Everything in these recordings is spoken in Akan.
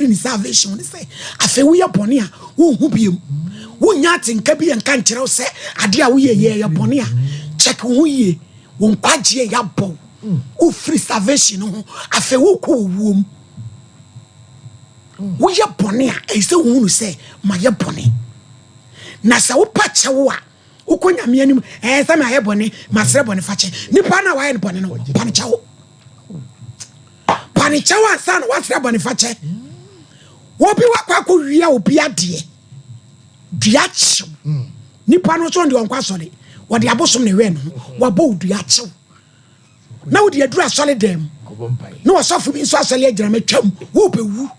Ne salvation ne sɛ afei woyɛ bɔne a, wonhu biom, wonya atenka bi yɛnka nkyerɛ wo sɛ adeɛ a woyɛ yɛ yɛ bɔne a, check wo ho yie. Wo nkwagyeɛ yɛabɔ wo, wofiri salvation no ho, afei wokɔ owuo mu. Woyɛ bɔne a, ɛyɛ sɛ wohunu sɛ mayɛ bɔne, na sɛ wopa kyɛw a, wokɔ Nyame anim, ɛɛ sɛ mayɛ bɔne, masrɛ bɔne fakyɛ. Nipa no a wayɛ no bɔne no, pane kyɛw, pane kyɛw ansa na woasrɛ bɔne fakyɛ. Wobi wakɔ akɔwia obi adeɛ, dua kyew nipa no so, deɛ ɔnkɔ asɔre, wɔde abosom ne wɛ no ho, wabɔ wo dua kyew na wode aduru asɔre dɛm na wɔsɔfo bi nso asɔre agyina matwam, wobɛwu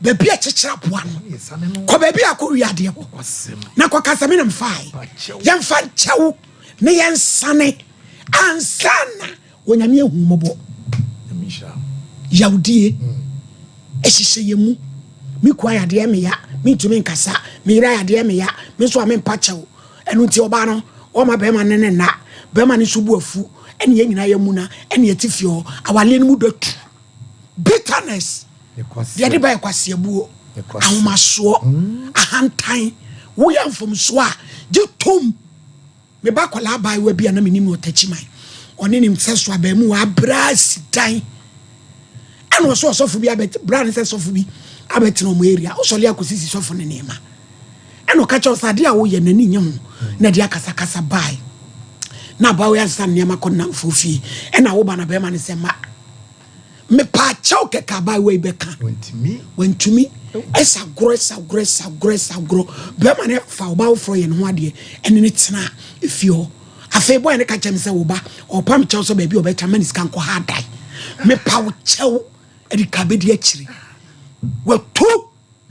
baabi a kyekyere aboa no, kɔ baabi a akɔwia adeɛ wɔ na kɔka sɛ menam fae, yɛmfa nkyɛw ne yɛnsane ansa na Onyame ahu mmɔbɔ. Yawdie ɛhyehyɛ yɛ mu. Me kua yɛ adeɛ meya, mentumi nkasa. Meyere ayɛ adeɛ meya, me nso a mempa kyɛw. Ɛno nti ɔbaa no ɔma bɛrima ne ne nna, bɛrima no nso bu afu, ɛne yɛn nyinaa yɛ mu na ɛne yɛte fie hɔ, awaleɛ no mu dɔ tu. Bitterness deɛ de bɛyɛ kwaseabuo, ahomasoɔ, ahantan. Woyɛ mfomsoɔ a, gye tom. Meba akwadaa abaayewa bi a na menim no ɔtakyiman, ɔne ne sɛ so abaamu wɔ abraa si dan, ɛna ɔsɔ ɔsɔfo bi abɛt bra ne sɛ sɔfo bi abɛtena ɔmo area, ɔsɔle akɔsisi sɔfo ne nneɛma, ɛna ɔka kyerɛ ɔsɛ adeɛ a woyɛ n'ani nye ho, na ɛde akasakasa bae na abaayewa yi asesa nneɛma kɔ namfo fie. Ɛna woba na bɛrima ne sɛ ma mepaakyɛw kɛkɛ, abaayewa yi bɛka wantumi ɛsa agorɔ, ɛsa agorɔ, ɛsa agorɔ, ɛsa agorɔ. Bɛrima ne fa ɔbaa foforɔ yɛ ne ho adeɛ, ɛne ne tena efie hɔ. Afei bɔyɛ ne ka kyerɛ me sɛ wo ba ɔpam kyɛw sɛ baabi a ɔbɛtena ma ne sika nkɔ ha adan. Mepa wo kyɛw, ɛde ka bɛdi akyire, watu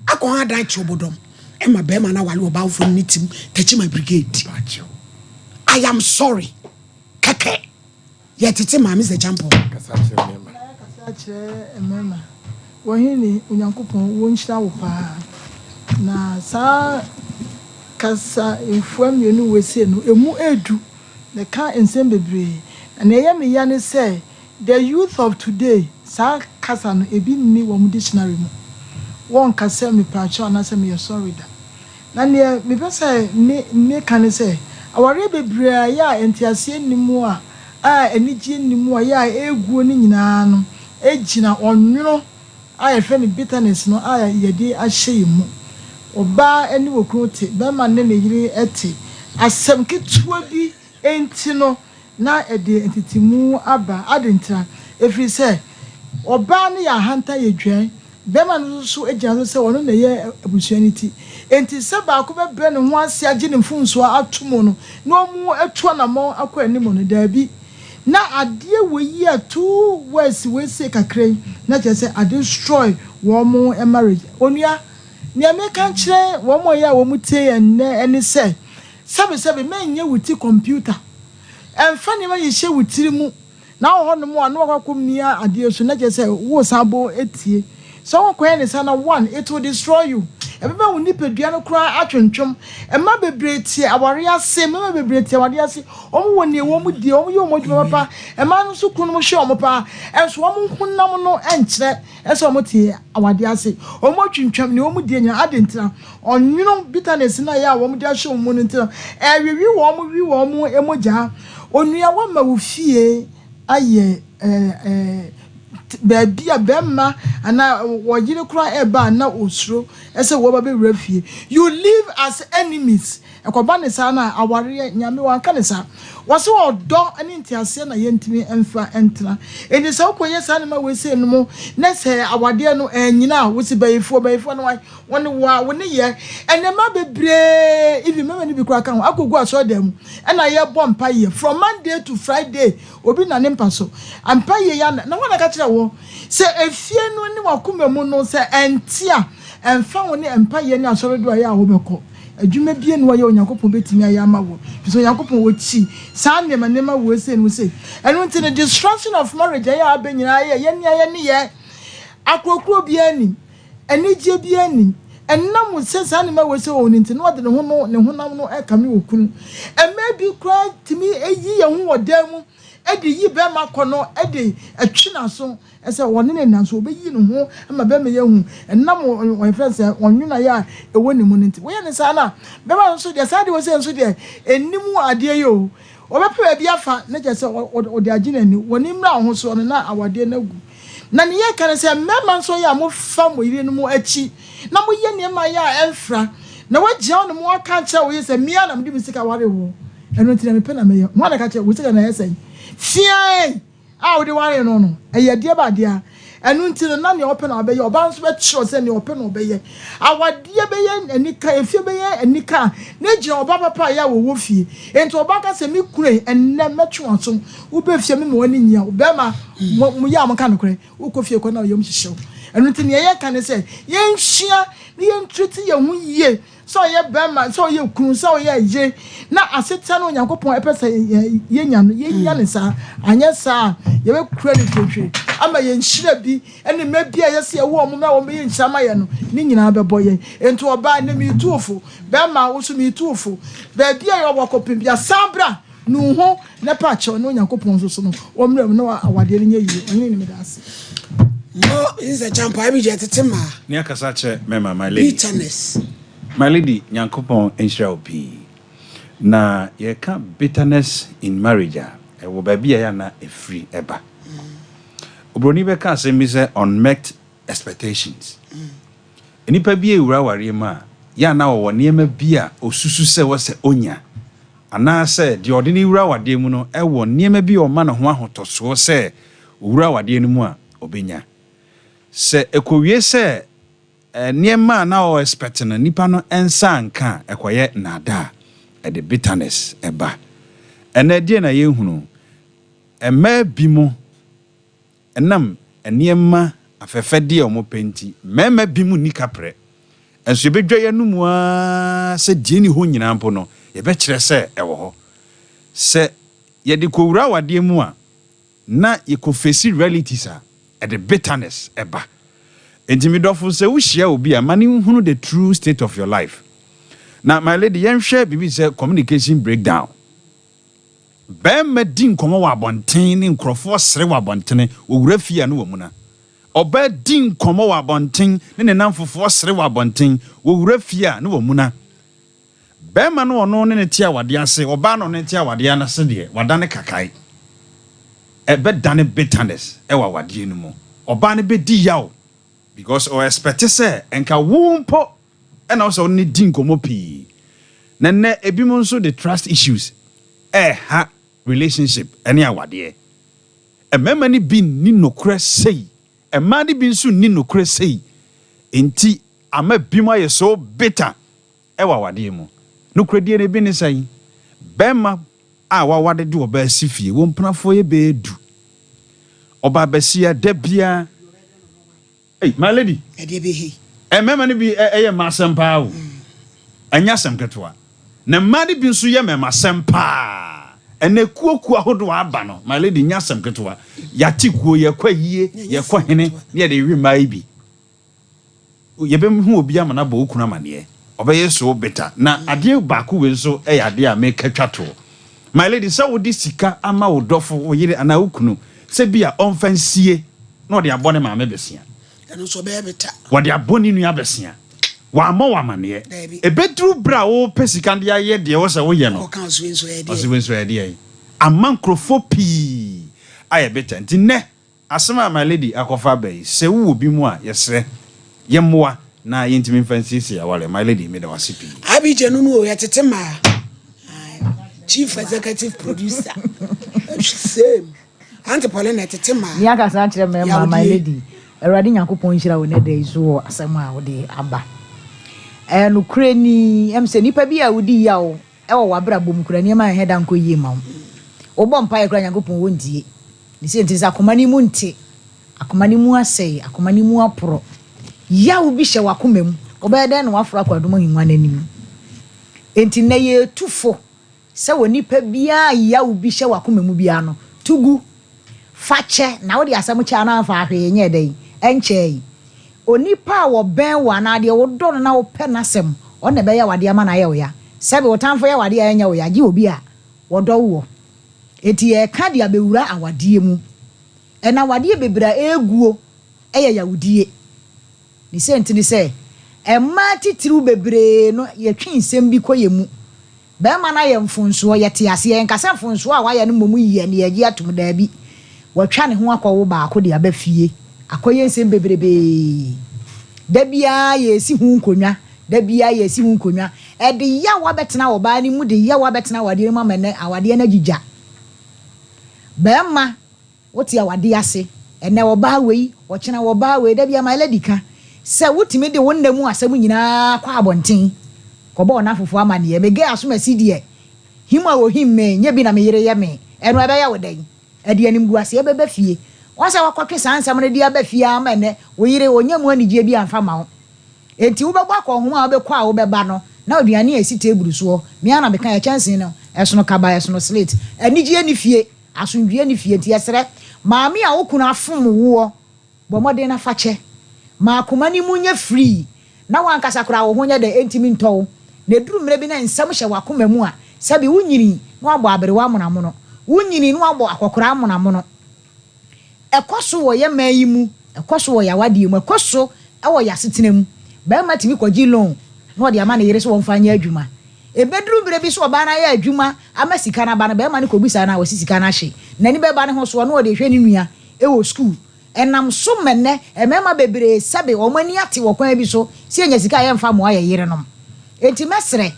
akɔ ha adan kyew bodɔm ɛma bɛrima no awale ɔbaa foforɔ ne tim Takyima Brigade. I am sorry kɛkɛ. Yɛtete maame sɛ kyampɔn. Kasa kyerɛ mmarima. Kasa kyerɛ mmarima. Wɔhene Onyankopɔn wɔnhyira wo paa. Na saa kasa mfua mmienu wɔ no emu edu na ka nsɛm bebree. Na nea ɛyɛ me ya ne sɛ the youth of today, saa kasa no ebi nni wɔn dictionary mu. Wɔn kasa mepaakyɛw anaasɛ meyɛ sorry da. Na nea mepɛ sɛ me meka ne sɛ awareɛ bebree a yɛ a nteaseɛ nni mu a anigye nni mu a yɛ a eguo no nyinaa no egyina ɔnwono a yɛfrɛ no bitterness no a yɛde ahyɛ yɛn mu. Ɔbaa ne okunu te, bɛrima ne ne yere te, asɛm ketewa bi nti no na ɛde ntetemu aba ade ntira, efiri sɛ ɔbaa no yɛ ahantan, yɛ dwan, bɛrima no nso gyina so sɛ ɔno na ɛyɛ abusua no ti. Nti sɛ baako bɛbrɛ ne ho ase agye ne mfomsoɔ ato mu no na ɔmo atu anammɔn akɔ anim no, daabi, na adeɛ wɔ yi a two words wɔesie kakra yi na kyerɛ sɛ ade destroy wɔn mo marriage. Onua, nea meka kyerɛ wɔn a yɛ a wɔn tie yɛn nnɛ ɛne sɛ sɛbisɛbi mɛnyɛ wo ti computer, ɛnfa nneɛma hyehyɛ wo tiri mu na wɔ hɔnom a na wakɔ akɔ mia adeɛ so na kyerɛ sɛ wo san bo etie sɛ wɔkɔyɛ ne sa na one, it will destroy you. Ɛbɛbɛ wo nipadua no koraa atwentwem. Mma bebree tie aware ase, mmarima bebree tie aware ase, wɔn wɔ nea wɔn die, wɔn yɛ wɔn adwuma papa, mmaa no nso kunu no hwɛ wɔn paa, ɛnso wɔn honam no nkyerɛ ɛsɛ wɔn te awade ase. Wɔn atwentwam nea wɔn die nyinaa ade ntena ɔnwono bitterness na yɛ a wɔn de ahyɛ wɔn mu no ntena ɛwiwi wɔn wi wɔn mogya. Onua, wɔma wo fie ayɛ ɛɛ ɛɛ baabi a bɛrima anaa wɔyere koraa ɛba a na osuro ɛsɛ wɔba bɛwura fie. You live as enemies. Ɛkɔba ne saa na awareɛ, Nyame wanka ne saa, wɔsɛ ɔdɔ ne nteaseɛ na yɛntumi mfa ntena. Enti sɛ wokɔyɛ saa nneɛma wɔesie no mu na sɛ awadeɛ no ɛnyina a, wosi bɛyifoɔ bɛyifoɔ no wɔne wo a wo ne yɛ ɛnneɛma bebree, even mmarima no bi koraa ka ho akɔgu asɔredan mu ɛna yɛbɔ mpaeɛ from Monday to Friday. Obi na ne mpa so mpaeɛ ya na wɔn aka kyerɛ wɔ sɛ efie no ne wakoma mu no sɛ ɛnte a, ɛnfa wo ne mpaeɛ ne asɔredo a yɛ a wɔbɛkɔ adwuma bie no wɔyɛ, Onyankopɔn bɛtumi ayɛ ama wɔ fi sɛ Onyankopɔn wɔkyi saa nneɛma nneɛma wɔ ese no se. Ɛno nti no destruction of marriage ɛyɛ abɛ nyinaa yɛ yɛn nea yɛ ne yɛ akurokuro biara nim, anigye biara nim, ɛnam sɛ saa nneɛma wɔ sɛ wɔn nti na wɔde ne ho no ne honam no ɛkame wɔ kunu. Mmaa bi koraa tumi eyi yɛn ho wɔ dan mu. de yi bɛrima akɔnnɔ de twe n'aso sɛ ɔne no nna nso ɔbɛyi ne ho ma bɛrima yi ahu ɛnam wɔfrɛ no sɛ ɔnwonaeɛ a ɛwɔ ne mu no nti. Woyɛ no saa no a, bɛrima no nso deɛ saa deɛ ɔsɛ nso deɛ ɛnnim adeɛ yi o. Ɔbɛpɛ baabi afa na kyerɛ sɛ ɔde agye n'ani. Wɔ ne mmra ho soɔ no na awadeɛ no agu. Na ne yɛka ne sɛ mmarima nso yɛ a mofa mo yerenom akyi na moyɛ nneɛma yɛ a ɛmfra na woagyina wo ne mo aka akyerɛ wo yere sɛ me ara na mede me sika waree wo ɛno nti na mepɛ na mɛyɛ. Hwan na ɛka kyerɛ wo sika na ɛyɛ sɛn? Feae! A wode waree no no, ɛyɛ ɛdeɛ ba adeɛ a, ɛno nti no, na nea ɔpɛ na ɔbɛyɛ, ɔbaa nso bɛkyerɛ sɛ nea ɔpɛ na ɔbɛyɛ. Awadeɛ bɛyɛ anika, efie bɛyɛ anika a, na egyina ɔbaa papa a ɛyɛ a wɔwɔ fie. Enti ɔbaa ka sɛ, me kunu ei, ɛnnɛ mɛtwe w'aso, wobɛ fie a mema w'ani nnye a, bɛrima, mo, moyɛ a monka nokorɛ, wokɔ fie kɔ na wo yam hyehye wo. Ɛno nti nea yɛka ne sɛ, yɛnsua na yɛntriti yɛn ho yie Sɛ ɔyɛ barima, sɛ ɔyɛ kunu, sɛ ɔyɛ yere, na asetena no Onyankopɔn pɛ sɛ yenya no, yenya no saa. Anyɛ saa a, yɛbɛkura no dwodwoe ama yɛn nhyira bi ne mma bi a ɛsɛ sɛ yɛwo wɔn ma wɔbɛyɛ nhyira ma yɛn no, ne nyinaa bɛbɔ yɛn. Enti ɔbaa, nnɛ meretu wo fo. Barima, wo nso meretu wo fo. Baabi a yɛwɔ kɔpem biara, san bra. Nu wo ho na pa kyɛw na Onyankopɔn nso so no ɔmmra mu na awadeɛ no nyɛ yie. Ɔhene ni meda ase. Mo nsɛ kyampaa bi deɛ tete maa. Ne akasa kyerɛ mɛma my lady. Bitterness. My lady Nyankopɔn nhyira wo pii. Na yɛka bitterness in marriage a, ɛwɔ baabi a ɛyɛ a na ɛfiri ɛba. Obroni bɛka asɛm bi sɛ unmet expectations. Nnipa bi rewura awareɛ mu a, yɛ a na ɔwɔ nneɛma bi a ɔsusu sɛ ɛwɔ sɛ ɔnya, anaasɛ deɛ ɔde no rewura awadeɛ mu no wɔ nneɛma bi a ɔma ne ho ahotɔsoɔ sɛ ɔwura awadeɛ no mu a ɔbɛnya. Sɛ ɛkɔwie sɛ nneɛma a na ɔ expect no nipa no nsa anka a, ɛkɔyɛ nnaadaa, ɛde bitterness ba. Ɛnnɛ deɛn na yɛhunu? Mmaa binom Ɛnam nneɛma afɛfɛdeɛ a wɔpɛ nti, mmarima binom nni kaprɛ. Nso yɛbɛdwa yɛn anomu ara sɛ deɛ ɛnni hɔ nyinaa mpo no, yɛbɛkyerɛ sɛ ɛwɔ hɔ. Sɛ yɛde kɔwura awadeɛ mu a, na yɛkɔ face realities a, ɛde bitterness ba. Enti me dɔfo, sɛ wohyia obi a, ma no nhunu the true state of your life. Na my lady, yɛnhwɛ biribi te sɛ communication breakdown. Barima di nkɔmmɔ wɔ abɔnten ne nkurɔfoɔ sere wɔ abɔntene, wɔwura fie a ne wɔamuna. Ɔbaa di nkɔmmɔ wɔ abɔnten ne ne nnamfofoɔ sere wɔ abɔnten, wɔwura fie a ne wɔamuna. Barima no ɔno ne no te awadeɛ ase, ɔbaa no ɔno ne te awadeɛ ase deɛ, wadane kakae. Ɛbɛdane bitterness wɔ awadeɛ no mu. Ɔbaa no bɛdi yaw because ɔ expect sɛ nka wo mpo na wo sɛ wo ne no di nkɔmmɔ pii. Na nnɛ ebinom nso de trust issues ɛreha relationship ne awadeɛ. Mmarima no bi nni nokorɛ sei, mmaa no bi nso nni nokorɛ sei, enti ama binom ayɛ so bitter wɔ awadeɛ mu. Nokorɛdie no ebi ne sɛn? Barima a waware de ɔbaa si fie, wo mpenafoɔ yɛ bɛyɛ du, ɔbaa basia da biara, Ei my lady. Ɛdeɛ bɛ hei. Mmarima no bi yɛ mma asɛm paa o. Ɛnyɛ asɛm ketewa. Na mmaa no bi nso yɛ mmarima asɛm paa. Ɛnɛ kuo kuo ahodoɔ aba no my lady nyɛ asɛm ketewa. Yɛate kuo, yɛkɔ ayie, yɛkɔ hene ne yɛde we mmaa yi bi. Yɛbɛhu obi ama no abɔ wo kunu amaneɛ. Ɔbɛyɛ so bitter. Na adeɛ baako wei nso yɛ adeɛ a meka twa toɔ. My lady, sɛ wode sika ama wo dɔfo, wo yere anaa wo kunu sɛ bi a ɔmfa nsie na ɔde abɔ ne maame bɛsia. Ɛno nso ɔbɛyɛ bitter. Wɔde abɔ ne nua bɛsia. Wammɔ wo amaneɛ. Daabi. Ɛbɛduru berɛ a worepɛ sika de ayɛ deɛ ɛwɔ sɛ woyɛ no. Ɔka ɔse wei nso ɛyɛ deɛn? Ɔse wei nso ɛyɛ deɛn? Ama nkurɔfoɔ pii ayɛ bitter. Nti nnɛ Asɛm a my lady akɔfa aba yi, sɛ wowɔ bi mu a, yɛsrɛ, yɛmmoa na yɛntumi mfa nsiesie aware. My lady, meda wo ase pii. Abigya no no o yɛtete maa chief executive producer same Aunty Paulina ɛtete maa Ni akasa akyerɛ mmarima, my yawdie. lady, Awurade Nyankopɔn nhyira wo nnɛ da yi so wɔ asɛm a wode aba. Ɛyɛ nokorɛ ni, ɛm sɛ nipa bi a wodi yaw wɔ w'abrabɔ mu koraa nneɛma nhɛ da nkɔ yie ma wo. Wobɔ mpaeɛ koraa Nyankopɔn wontie. Ne sei nti sɛ akoma no mu nte, akoma no mu asɛe, akoma no mu aporɔ, yaw bi hyɛ w'akoma mu, wobɛyɛ dɛn na woaforo akɔ adom ahengua no anim? Enti nnɛ yɛretu fo sɛ wɔ nipa biara a yaw bi hyɛ w'akoma mu biara no, to gu, fa kyɛ, na wode asɛm kyɛ anaa fa hwee nyɛɛ dɛn? Ɛnkyɛe. Onipa a wɔbɛn wo anaa deɛ wodɔ no na wopɛ n'asɛm, ɔno na ɛbɛyɛ wo adeɛ ama no ayɛ wo ya. Sɛbe wo tamfo yɛ wo adeɛ a ɛnyɛ wo ya, gye obi a wɔdɔ woɔ. Enti yɛreka de abɛwura awadeɛ mu. Ɛna awadeɛ bebree a ɛreguo yɛ yawdie. Ne sɛ nti ne sɛ, mmaa titiriw bebree no yɛtwe nsɛm bi kɔ yɛn mu. Barima no ayɛ mfonsoɔ, yɛte aseɛ, yɛnka sɛ mfonsoɔ a wayɛ no mmom yɛ na yɛgye atom, daabi. Watwa ne ho akɔwo baako de aba fie, akɔyɛ nsɛm bebrebee. Da biara yɛresi ho nkonnwa, da biara yɛresi ho nkonnwa. Ɛde yaw abɛtena ɔbaa no mu, de yaw abɛtena awadeɛ no mu ama nnɛ awadeɛ no agyigya. Barima, Wote awadeɛ ase, ɛnnɛ ɔbaa wei, ɔkyena ɔbaa wei, da biara my lady ka sɛ wotumi de wo nna mu asɛm nyinaa kɔ abɔnten kɔbɔ wo nafofoɔ amaneɛ, me girl asomasi deɛ him a ɔhim me nyɛ bi na me yere yɛ me, ɛno ɛbɛyɛ wo dɛn? Ɛde animguaseɛ bɛba fie. Woahu sɛ woakɔtwe saa nsɛm no de aba fie ara ma ɛnnɛ wo yere ɔnnya mu anigyeɛ bi amfa mma wo. Enti wobɛbɔ akɔnhoma a wobɛkɔ a wobɛba no na aduane a ɛsi table soɔ, me ara na mekaeɛ, kyɛnsee no ɛsono kaba, ɛsono slate, anigyeɛ nni fie. Asomdwoeɛ nni fie nti yɛsrɛ maame a wo kunu afom woɔ bɔ mmɔden na fa kyɛ. Ma akoma no mu nyɛ free na w'ankasa koraa wo ho nyɛ dɛ ɛntumi ntɔ wo. Na ɛduru mmerɛ bi na nsɛm hyɛ w'akoma mu a sɛbe wo nyini na wabɔ aberewa amonamono, wo nyini na wabɔ akɔkoraa amonamono. Ɛkɔ so wɔ yɛ man yi mu, ɛkɔ so wɔ yɛ awadeɛ mu, ɛkɔ so wɔ yɛ asetena mu. Barima tumi kɔgye loan na ɔde ama ne yere sɛ wɔmfa nyɛ adwuma. Ɛbɛduru berɛ bi sɛ ɔbaa no ayɛ adwuma ama sika no aba no, barima no kɔbisa no a, ɔse sika no ahye. N'ani bɛba ne ho soɔ na ɔde rehwɛ ne nua wɔ sukuu. Ɛnam so ma nnɛ mmarima bebree sɛbe wɔn ani ate wɔ kwan bi so sɛ yɛnya sika a yɛmfa mmoa yɛn yerenom. Enti mɛsrɛ,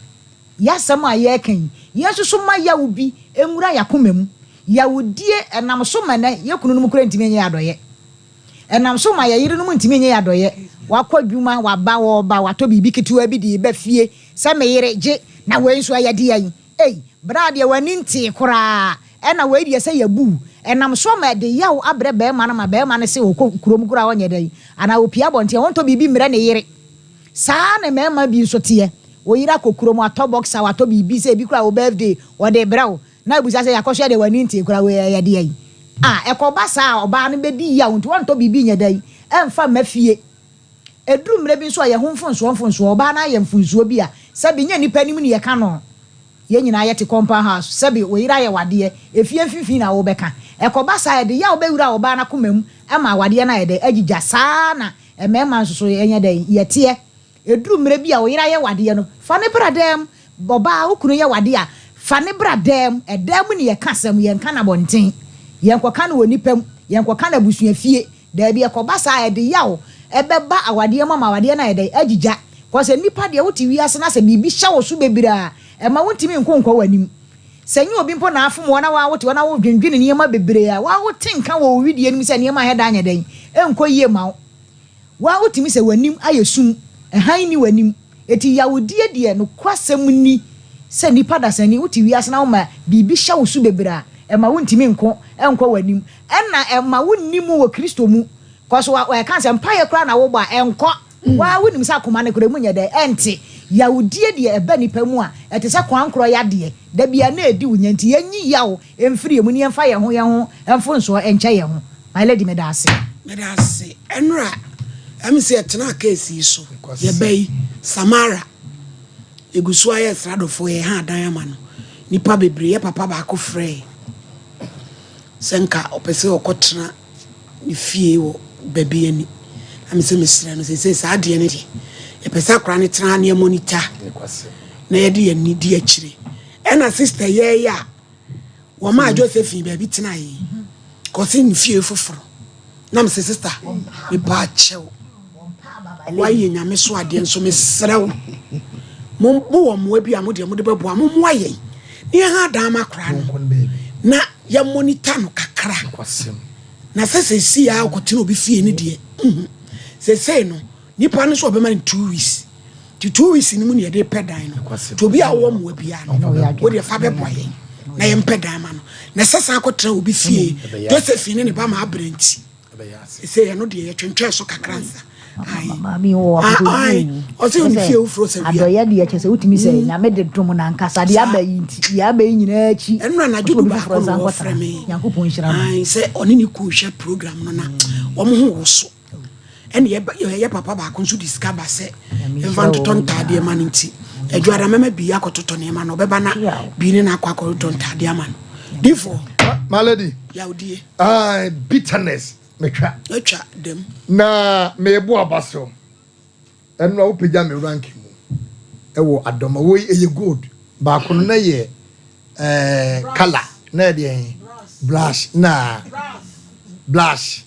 yɛn asɛm a yɛreka yi, yɛnsusu mma yaw bi nwura yɛn akoma mu. Yawdie, ɛnam so ma nnɛ yɛn kununom koraa ntumi nyɛ yɛn adɔeɛ. Ɛnam so ma yɛn yerenom ntumi nyɛ yɛn adɔeɛ. Wakɔ adwuma, waba, ɔreba, watɔ biribi ketewa bi de reba fie sɛ me yere, gye, na wei nso ɛyɛ deɛn? Ei, bra deɛ w'ani ntee koraa, ɛna wei deɛ sɛ yɛabu wo. Ɛnam so ma ɛde yaw abrɛ barima no ma barima no se ɔkɔ kurom koraa ɔnyɛ dɛn, anaa ɔpue abɔnten a ɔntɔ biribi mmrɛ ne yere. Saa ara na mmarima bi nso teɛ. Wo yere akɔ kurom, watɔ boxer, watɔ biribi sɛ ebi koraa wo birthday, ɔde rebrɛ wo. Na abisa sɛ, Yɛakɔsoɛ deɛ w'ani ntee koraa, wei ɛyɛ deɛn? A, ɛkɔba saa a, ɔbaa no bɛdi yaw nti ɔntɔ biribi nyɛ dɛn? Ɛmfa mma fie. Ɛduru mmerɛ bi nso a, yɛho mfonsoɔ mfonsoɔ, ɔbaa no ayɛ mfonsoɔ bi a, sɛbe nyɛ nnipa anim ne yɛka no. Yɛn nyinaa yɛte compound house, sɛbe wo yere ayɛ wo adeɛ, efie mfimfini na wobɛka. Ɛkɔba saa a, ɛde yaw bɛwura ɔbaa no akoma mu ma awadeɛ no ayɛ dɛn? Agyigya. Saa ara na mmarima nso so yɛnyɛ dɛn? Yɛteɛ. Ɛduru mmerɛ bi a wo yere ayɛ wo adeɛ no, fa no bra dan mu. Ɔbaa, wo kunu yɛ wo adeɛ a, fa no bra dan mu. Ɛdan mu na yɛka asɛm, yɛnka no abɔnten. Yɛnkɔka no wɔ nnipa mu, yɛnkɔka no abusuafie. Daabi, ɛkɔba saa a, ɛde yaw bɛba awadeɛ mu ama awadeɛ no ayɛ dɛn? Agyigya. Kɔ sɛ nnipa deɛ, wote wiase na sɛ biribi hyɛ wo so bebree a, ɛmma wontumi nko nkɔ w'anim. Sɛ ɛnyɛ obi mpo na afom wo na wo ara wote hɔ na wodwendwene nneɛma bebree a, wo ara wote nka wɔ wo wedeɛ no mu sɛ nneɛma anyɛ dɛn anyɛ dɛn, ɛnkɔ yie mma wo. Wo ara wotumi sɛ w'anim ayɛ sum, hann nni w'anim. Enti yawdie deɛ, nokwasɛm ni sɛ nnipa dasani, wote wiase na woma biribi hyɛ wo so bebree a, ɛma wontumi nko nkɔ w'anim. Ɛna ɛma wonni mu wɔ Kristo mu. Kɔ so, wɔka sɛ mpaeɛ koraa na wobɔ a, ɛnkɔ. Wo ara wonim sɛ akoma no koraa emu nyɛ dɛn, ɛnte. Yawdie deɛ ɛba nnipa mu a, ɛte sɛ koankorɔ yadeɛ. Da biara na ɛdi wo nya nti yɛnyi yaw mfiri yɛn mu na yɛmfa yɛn ho yɛn ho mfonsoɔ nkyɛ yɛn ho. My lady meda ase. Meda ase. Ɛnora ɛm sɛ yɛtenaa case yi so. Yɛba yi, Samara, yɛgu so ayɛ sradɔfoɔ, yɛha adan ama no. Nnipa bebree, yɛ papa baako frɛɛ sɛ nka ɔpɛ sɛ ɔkɔtena ne fie wɔ baabi ani. Na me sɛ mesrɛ no seesei saa adeɛ no deɛ, yɛpɛ sɛ akwadaa no tena ha na yɛmonitor na yɛde yɛn ani di akyire. Ɛna sister yɛɛyɛ a wɔmaa Josephine baabi tenaeɛ yi, kɔse ne fie foforɔ. Na mesɛ sister, mepaa kyɛw. Woayɛ Nyame so adeɛ nso mesrɛ wo. Mo mowɔ mmoa bi a mo deɛ mode bɛboa, mommoa yɛn na yɛha adan ma akwadaa no na yɛmonitor no kakra. Na sɛ seesei a ɔkɔtena obi fie no deɛ, nhu. Seesei no, nipa no nso ɔbɛma no 2 weeks. Nti 2 weeks no mu na yɛde pɛ dan no. Nti obi a ɔwɔ mmoa biara no, wo deɛ fa bɛboa yɛn na yɛmpɛ dan ma no. Na ɛsɛ san akɔtena obi fie, Josephine ne ne ba ma abrɛ nti. Sɛ ɛno deɛ yɛtwentwɛn so kakra nsa. Maame wɔ akokodu. Ɔsɛ ɔne fie wofuro sɛ wia. Adɔyɛ deɛ kyɛ sɛ wotumi sɛ Nyame de dom no ankasa deɛ aba yi nti deɛ aba yi nyinaa akyi. Ɛno anadwo du baako na wɔfrɛ me. Nyankopɔn nhyira no. Sɛ ɔne ne kunu hwɛ program no na wɔn ho wo so. Ɛne yɛ papa baako nso de sika ba sɛ mfa ntotɔ ntaadeɛ ma no nti adwuada mɛma bi akɔtotɔ nneɛma no ɔbɛba na bi ne no akɔ akɔtotɔ ntaadeɛ ama no. Difoɔ. My lady. Yawdie. Bitterness metwa. Atwa dɛm. Na mebo aba so. Ɛno a wopagya me rank mu ɛwɔ adɔma wei, ɛyɛ gold baako no na yɛ colour na yɛ deɛ brush na blush.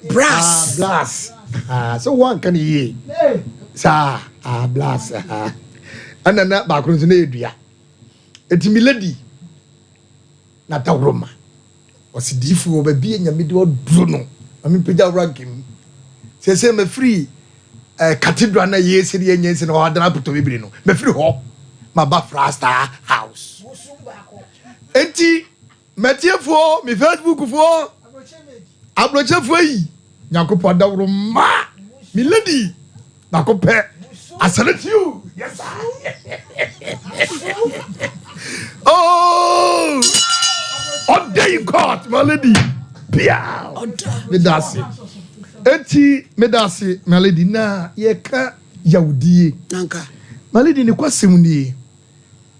Brass. Ah, blast. Ah, so wɔn ne yie saa. Ah, blast. Ah, ɛna na baako no nso na yɛ dua. Eti mi lady na dawuroma ɔsi diifo wɔ baabi a Nyame de ɔduro no, maame mpagya rank mu sɛsɛ mɛfiri cathedral na yɛ esi deɛ nyɛ nsi na ɔadana apotɔ bebree no, mɛfiri hɔ ma ba Frasta House. Eti mɛtiefoɔ, mi Facebook foɔ, aburokyefoɔ yi, Nyankopɔn dawuroma, mi lady baako pɛ, I salute you. Yes sir. Oh, order in court, my lady. Pia. Medase. Eti medase, my lady, na yɛka yawdie. Nanka. My lady, ne kwasɛm nie.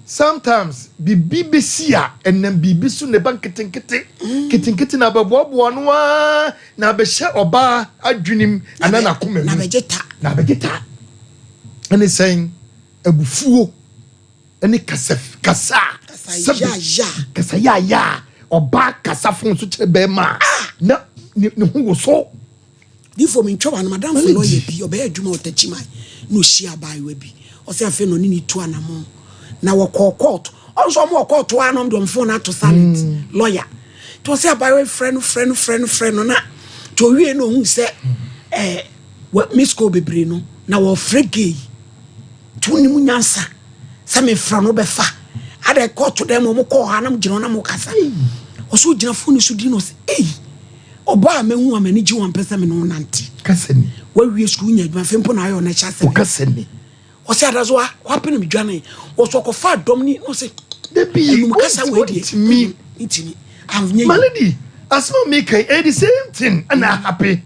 Sometimes biribi bɛsi a ɛnam biribi so na ɛba nketenkete nketenkete na abɛboaboa no ara na abɛhyɛ ɔbaa adwenem anaa n'akoma mu. Na bɛgye ta. Na abɛgye ta. Ɛne sɛn? Abufuo ɛne kasa kasa a Kasa sɛbe- ya ya. Kasa yaaya a ɔbaa kasa fon so kyerɛ bɛrima a na ne ho wɔ so. Difo, mi ntwa wa no, madamfo Lady. lɔya bi ɔbɛyɛ adwuma wɔ Takyiman na ohyia abaayewa bi, ɔsɛ afei na ɔne ne tu anamo na wɔkɔɔ court. Ɔno nso ɔmo wɔ court hɔ a na ɔmo de ɔmo phone ato silent. Lɔya nti ɔsɛ abaayewa yi frɛ no, frɛ no, frɛ no, frɛ no, na nti owie na ohun sɛ wɔ miss call bebree no na wɔfrɛ gay. Nti wonim nyansa sɛ mefrɛ no bɛfa ada court dɛm ma ɔmo kɔɔ ha na mo gyina hɔ na mo kasa. Ɔsɛ ogyina phone so di na ɔsɛ, "Ei, ɔbaa a mahu a m'ani gye wɔn pɛ sɛ me ne wo nante." Kasa ni. Wawie sukuu, nya adwuma, afei mpo na ayɛ ɔno ahyɛ asɛ. Ɔkasa ni. Ɔsɛ ada so a wapɛ na medwane wɔso ɔkɔfa dɔm ni na ɔsɛ Dabi. ɛnum kasa wei deɛ. Wontumi. Ntumi anyɛ. My lady, asɛm a meka yi, ɛyɛ the same thing ɛna happen.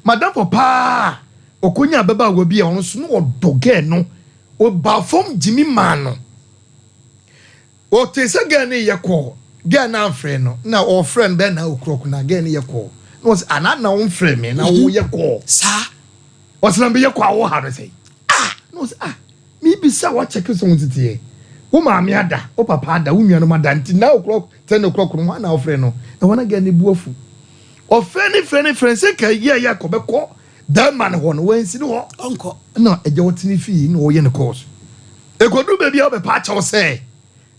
Madamfo paa ɔkɔnya ababaawa bi a ɔno nso no ɔdɔ girl no, ɔba fam gyimi maa no. Ɔte sɛ girl no yɛ kɔɔ, girl no amfrɛ no na ɔfrɛ no bɛɛ na o'clock na girl no yɛ kɔɔ na ɔsɛ ana na ɔmfrɛ me na woyɛ kɔɔ. Saa. Ɔsɛ na meyɛ kɔɔ a wɔha no sɛ ah, na ɔsɛ ah, mebisa wakyɛke sɛ wo nteteɛ, wo maame ada, wo papa ada, wo nuanom ada, nti 9 o'clock, 10 o'clock no hɔ ana wofrɛ no? Ɛhɔ na girl no bu afu, ɔfrɛ ne frɛ ne frɛ sɛ ka yɛ yɛ akɔ bɛkɔ bɛrima no hɔ no, wansi ne hɔ. Ɔnkɔ. Na agya wɔtene fie na ɔyɛ ne course, ɛkɔduru baabi a wobɛpa akyɛw sɛ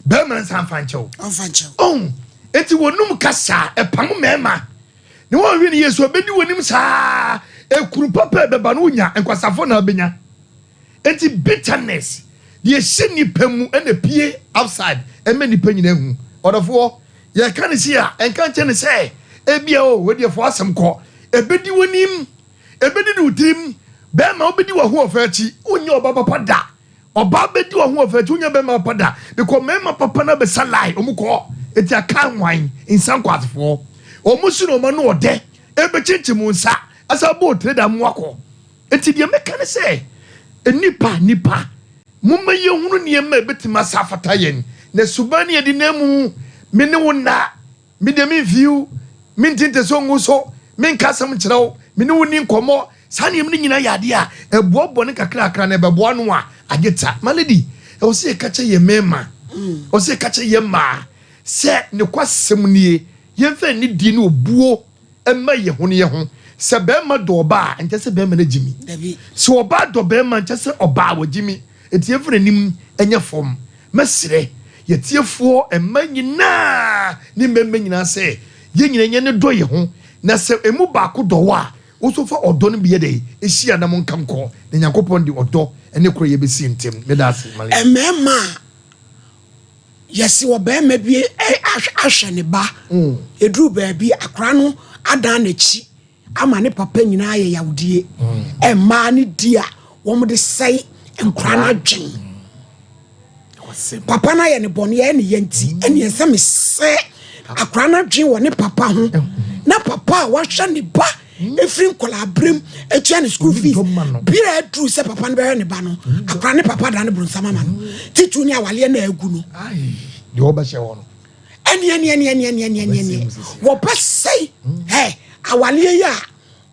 bɛrima nsa mfa nkyɛw. Ɔmfa nkyɛw. Ɔn enti wɔnum kasa ɛpam mmarima ne wɔn hwɛ ne yie so ɛbɛdi wɔn anim saa ekuru papa ɛbɛba no, wonya nkwasafo na abɛnya. Enti bitterness deɛ ɛhyɛ nipa mu ɛna pie outside ɛmɛ nipa nyinaa hu. Ɔdɔfoɔ, yɛka ne si a ɛnka nkyɛn ne sɛ ebia o wɔdeɛ fo asɛm kɔ, ɛbɛdi wɔn anim, ɛbɛdi ne tirim. Bɛrima wobɛdi wɔn ho ɔfɛ akyi, wonyɛ ɔba papa da. Ɔbaa bɛdi wɔn ho ɔfɛ akyi, wonyɛ bɛrima papa da, because mmarima papa na bɛsa line ɔmo kɔ. Eti aka nwan nsa nkwasefoɔ ɔmo si na ɔmo ano ɔdɛ ɛbɛkyinkyim wɔn nsa asa bɔ otire da mo akɔ. Eti deɛ mɛka ne sɛ nipa nipa momma yɛhunu nneɛma a ɛbɛtumi asa afata yɛn na suban ne yɛde nam mu. Me ne wo nna, me deɛ memfiw mente sɛ ngu so, menka asɛm nkyerɛ wo, me ne wo ni nkɔmmɔ. Saa nneɛma no nyinaa yɛ adeɛ a ɛboa bɔne kakrakra na ɛbɛboa no a agye ta. My lady, ɛwɔ sɛ yɛka kyɛ yɛ mmarima, ɛwɔ sɛ yɛka kyɛ yɛ mmaa sɛ ne kwasɛm nie, yɛmfa nidie ne obuo ɛma yɛ ho ne yɛ ho. Sɛ bɛrima dɔ ɔbaa a, nkyɛ sɛ bɛrima no gyi mi. Dabi. Sɛ ɔbaa dɔ bɛrima, nkyɛ sɛ ɔbaa wɔ gyi mi. Eti yɛmfa n'anim ɛnyɛ fam. Mɛsrɛ yɛtiefoɔ mma nyinaa ne mmarima nyinaa sɛ yɛn nyinaa nyɛ ne dɔ yɛ ho, na sɛ emu baako dɔ wɔ a, woso fa ɔdɔ no bi yɛ dɛ ehyia na mo nka nkɔ na Nyankopɔn de ɔdɔ ne koro yɛbɛsi ntɛm. Meda ase, Maria. Mmarima a yɛsi wɔ bɛrima bi ahwɛ ne ba, eduru baabi akora no adan n'akyi ama ne papa nyinaa yɛ yawdie. Mmaa ne di a wɔn de sɛe nkora no adwen. Papa no ayɛ ne bɔne ɛyɛ ne yɛ nti ɛne ɛsɛ me sɛ akora no adwen wɔ ne papa ho, na papa a wahwɛ ne ba efiri nkɔla aberem etua ne school fees bere a aduru sɛ papa no bɛhwɛ ne ba no, akora ne papa da ne bronsam ama no titu ne awaleɛ na agu no. Deɛ ɔbɛhyɛ hɔ no. Ɛneɛneɛneɛneɛneɛneɛ wɔbɛsɛe ɛ awaleɛ yi a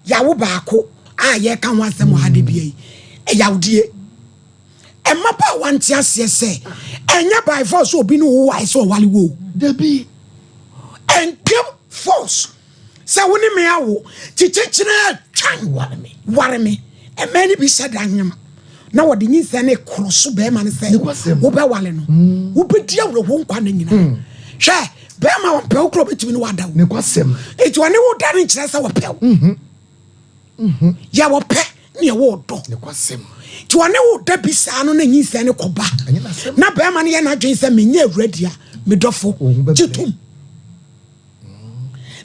yawo baako a yɛka ho asɛm wɔ ha de bia yi ɛyawdie. Mmabaawa nte aseɛ sɛ ɛnyɛ by force sɛ obi ne wo wae sɛ ɔwale wo o. Dabi. Ɛnkɛ force sɛ wo ne me awo kyekyekyere atwan Ware me. ware me. Mmaa no bi hyɛ da nyem na wɔde nyinsɛn no korɔ so bɛrima no sɛ Nokwasɛm. wobɛwale no. Wobɛdi awerɛhoɔ nkwa nna nyinaa. Hwɛ, bɛrima a ɔmpɛ wo koraa ɔbɛtumi ne wo ada o. Nokwasɛm. Enti ɔne wo da no nkyerɛ sɛ ɔpɛ wo. Yɛ wɔpɛ ne ɛwɔ ɔdɔ. Nti ɔne wo da bi saa no na nyinsɛn no kɔba na bɛrima no yɛ n'adwene sɛ menyɛ awura di a medɔfo gye tom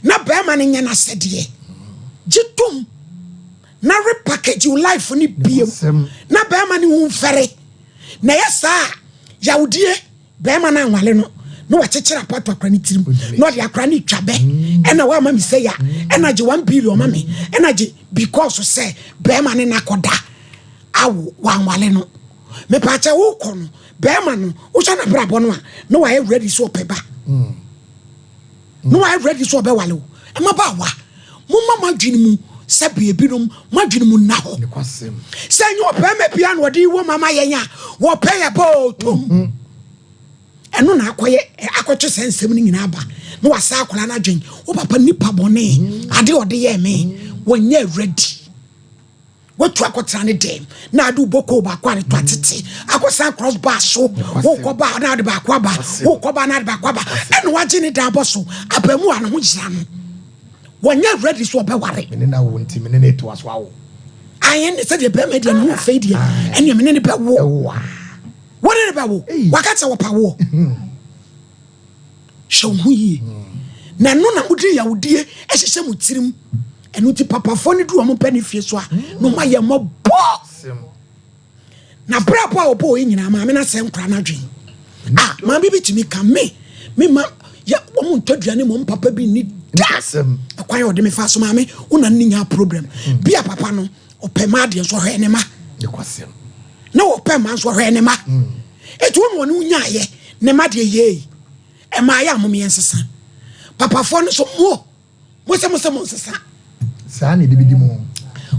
na bɛrima no nyɛ n'asɛdeɛ gye tom na repackage wo life no biem na bɛrima no hu mfɛre na ɛyɛ saa yawdie Bɛɛma no anwale no na wakyekyere apato akora ne tirim na ɔde akora no twa bɛ ɛna wama me sɛ ya ɛna gye 1 billion ma me ɛna gye because sɛ bɛɛma ne nakɔda awo wanwale no mepaakyɛ wokɔ no bɛɛma no wohwɛ n'abrabɔ no a na wayɛ ready sɛ ɔpɛ ba na wayɛ ready sɛ ɔbɛwale wo. Mmabaawa, momma mo adwene mu sɛbe ebinom mo adwene mu nna hɔ sɛ ɛnyɛ ɔbarima biara na ɔde wɔ mama yɛn a wɔpɛ yɛ bɔɔ tom. Mm-hmm. Ɛno na akɔyɛ akɔtwe sɛ nsɛm no nyinaa ba na wasa akwadaa no adwene. Wo papa nipa bɔne mm-hmm. ade ɔde yɛɛ me mm-hmm. wɔnyɛ ready. Woatu akɔtena ne dɛm na ade wobɔ koo baako a ne to atete akɔsan cross bar so wokɔ ba na ade baako aba wokɔ ba na ade baako aba ɛna wagye ne dan bɔ so abamu a ne ho yera no wɔnyɛ ready so ɔbɛware. Mene na wo nti mene ne toa so awo. Ayɛ ne sɛdeɛ bɛrima deɛ ne ho fɛ deɛ ɛneɛ mene ne bɛwo wɔne ne bɛwo waka sɛ wɔpa woɔ. Hwɛ wo ho yie. Na ɛno na mode yawdie hyehyɛ mo tirim. Ɛno nti papafoɔ no duru wɔn mpɛ ne fie so a, na wɔn ayɛ mmɔbɔ. Na brabɔ a wɔbɔ yɛ nyinaa maame no asɛ nkora no adwene. Ah, maame bi tumi ka me, me ma yɛ wɔn ntɔ aduane mmom papa bi nni da. Ɛkwan a ɔde me fa so maame, wo na ne nya problem. Bi a papa no ɔpɛ ma adeɛ nso ɔhwɛ ne ma. Na ɔpɛ ma nso ɔhwɛ ne ma. Eti wo na ɔne wo nyaayɛ ne ma deɛ yei. Ɛmaa yɛ a mom yɛn sesa. Papafoɔ no nso mo mo sɛ mo sɛ mo nsesa. Saa na ebi di mo.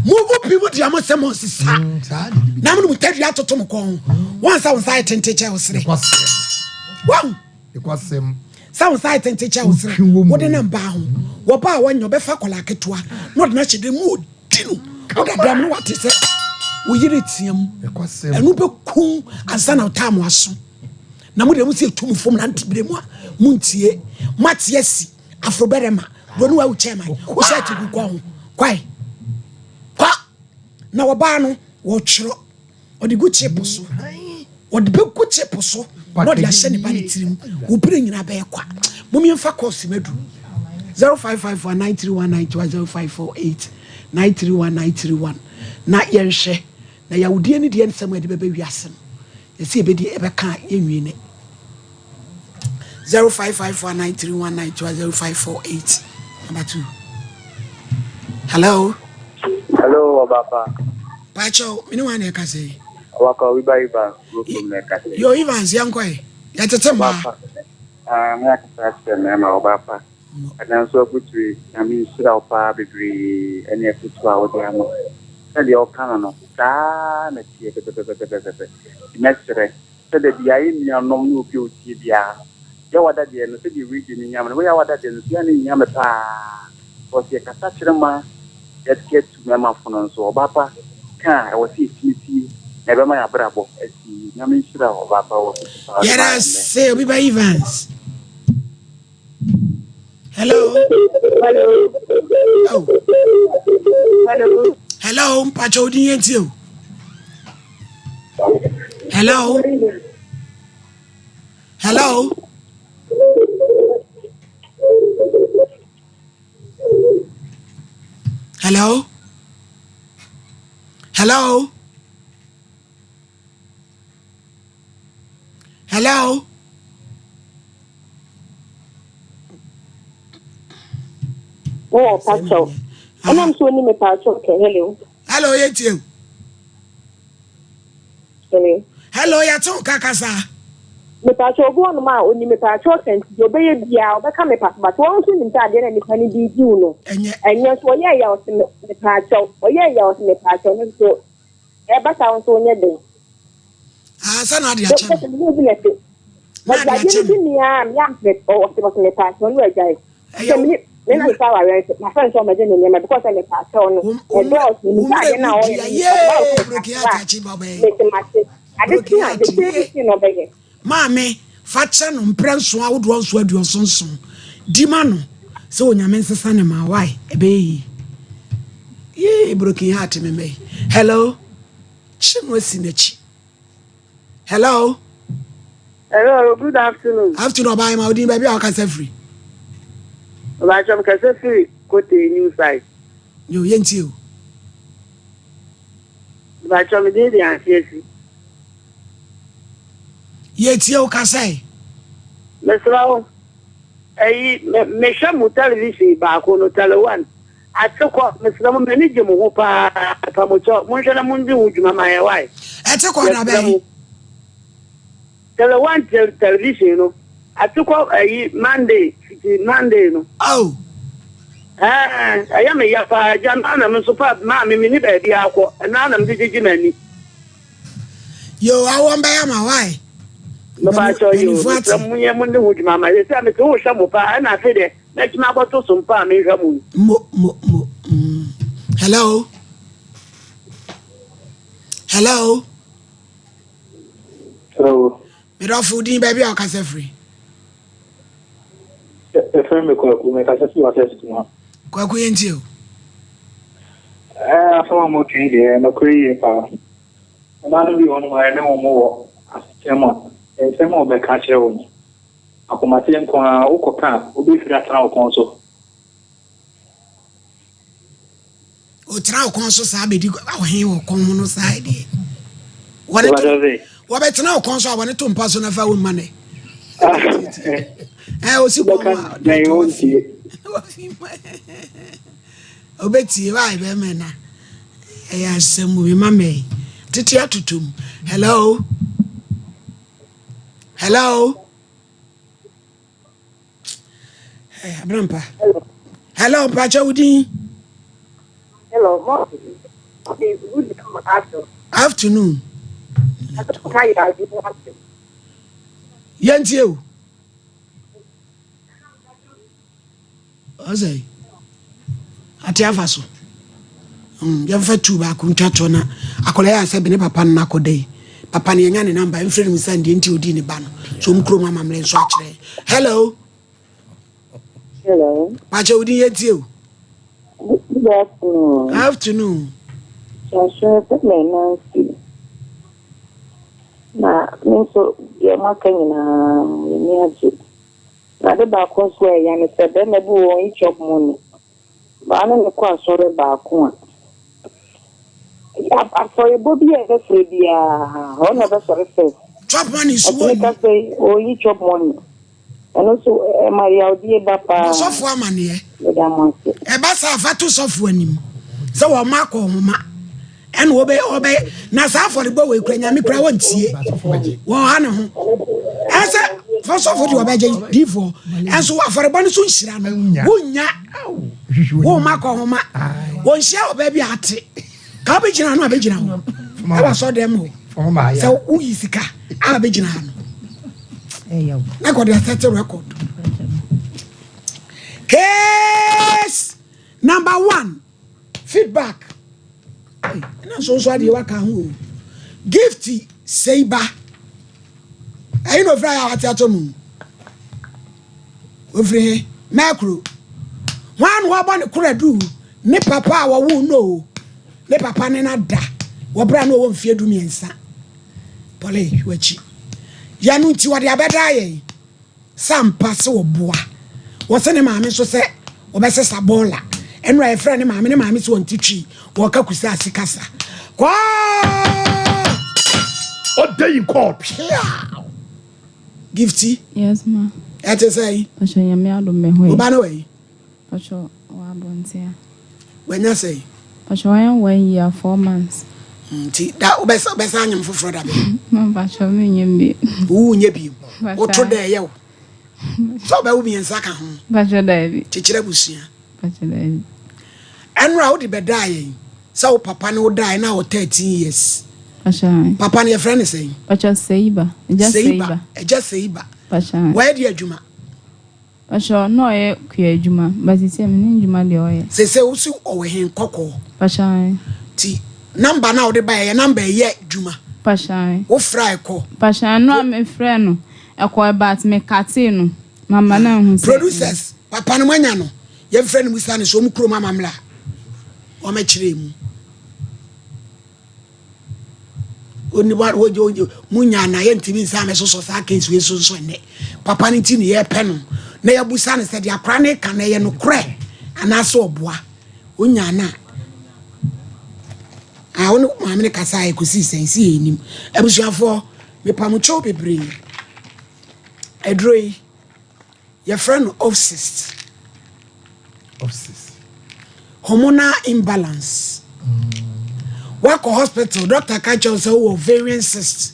Mo mo bi mo deɛ mo sɛ mo nsesa. Mm, na mo mo tadua atoto mo kɔn. Mm. Wɔn nsa wɔn nsa ayɛ tenten kyɛ ɔsere. Wɔn. Sɛ wɔn nsa ayɛ tenten kyɛ ɔsere. Wɔde nam baa ho. Wɔbaa wɔnyɛ ɔbɛfa akwadaa ketewa na ɔde n'ahyɛ dɛ mu odi no. Woda dɛm no wate sɛ wo yere team. Ɛno bɛkum ansa na ɔtaa mo aso. Na mo deɛ mo si etu mo fam na nte bere mu a mo ntie. Mo ate asi afro bɛrɛma. Broni wa wo chairman. Wo sɛ ati gu kɔ ho. Kwae. Kwa. Na ɔbaa no wɔtwerɛ ɔde gu chip so. Ɔde bɛgu chip so na ɔde ahyɛ ne ba ne tirim. Wo bere nyinaa bɛyɛ kwa. Mom yɛmfa kɔɔse madu. 0554 931 0548 931 931 na yɛnhwɛ na yawudie ne deɛ nsɛm a yɛde bɛbɛ wiase no yɛsɛ yɛbɛdi ɛbɛka a yɛnwie nɛ 0554 931 0548 number 2 hello. Hello ɔbapa. Pakyɛw mene wan na ɛkasa yi. Ɔbapa obi ba Evans kurom na ɛkasa yi. Yo Evans yɛnkɔ ɛ yɛtete mmaa. Ɔbapa ah me akasa akyerɛ mmarima ɔbapa. Nanso Abotire, Nyame nhyira wo paa bebree ɛne afutuo a wode ama. Sɛdeɛ woka no no, saa ara na ɛteɛ pɛpɛpɛpɛpɛpɛ. Nti mɛsrɛ sɛ da biara yɛn nuanom ne obi a ɔtie biara no, Yawada deɛ no, sɛdeɛ wei deɛ mehia me no, wo Yawada deɛ no nso yɛ a na ɛhia me paa. Because yɛkasa kyerɛ ma yɛte atu mmarima fono nso, ɔbaa pa ka a ɛwɔ sɛ yɛtumi tie na ɛbɛma yɛn abrabɔ asi yie. Nyame nhyira wo ɔbaa pa wɔ afutuo pa a wode Yɛda ma yɛn nnɛ. ase obi ba Evans. Hello. Hello. Oh. Hello. Hello, mpacho odin yɛn tie o. Hello. Hello. Hello. Hello. Hello. Oh, pastor. And I'm so me pastor. Okay, hello. Hello, yɛ tie o. Hello. Hello, yɛ te wo kakasa. Mepaakyɛw obi wɔ nom a onim mepaakyɛw sɛ nti deɛ ɔbɛyɛ biaa ɔbɛka mepaakyɛw but wɔn nso nim sɛ adeɛ na nipa no de diw no ɛnyɛ nso ɔyɛ yɛ ɔse mepaakyɛw ɔyɛ yɛ ɔse mepaakyɛw no nso ɛba saa nso onyɛ den. Ah sɛ na ade akyɛ no. Sɛ obi na ɛte. Na ade akyɛ no. Bi mia mia mpɛ ɔse ɔse mepaakyɛw no agyae. Ɛyɛ wo. Me na mefa awareɛ nso ma fɛn sɛ ɔmɛgye ne nneɛma because sɛ mepaakyɛw no ɛdɔɔso nim sɛ adeɛ no a ɔyɛ no mete mate ade kye a the same thing na ɔbɛyɛ. Maame, fa kyɛ no mprɛ nson ahodoɔ nson aduɔson nson. Di ma no sɛ Onyame nsesa ne ma why? Ɛbɛyɛ yie. Yee broken heart me mma yi. Hello? Kye no asi n'akyi. Hello? Hello, good afternoon. Afternoon, ɔbaa ma odin baabi a ɔkasa firi. Ɔbaakyɛm kasa firi Kote New Site. Yo, yɛntie o. Mpakyɛw me din de Anseasi. Yɛtie wo kasa yi. Mesrɛ wo, ɛyi me mehwɛ mo television baako no tele one atekɔ mesrɛ mo m'ani gye mo ho paa pamokyɛw monhwɛ na mondi ho dwuma ma yɛn wae. Ɛte kɔ da Yɛsrɛ bɛn? mo. Tele one tel television no atekɔ ɛyi Monday fiti Monday no. Oh. Ɛɛ ɛyɛ me ya paa agya no ara na me nso pa maame me ni baabi akɔ ɛno ara na mede gyegye m'ani. Yo awɔ mbɛyɛ ama why. Mepakyɛw yo mesrɛ mo monyɛ mo ne ho dwuma ma sɛ mete ho hwɛ mo paa ɛna afei deɛ mɛtumi akɔto so mpo a menhwɛ mo yi. Mo mo mo mm. Hello. Hello. Hello. Medɔfo din baabi a ɔkasa firi. Yɛfrɛ me Kwaku, mekasa fi West mu. Kwaku yɛntie o. Ɛɛ asɛm a moka yi deɛ nokorɛ yie paa. Mmaa no bi wɔ hɔnom a yɛne wɔn wɔ asetena mu a, nsɛm a wɔbɛka akyerɛ wo no, akomateɛ nko ara wokɔka a, wobɛfiri atena wo kɔn so. Ɔtena wo kɔn so saa bɛdi ɔhe wɔ kɔn ho no saa deɛ. Wɔne to wɔbɛtena wo kɔn so a wɔne to mpa so na fa wo mma nɛ. Ɛ osi kɔn ho a ɔde to wafi. Ɔbɛtie wa ɛbɛmɛ na ɛyɛ asɛm mu mema mɛ tete atotom. Hello. Hello. Hey, Abrampa. Hello. Hello, Mpacha Udin. Hello, Mom. Good afternoon. Afternoon. Yɛntie o. Ɔsɛ ate afa so. Mm, yɛmfa tu baako ntwa toɔ na akwadaa yi asɛ bene papa no n'akɔda yi. Papa no yɛnya ne namba mfiri no mu sɛ deɛ nti ɔdii ne ba no. So ɔm kurom amammerɛ nso akyerɛ. Hello. Hello. Pakyɛ wo din yɛntie o. Good afternoon. Afternoon. Kyerɛkyerɛ sɛ me Nancy. Na me nso deɛ moaka nyinaa m'ani agye. Na ade baako nso a ɛya ne sɛ bɛrima bi wɔ hɔ ɔnyi chop money. Baa ne no kɔ asɔre baako a, afɔrebɔ bi a ɛbɛfrɛ biara ɔno na ɔbɛsɔre first. Chop money so wɔnyi. Ɛtumi ka sɛ ɔnyi chop money. Ɛno nso ɛma yawdie ba paa. Bɔ sɔfo amaneɛ. Meda mo ase. Ɛba saa fa to sɔfo anim sɛ wɔn akɔ nhoma ɛna wɔbɛ wɔbɛ na saa afɔrebɔ wɔ ekura nyame kura wɔn tie wɔn ha ne ho ɛsɛ fɔsɔfo deɛ ɔbɛgye diifoɔ ɛnso afɔrebɔ no so nhyira no wonya wɔn ma kɔ nhoma wɔn hyia wɔ baabi a ate ka wobɛgyina no a bɛgyina hɔ ɛwɔ asɔ dɛm hɔ sɛ woyi sika a bɛgyina ha no na kɔde asɛte record case number one feedback ɛna nso nso adeɛ waka ho o gift sɛi ba ɛyi na ofiri ayɛ a wate atɔ mu ofiri he mɛkuro wɔn a na wɔabɔ ne kora du ne papa a wɔwo no o ne papa ne na da wɔbra no ɔwɔ mfie 13 pɔle wakyi yɛno nti wɔde abɛda yɛn Sɛ ampa sɛ ɔboa. Wɔse ne maame nso sɛ ɔbɛsesa bɔɔla. Ɛnora yɛfrɛ ne maame, ne maame sɛ ɔnte twi, wɔka kusaasi kasa. Kwaa! Ɔda yi kɔɔ. Piaw! Gifty. Yes ma. Ɛte sɛn? Pacho Nyame adom me ho ye. Wo ba no wɔ he? Pacho ɔwɔ abɔnten a. Wanya sɛn? Pacho wanya 1 year 4 months. Nti da wobɛsa wobɛsa anyem foforɔ da bɛn? Mpakyɛw menyɛ bio. Wo nyɛ bio. Woto dɛ ɛyɛ wo. Sɛ wobɛwo mmiɛnsa ka ho. Mpakyɛw daabi. Kyekyere abusua. Mpakyɛw daabi. Ɛnora wode bɛdaa yɛn sɛ wo papa ne wo daeɛ na wɔ 13 years. Mpakyɛw. Papa no yɛfrɛ no sɛn? Mpakyɛw Seiba. Agya Seiba. Agya Seiba. Mpakyɛw. Wɔyɛ deɛ adwuma? Pakyɛw na ɔyɛ kua adwuma but sesei mennim dwuma deɛ ɔyɛ. Sesei wo se ɔwɔ he kɔkɔɔ. Pakyɛw ae. Nti number no a wode baeɛ ɛyɛ number a ɛyɛ dwuma? Pakyɛw ae. Wo frɛ a ɛkɔ? Pakyɛw ɛno a me frɛɛ no ɛkɔɛ but me katee no mamma no anhu sɛ. Producers papa no moanya no yɛmfrɛ no musa no sɛ ɔmo kurom amammerɛ a ɔmɛkyerɛ mu. Oni wa wo wo mu nya na yɛntumi nsa mɛsosɔ saa case wei so nso ɛnɛ papa no nti ne yɛpɛ no na yɛabusa no sɛ deɛ akora no ka no ɛyɛ nokorɛ anaasɛ ɔboa onya na a wo ne maame no kasa a ɛkɔsii sɛn si yɛ nim abusuafoɔ mepamokyɛw bebree aduro yi Yɛfrɛ no Ovcyst. Ovcyst. Hormonal imbalance. Wakɔ hospital, doctor ka kyerɛ wo sɛ wowɔ ovarian cyst.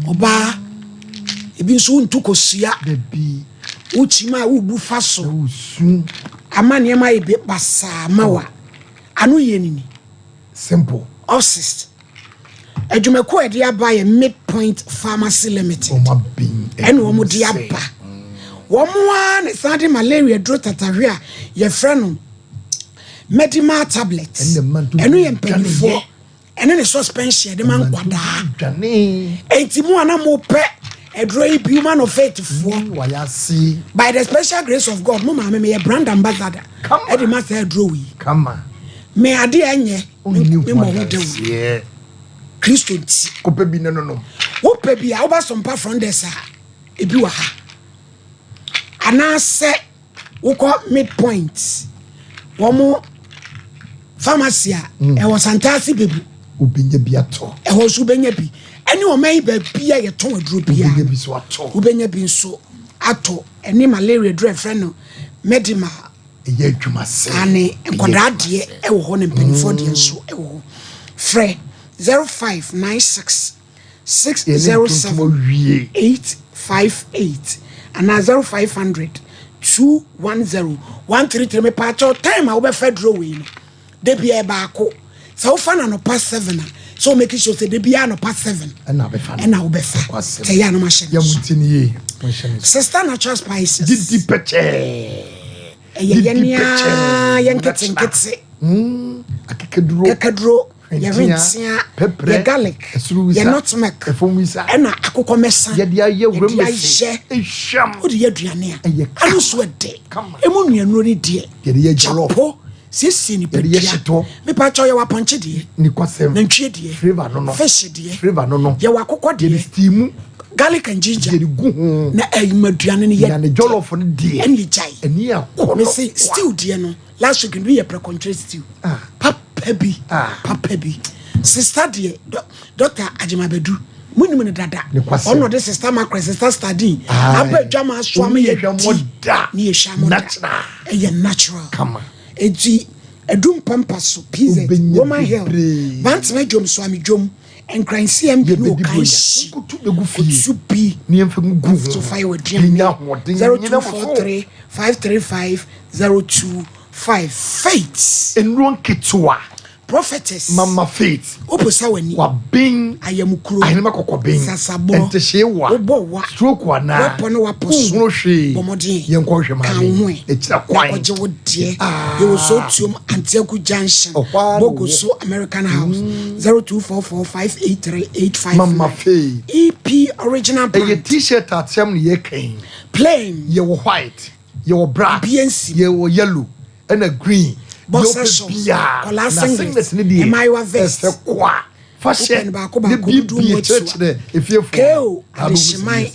Ɔbaa, ebi nso wontu kosua. Dabi. Wokyim a wobu fa so. Wosu. Ama nneɛma ayɛ basaa ma wa. Ano yie ni ni. Simple. Ovcyst. Adwumakuo a ɛde aba yɛ Midpoint Pharmacy Limited. Ɛna wɔn de aba. Wɔn ara na san de malaria duro tatahwe a yɛfrɛ no Medimal tablet. Ɛno yɛ mpanimfoɔ. Ɛne ne suspension yɛde ma nkwadaa. Enti mu a na mopɛ aduro yi bi woman of faith foɔ. By the special grace of God mo maame meyɛ brand ambassador. Ɛde ma saa aduro yi. Me adeɛ ɛnyɛ. Onni ho Memmɔ ho dawuro. adanseɛ. Kristo nti. Kɔpɛ bi ne no nom. Wopɛ bi a, woba Sompa front desk a, ebi wɔ ha. Anaasɛ wokɔ Midpoint, wɔn pharmacy a mm. ɛwɔ Santase Bebu. Wobɛnya bi atɔ. Ɛhɔ nso wobɛnya bi. Ɛne ɔman yi baabi a yɛtɔn aduro biara. Wobɛnya bi nso atɔ. Wobɛnya bi nso atɔ. Ɛne malaria aduro a yɛfrɛ no Medimal. Ɛyɛ adwuma sɛ. Aane, nkwadaa deɛ wɔ hɔ na mpanimfoɔ deɛ nso wɔ hɔ. Frɛ 0596 607 858 anaa 0500 210 133. Mepaakyɛw time a wobɛfa aduro wei no, da biara baako. Sɛ wofa no anɔpa 7 a, sɛ wo make sure sɛ da biara anɔpa 7 ɛna wobɛfa. Sɛ ɛyɛ a na mahyɛ no so. Sister Natural Spices. Didi pɛkyɛɛ. Ɛyɛ yɛn ara yɛn nketenkete. Mm, akekaduro. Akekaduro, yɛ hwentia, yɛ garlic, yɛ nutmeg, ɛna akokɔ mɛsa. Yɛde ayɛ wura mɛse. Ehwam. Wode yɛ aduane a. Ɛyɛ kama. Ɛno nso ɛdɛ. Emu nnuanuro ne deɛ. Yɛde yɛ jollof. Kyapo. Siesie nipadua. Yɛde yɛ hyetɔ. Mepa kyɛw yɛwɔ apɔnkye deɛ. Nikwasɛm. Nantwie deɛ. Flavour no no. Fish deɛ. Flavour no no. Yɛwɔ akokɔ deɛ. Yɛde steam. Garlic and ginger. Yɛde gu ho. Na ɛyi ma aduane no yɛ. Na ne jollof no deɛ. Ɛne gyae. Ɛne akɔ no. Mese stew deɛ no last week no yɛ prɛkɔnkyerɛ stew. Ah. Papa bi. Ah. Papa bi. Sister deɛ Doctor Agyemabadu. Mo nim no dada. Ɔno ɔde sister Mackerel, sister Stadin. Aba adwama aso ama yɛ di. Ne yɛ hwɛ Natural. Ɛyɛ natural. Kama. Eti Adum Pampa so PZ Roman Hill Bantama dwom Suame dwom Nkran CMB ne Okan hyi Kotu bi so fa yɛ w'aduane 0243 535 025 Faith. Nnuro nketewa. Prophetess. Mama Faith. Woposa w'ani. Waben. Ayamukuro. Ahenema kɔkɔben. Sasabɔ. Ntehyeewa. Wobɔ wa. Stroke anaa. Wapɔ ne wapɔ so. Wonhunu hwee. Bɔ mmɔden. Yɛnkɔ nhwɛ maame. Ka wo ho ɛ. Akyira kwan. Na kɔgye wo deɛ. Ah. Yɛwɔ Sotuom Antiaku Junction. Ɛhɔ ara na Boko wɔ. so American House. 0244 583 859. Mama Faith. EP Original Ɛyɛ Brand. T-shirt asɛm na yɛreka yi. Plain. Yɛwɔ white, yɛwɔ black, Obiara nsi mu. yɛwɔ yellow, ɛna green. Deɛ Boxer wopɛ shorts, biara. kɔlaa Na singlet, singlet no deɛ mmaayewa vest. ɛsɛ kwa. Fa Wopɛ hyɛ no baako ne baako, dodoɔ mu biebie atua. kyerɛkyerɛ efiefoɔ no. KO Na wobɛhu sɛ Adehyeman, yes.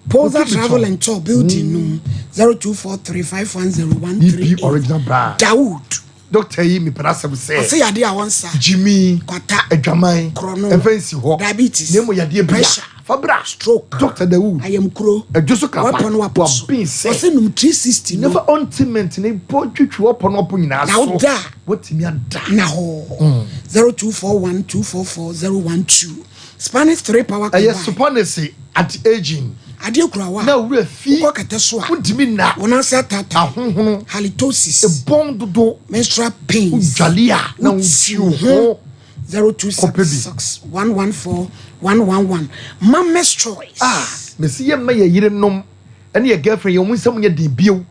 Poza Wotu bi Travel tɔn. and Tour building no mu, 0243 510 EP 138. original brand. Dawood. Doctor yi mepɛ n'asɛm sɛ. Ɔse yadeɛ a wɔnsa. Gyimi. Kwata. Adwaman. Korɔno. Ɛmfa nsi hɔ. Diabetes. Na mmom yadeɛ bia. Pressure. Fa bra. Stroke. Doctor Dawood. Ayamkuro. Adwo so krapa. Wapɔ no wapɔ so. Waben sɛ. Ɔse nom 360 no. Na fa ointment no bɔ twitwi w'apɔ no w'apɔ nyinaa Na so. woda a. Woatumi ada. Na hɔ. 0241 244 012. Spanish 3 power Ɛyɛ combine. Supanese anti aging. Adeɛ kura wo a, Na wura fi. wokɔ kɛtɛ so a, Wontumi nna. wo nan ase ataataa, Ahohono. halitosis, Ebɔn dodo. menstrual pains, Wodwale a na wotwi wotwi wo wo ho. ho. Kɔpɛ bi. 0266 114 111. Mama's Choice. Ah, mesi yɛ mma yɛ yerenom ɛne yɛ girlfriend yɛ wɔn nsɛm nyɛ den bio.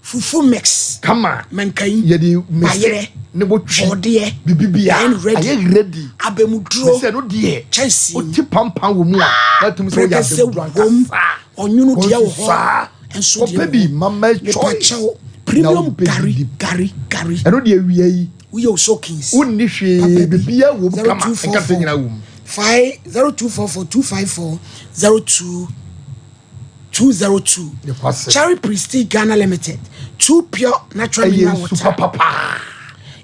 Fufu mix. Kama. Mankayi. Yɛde mese Bayerɛ. ne botwi. Bɔɔdeɛ. Bibi bia. Ayɛ no ready. Ayɛ ready. Abɛmuduro. Mese ɛno deɛ. Kyɛnsee mu. Wote pampan wɔ mu a. Na tumi sɛ woyɛ Prekɛsɛ abɛmuduro wom. ankasa. Ɔnwono deɛ wɔ hɔ. Saa. Nso deɛ Kɔpɛ wɔ bi hɔ. Mama's Choice. Mepakyɛw. Premium Na gari wobɛdidi. gari gari. Ɛno deɛ awia yi. Woyɛ wo soakings. Wonni hwee. Papa bi. Biribiara wɔ mu kama. Nkate nyinaa wɔ mu. 5 0244 254 02 202. Nokwasɛm. Cherry Prestige Ghana Limited. Two pure natural Ɛyɛ mineral nsu water. papapaa.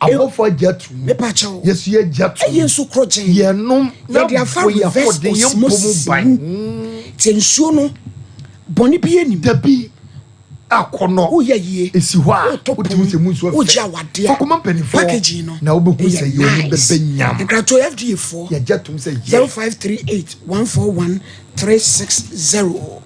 Abɔfo agye atum. Mepakyɛw. Yɛsu yɛ agye atum. Ɛyɛ nsu korɔgyen. Yɛnom na Yɛde afa bɔ yɛ reverse ahoɔden yɛn mpɔ mu osmosis ban. mu. Te nsuo no bɔne bi anim. Dabi akɔnɔ. Woyɛ yie. Esi hɔ a Wotɔ wotumi sɛ mu nsuo pon. Wogye fɛ. awadeɛ a. Fakɔma mpanimfoɔ. Packaging no. Na wobɛhu ɛyɛ sɛ yɛ oni nice. bɛbɛ nyam. Nkratoɔ FDA foɔ. Yɛgye atum sɛ yɛ. 0538 141 360.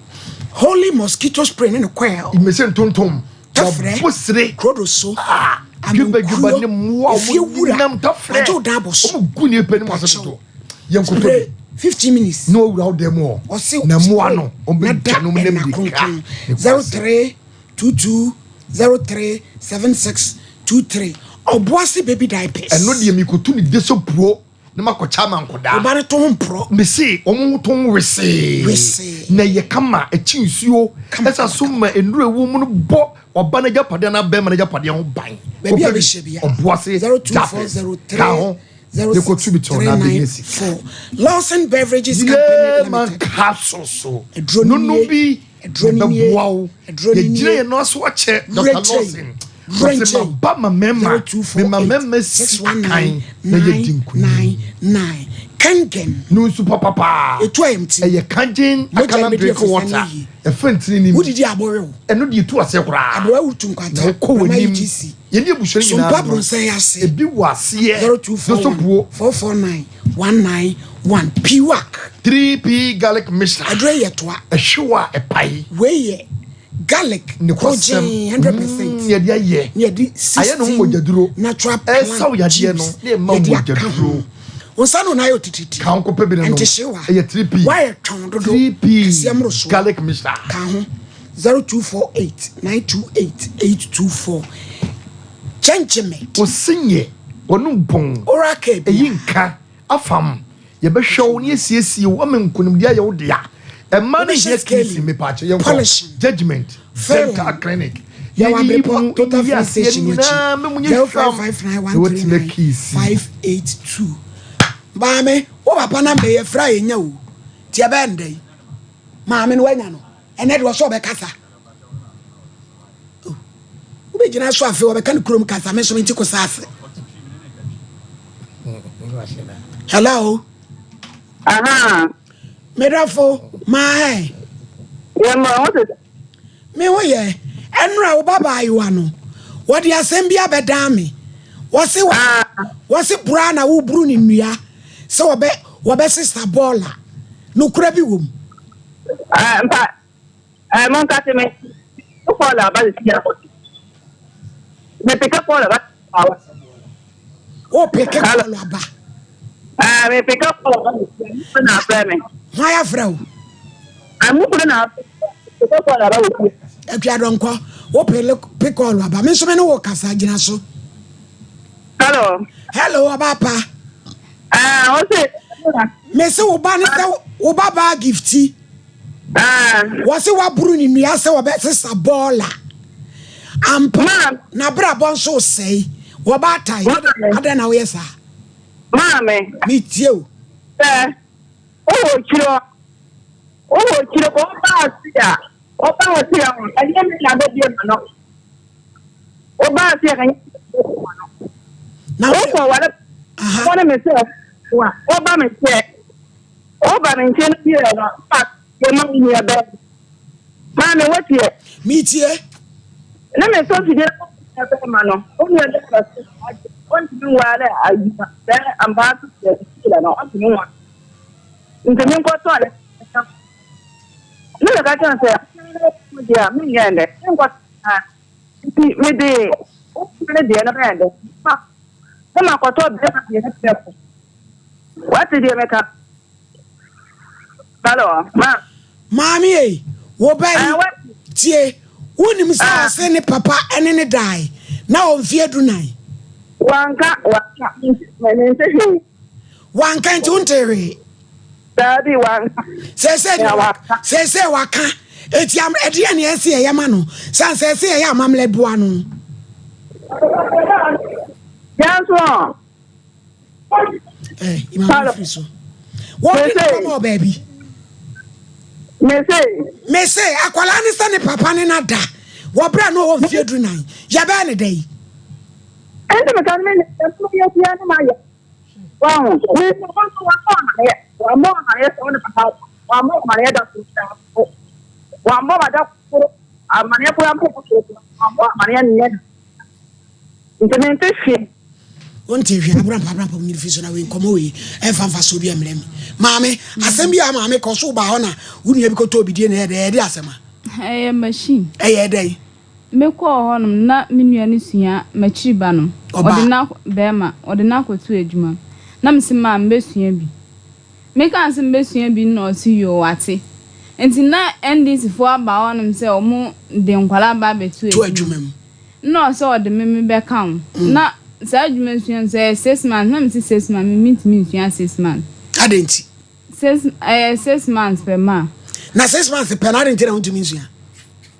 Holy mosquito spray ne ne coil. Mmese ntontom. Tafrɛ. Wɔbo sere. Krodo so. Ah, dwebadweba ne mmoa a Efie wɔn wura. nam tafrɛ. Agye wo dan abɔ so. Wɔn gu nnipa anim ase dodo. Yɛn nkoto Spray bi. 15 minutes. Na owura wo dan mu hɔ. Ɔse Na mmoa spray no, wɔn na bɛ da dwa nom ne ɛna mmirika. kronkron. Ne kwasɛm. 0322 03 7623. Ɔboase baby diapers. Ɛno deɛ mikotu ne de so puo na makɔkyɛ ama nkɔdaa. Ɔba no to ho mporɔ. Mese wɔn ho to ho wesee. Wesee. Na ɛyɛ kama, ɛkyi nsuo. Kama, Ɛsa kama, so kama. ma nnuro ɛwɔ mu no bɔ ɔba no agyapadeɛ anaa bɛrima no agyapadeɛ ho ban. Baabi a Kɔpɛ bi. bɛhyɛ bia. Ɔboase diapers. Ka ho. Yɛkɔtu bi tɔn na abɛnya sika. 0240 Lawson Beverages Company Yee man Limited. capsule so. Aduro no Nono nie. bi Aduro no nie. ɛbɛboa wo. Aduro no Yɛgyina nie. yɛn nan so akyɛ Dr. Werɛnkyɛn. Lawson. Wɔse Werɛnkyɛn. maba ma mmarima. Mema mmarima si akan na yɛdi nkonim. 0248619999. Kangen. No nsu papapaa. Etu ayamti. Ɛyɛ kangen Mogya akalan bɛdi drink afisa water. ne yie. Ɛfa ntini nim. Wodidi abɔwe wo. Ɛno deɛ etu aseɛ koraa. Aberewa wutu nkwanta. Na wokɔ Brahma w'anim. UGC. Yɛne abusua no nyinaa Sompa no. Bronsɛn ase. Ebi wɔ aseɛ. Doso 0241 puo. 449 191. Piwak. 3P garlic mixture. Aduro yi yɛ toa. Ɛhyew a ɛpae. Wei yɛ garlic Nokwasɛm. korogyen 100%. Yɛde ayɛ. Ne yɛde Ayɛ ne ho 16 mogyaduro. natural plant Ɛsaw yadeɛ no juice na ɛma yɛde aka mogyaduro. ho. Wo nsa no na ayɛ otititi. Ka ho kɔpɛ bi na nom. Ɛntehyewa. Ɛyɛ 3P. Woayɛ twɔn dodo. 3P Kɛseɛ mmorosoɔ. garlic mixture. Ka ho 0248 928 824. Kyɛnkyɛmɛt. Wo se nyɛ wɔnom bɔn. Oral care bi. Ɛyi nka afam. Yɛbɛhwɛ wo na yɛasiesie wo ama nkonimdi ayɛ wo dea. Ɛma no Wobɛhyɛ hia scaling, kisi mepaakyɛ yɛnkɔ polishing, judgment filling. dental clinic. Yɛwɔ Yɛyiyi Abrepɔ mu Total yiyi Filling aseɛ Station no no akyi. nyinaa ma mu nyɛ hwam na watumi akisi. 0559139582. Maame, wo papa na mbɛyɛ frɛ a yɛnya o. Nti ɛbɛyɛ no dɛn? Maame no wanya no. Ɛnɛ deɛ ɔsɛ ɔbɛkasa. Oh, wobɛgyina so afei wɔbɛka no kurom kasa me nso mente kosa ase. Hello. Aha. Medɔfo, maa Yɛ ma wo te. Me ho yɛ. Ɛnora wo ba baayewa no, wɔde asɛm bi abɛdan me. Wɔse wa, wɔse bura na woburu ne nnua sɛ wɔbɛ wɔbɛsesa bɔɔla. Nokora bi wom. Ah, mpa. Eh, monka se me. Paul aba sisi ya. Me peke Paul aba. Wo peke Paul aba. Ah, me peke Paul aba sisi ya. Mo na afrɛ me. Hwan afrɛ wo? Ah, mo kunu na afrɛ. Peke Paul aba wɔ fie. Akuadɔnkɔ, wo peke Paul aba. Me nso me ne wo kasa gyina so. Hello. Hello, ɔba pa. Ah, wo se. Me se wo ba ne sɛ wo ba baa gifti. Ah. Wɔse waboro ne nnua sɛ wɔbɛsesa bɔɔla. Ampa, n'abrabɔ nso resɛe. Wɔbaatae, adɛn na woyɛ saa? Maame. Metie o. Sɛ wowɔ kyerɛ wowɔ kyerɛ wɔba ase a wɔba ase a ɛnyɛ me na bɛbie ma no. Wɔba ase a ɛnyɛ me na bɛbie ma no. Na wokɔ ware wɔne me sɛ wɔba me sɛ Woba me nkyɛn no yɛ no a yɛ ma wo nua bɛn. Maame wotie. Metie. Ne me sɔ fidie. nua bɛrima no, wo nua bɛrima so ɔntumi nware ayi sɛ ambaa so sɛ ɛsila no ɔntumi nware. Nti menkɔtɔ ne ne meka kyerɛ no sɛ deɛ a menyɛ ndɛ menkɔtɔ nti mede wo ne deɛ no bɛyɛ ndɛ na makɔtɔ bɛrima deɛ no prɛko. Wate deɛ meka? Hello, ma. Maame ei, wo ba yi, tie, wonim sɛ ɔse ne papa ne ne dae na ɔwɔ mfeɛ dunan? Wanka, wanka, mente hwee. Wanka nti wontee hwee? Daabi, wanka. Seesei deɛ wanka. Seesei waka. Eti ɛdeɛ ne ɛse yɛyɛ ma no, sane sɛ ɛse yɛyɛ amammerɛ boa no. Yɛn nso. Eh, imam firi so. Wɔn de ne kɔma wɔ baabi. Mese. Mese akwadaa ne sɛ ne papa ne na da wɔ berɛ a na ɔwɔ mfeɛ 14 yɛbɛyɛ ne dɛ yi. Ɛnti meka no menya ɛmu yɛ bia ne ma yɛ. Wahu. Me nso wɔn nso wɔn amaneɛ wɔn mmɔ amaneɛ sɛ wɔn papa wɔn mmɔ amaneɛ da koro da koro wɔn mmɔ da koro amaneɛ koro mpo koro wɔn mmɔ amaneɛ nnɛ nti mente hwee. Wonte hwee abrampa abrampa wo nyiri fi so na wei nkɔmɔ wei ɛmfa mfasoɔ bi ɛmmerɛ me maame asɛm bi a maame kɔ so baa hɔ na wo nua bi kɔtɔ obi die na ɛyɛ dɛ ɛyɛ de asɛm a. Ɛyɛ machine. Ɛyɛ dɛn. Me kɔɔ hɔ nom na me nua no sua makyiri ba no ɔde no bɛɛma ɔde no akɔto adwuma na me se maa me bɛsua bi me kaa se me bɛsua bi no na ɔse yoo wate nti na NDC foɔ aba hɔ nom sɛ ɔmo de nkwadaa ba abɛto adwuma mu. Nna ɔsɛ ɔde me me bɛka ho. Na saa adwuma sua no sɛ ɛyɛ 6 months na mese 6 months me mentumi nsua 6 months. Adɛn nti? Six ɛyɛ 6 months pɛ ma. Na 6 months pɛ no adɛn nti na wontumi nsua?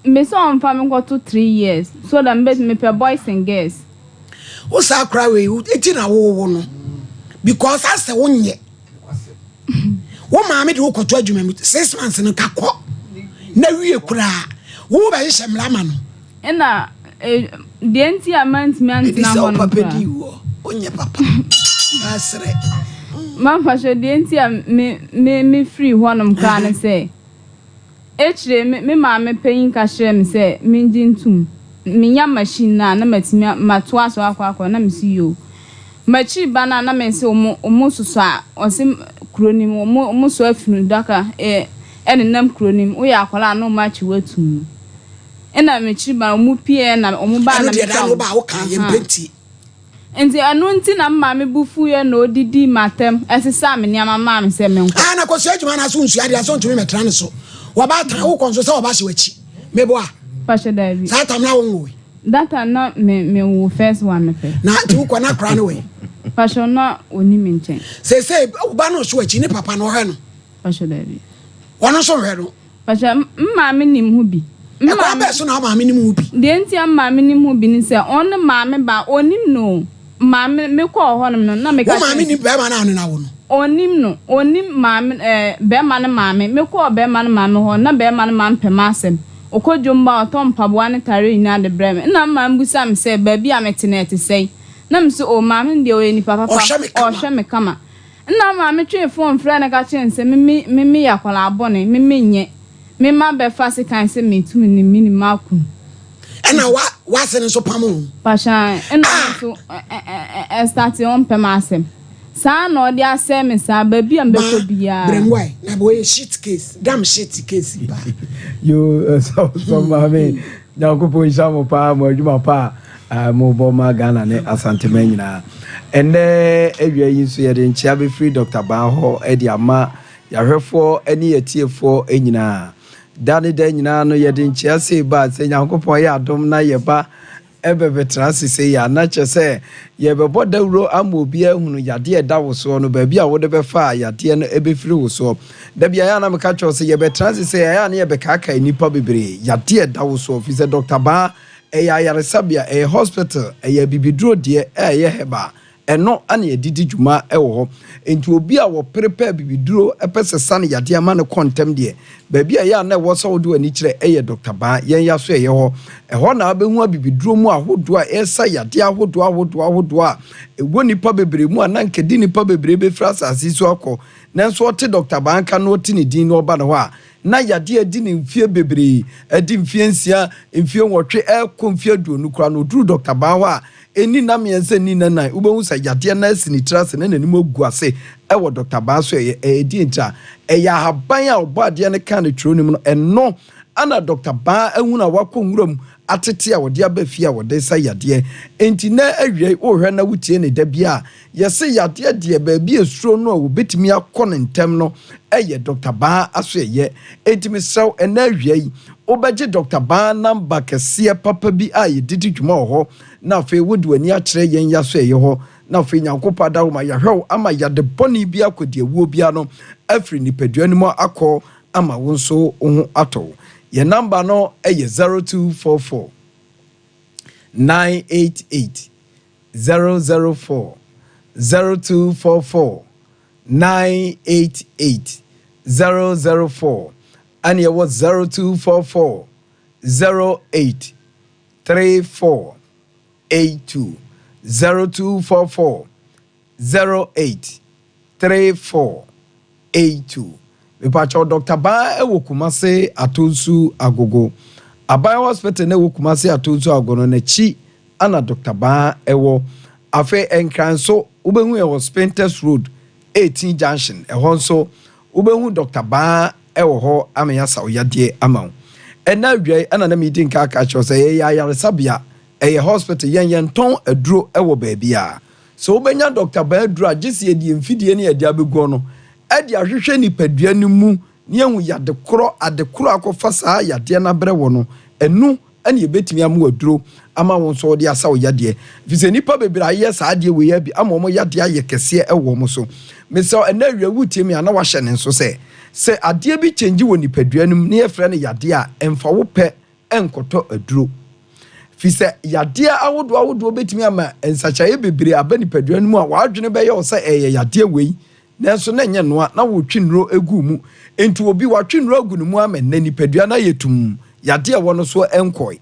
Mese ɔmfa me nkɔto 3 years so that mebɛtumi mepɛ boys and girls. Wo saa koraa wei eti na wowo no because asɛ wonyɛ wo maame de wokɔto adwuma mu 6 months no ka kɔ na wie koraa wo bɛhyehyɛ mmara ma no. Ɛna deɛ nti a mantumi Ɛdi antena sɛ hɔ wo no papa koraa. di woɔ wonyɛ papa asrɛ. Mamfa hwɛ deɛ nti a me me me firi hɔnom koraa ne sɛ ekyire me me maame panyin ka kyerɛɛ me sɛ mengye ntom menya machine no a na matumi matoa so akɔ akɔ na mesi yoo m'akyiri ba no a na mese ɔmo ɔmo soso a ɔse kuro nim ɔmo ɔmo so afunu daka ɛ ɛnenam kuro nim woyɛ akwadaa a na ɔmo akyi watum no ɛna m'akyiri ba no ɔmo pie na ɔmo baa Ɛno na deɛ daa metwa no wobaa woka yɛ aha. mpɛ ntie. Nti ɛno nti na me maame bu fuiɛ na odidi m'atɛm ɛsesa me nneɛma maa me sɛ menkɔ. Ah na kɔsua adwuma na so nsua adeɛ so ntumi mɛtena ne so wɔba wokɔ nso sɛ wɔba hyɛ w'akyi meboa. Pahyɛ daabi. Saa tam na wonwoe. That time na me me wo first one no pɛ. Na nti wokɔ na akora no wɛ. Pahyɛ na oni me nkyɛn. Seesei woba no so akyi ne papa no ɔhwɛ no. Pahyɛ daabi. Wɔno nso nhwɛ no. Pahyɛ m maame nim ho bi. Ɛkwan bɛɛ so na wo maame nim ho bi. Deɛ nti a maame nim ho bi ne sɛ ɔne maame ba onim no maame me kɔɔ hɔnom no na meka Wo maame nim bɛrima no a ɔne no awo no. Onim no onim maame ɛɛ bɛrima no maame me kɔɔ bɛrima no maame hɔ na bɛrima no maame pɛ m'asɛm okɔ dwom ba ɔtɔ mpaboa ne tare nyinaa de brɛ me ɛna maame busa me sɛ baabi a mete no ɛte sɛn na me sɛ o maame no deɛ ɔyɛ nipa papa Ɔhwɛ me kama. Ɔhwɛ me kama ɛna maame twee phone frɛ no ka kyerɛ no sɛ me me me meyɛ akwadaa bɔne me menyɛ me ma bɛfa sekan sɛ metum ne me nim aku. Ɛna wa wase no nso pam o. Pahyɛ ɛna ɔno nso ɛstart ɔmpɛ m'asɛm saa na ɔde asɛe me saa baabi a mbɛkɔ biara. Brɛmwae na wɔyɛ shit case damn shit case pa. Yo so so maame Nyankopɔn nhyira mo paa mo adwuma pa a mobɔ ma Ghana ne Asantema nyinaa. Ɛnɛ awia yi nso yɛde nkyea bɛfiri Dr. Baa hɔ de ama yɛahwɛfoɔ ne yɛtiefoɔ nyinaa. Da ne da nyinaa no yɛde nkyea sei ba sɛ Nyankopɔn yɛ adom na yɛba ɛbɛbɛtena ase sei a na kyerɛ sɛ yɛbɛbɔ dawuro ama obiara hunu yadeɛ ɛda wo soɔ no baabi a wode bɛfa a yadeɛ no ɛbɛfiri wo soɔ. Da bi ayɛ a na meka kyerɛw sɛ yɛbɛtena ase sɛ ɛyɛ a ne yɛbɛkaakae nnipa bebree yadeɛ ɛda wo soɔ firi sɛ Dr. Baa ɛyɛ ayaresabea, ɛyɛ hospital, ɛyɛ abibiduro deɛ ɛyɛ herbal ɛno ana yɛde di dwuma ɛwɔ hɔ. Nti obi a wɔpere pɛ abibiduro ɛpɛ sɛ sane yadeɛ ama no kɔ ntɛm deɛ baabi a ɛyɛ a na ɛwɔ sɛ wode w'ani kyerɛ ɛyɛ Dr. Baa yɛn ya so ɛyɛ hɔ. Ɛhɔ na wobɛhu abibiduro mu ahodoɔ a ɛsa yadeɛ ahodoɔ ahodoɔ ahodoɔ a ɛwɔ nipa bebree mu a na nkɛdi nipa bebree bɛfiri asase so akɔ. Nanso ɔte Dɔkta Baa nka na ɔte ne din na ɔba ne hɔ a, na yadeɛ adi no mfeɛ bebree, adi mfeɛ nsia, mfeɛ nwɔtwe, ɛrekɔ mfeɛ aduonu koraa no, ɔduru Dɔkta Baa hɔ a, ɛnni nna mmiɛnsa, ɛnni nna nnan, wobɛhu sɛ yadeɛ no asi ne tiri ase na n'anim agu ase wɔ Dɔkta Baa so. Ɛyɛ ɛyɛ deɛ nti a? Ɛyɛ ahaban a Ɔbɔadeɛ no kaa no twerɛ no mu no, ɛno na Dɔkta Baa ahunu a wakɔ nwura mu atete a wɔde aba fie a wɔde resa yadeɛ. Enti nnɛ awia yi, worehwɛ na wotie ne da biara a, Yɛse yadeɛ deɛ baabi a esuro no a wɔbɛtumi akɔ no ntɛm no yɛ Dɔkta Baa asoɛyɛ. Enti mesrɛ wo ɛnnɛ awia yi wobɛgye Dɔkta Baa namba kɛseɛ papa bi a yɛde di dwuma wɔ hɔ na afei wode w'ani akyerɛ yɛn yasoɛyɛ hɔ na afei Nyankopɔn adaworoma yɛahwɛ wo ama yade bɔne biara kɔdiawuo biara no afiri nipadua no mu akɔ ama wo nso wo ho atɔ wo. Yɛn namba no yɛ 0244 988 004 0244 988 004 ɛne ɛwɔ 0244 08 34 82 0244 08 34 82 Mepakyɛw Dɔkta Baa ɛwɔ Kumase Atonsu Agogo Aban Hospital no ɛwɔ Kumase Atonsu Agogo no n'akyi ana Dɔkta Baa ɛwɔ. Afei Nkran nso wobɛhu yɛn wɔ Spintex Road 18 Junction ɛhɔ nso wobɛhu Dɔkta Baa ɛwɔ hɔ ama yɛasa wo yadeɛ ama wo. Ɛnɛ awia yi ɛna na medi nka aka akyerɛ wo sɛ yɛyɛ ayaresabea, ɛyɛ hospital, yɛn yɛntɔn aduro ɛwɔ baabiara. Sɛ wobɛnya Dɔkta Baa aduro a gye sɛ yɛde yɛn mfidie ne yɛde abɛgu hɔ no de ahwehwɛ nipadua no mu na yɛahu yade korɔ, ade korɔ a akɔfa saa yadeɛ no abrɛ wɔ no, ɛno na yɛbɛtumi ama wo aduro ama wo nso wode asa wo yadeɛ. Ɛfiri sɛ nnipa bebree ayɛ saa adeɛ wei ara bi ama wɔn yadeɛ ayɛ kɛseɛ wɔ wɔn so. Mesrɛ wo, ɛnnɛ awia woretie me a na woahyɛ ne nso sɛ, sɛ adeɛ bi kyɛngye wɔ nipadua no mu na yɛfrɛ no yadeɛ a, mfa wo pɛ nkɔtɔ aduro. Ɛfiri sɛ yadeɛ ahodoɔ ahodoɔ bɛtumi ama nsakyeraeɛ bebree aba nipadua no mu a w'adwene bɛyɛ wo sɛ ɛyɛ yadeɛ wei, nanso na ɛnyɛ noa, na wɔretwe nnuro gu wo mu. Enti obi watwe nnuro agu ne mu ama nnɛ nipadua no ayɛ tumm, yadeɛ a ɛwɔ no soɔ nkɔe.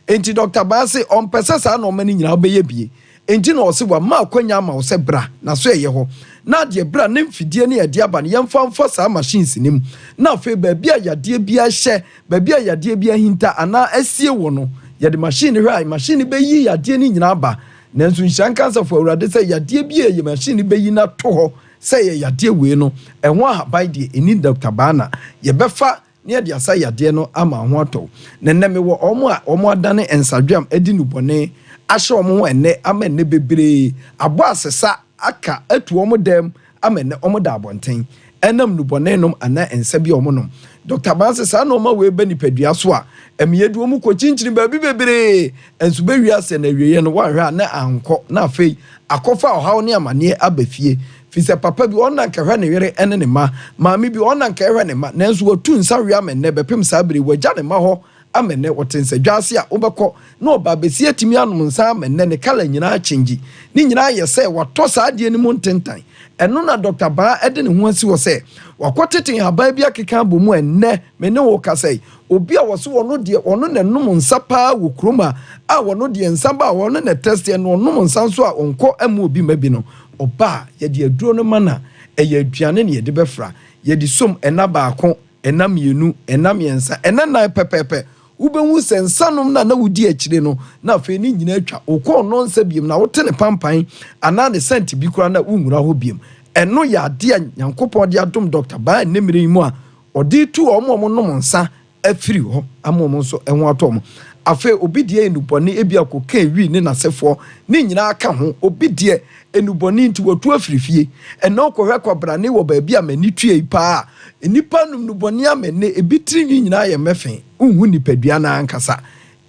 Enti Dɔkta Baa se ɔmpɛ sɛ saa nnoɔma no nyinaa wobɛyɛ bie. Enti na ɔse wama akwanya ama wo sɛ bra na so ɛyɛ hɔ. Na adeɛ bra ne mfidie ne ɛde aba no yɛmfa mfa saa machines no mu. Na afei baabi a yadeɛ biara hyɛ, baabi a yadeɛ bi ahinta anaa asie wɔ no, yɛde machine no hwɛ a, machine no bɛyi yadeɛ no nyinaa aba. Nanso nhyira nka Asafo Awurade sɛ yadeɛ bi a machine no bɛyi no ato hɔ sɛ ɛyɛ yadeɛ wei no, ɛho ahaban deɛ ɛnni Dɔkta Baana. Yɛbɛfa na yɛde asa yadeɛ no ama ho atɔ wo. Na ɛnnɛ mewɔ wɔn a wɔadane nsadweam adi nnubɔne ahyɛ wɔn ho ɛnnɛ ama ɛnnɛ bebree abɔ asesa aka atu wɔn dan mu ama ɛnnɛ wɔda abɔnten ɛnam nnubɔne nom anaa nsa bi a wɔnom. Dɔkta Baa se saa nnoɔma wei ba nipadua so a, ɛma yɛde wɔn kɔkyinkyini baabi bebree, nso bɛwie aseɛ na awieɛ no woanhwɛ a na ankɔ na afei akɔfa ɔhaw ne amaneɛ aba fie. Firi sɛ papa bi ɔno na anka ɛhwɛ ne yere ne ne mma, maame bi ɔno na anka ɛhwɛ ne mma, nanso watu nsa we ama ɛnnɛ bɛpem saa bere yi wagya ne mma hɔ ama ɛnnɛ wɔte nsadwa ase a wobɛkɔ na ɔbaa bɛsi atumi anom nsa ama ɛnnɛ ne kala nyinaa akyengyi ne nyinaa yɛ sɛ watɔ saa adeɛ no mu ntentan. Ɛno na Dɔkta Baa de ne ho asi hɔ sɛ wakɔtete nhaban bi akeka abɔ mu a ɛnnɛ me ne wo rekasa yi obi a wɔse ɔno deɛ ɔno na ɛnom nsa paa wɔ kurom a a ɔno deɛ nsa ba a ɔno na ɛtɛsteɛ na ɔnom nsa nso a ɔnkɔ mma obi mma bi no ɔba a yɛde aduro no ma no a ɛyɛ aduane na yɛde bɛfra yɛde som ɛna baako Nna mmienu, nna mmiɛnsa, nna nnan pɛpɛɛpɛ, wobɛhu sɛ nsanom no a na wodi akyire no, na afei ne nyinaa atwa. Wokɔ ɔno nsa biom na wote ne pampan anaa ne sɛnte bi koraa no a, wonwura hɔ biom. Ɛno yɛ adeɛ a Nyankopɔn de adom Dɔkta Baa nnɛ mmerɛ yi mu a ɔde retu wɔn a wɔnom nsa afiri hɔ ama wɔn nso ho atɔ wɔn. Afei obi deɛ yɛ nnubɔne, ebia cocaine, wii ne n'asefoɔ, ne nyinaa ka ho. Obi deɛ, nnubɔne nti watu afiri fie. Ɛnnɛ wokɔhwɛ kwabrane wɔ baabi a m'ani tua yi paa a, nnipa nom nnubɔne ama ɛnnɛ ebi tirinwi nyinaa ayɛ mmɛfe, wonhu nipadua no ankasa.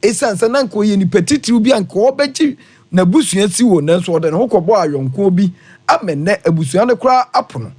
Esiane sɛ na anka ɔyɛ nipa titiriw bi a anka ɔrebɛgye n'abusua si hɔ, nanso ɔde ne ho kɔbɔɔ ayɔnkoɔ bi ama ɛnnɛ abusua no koraa apo no.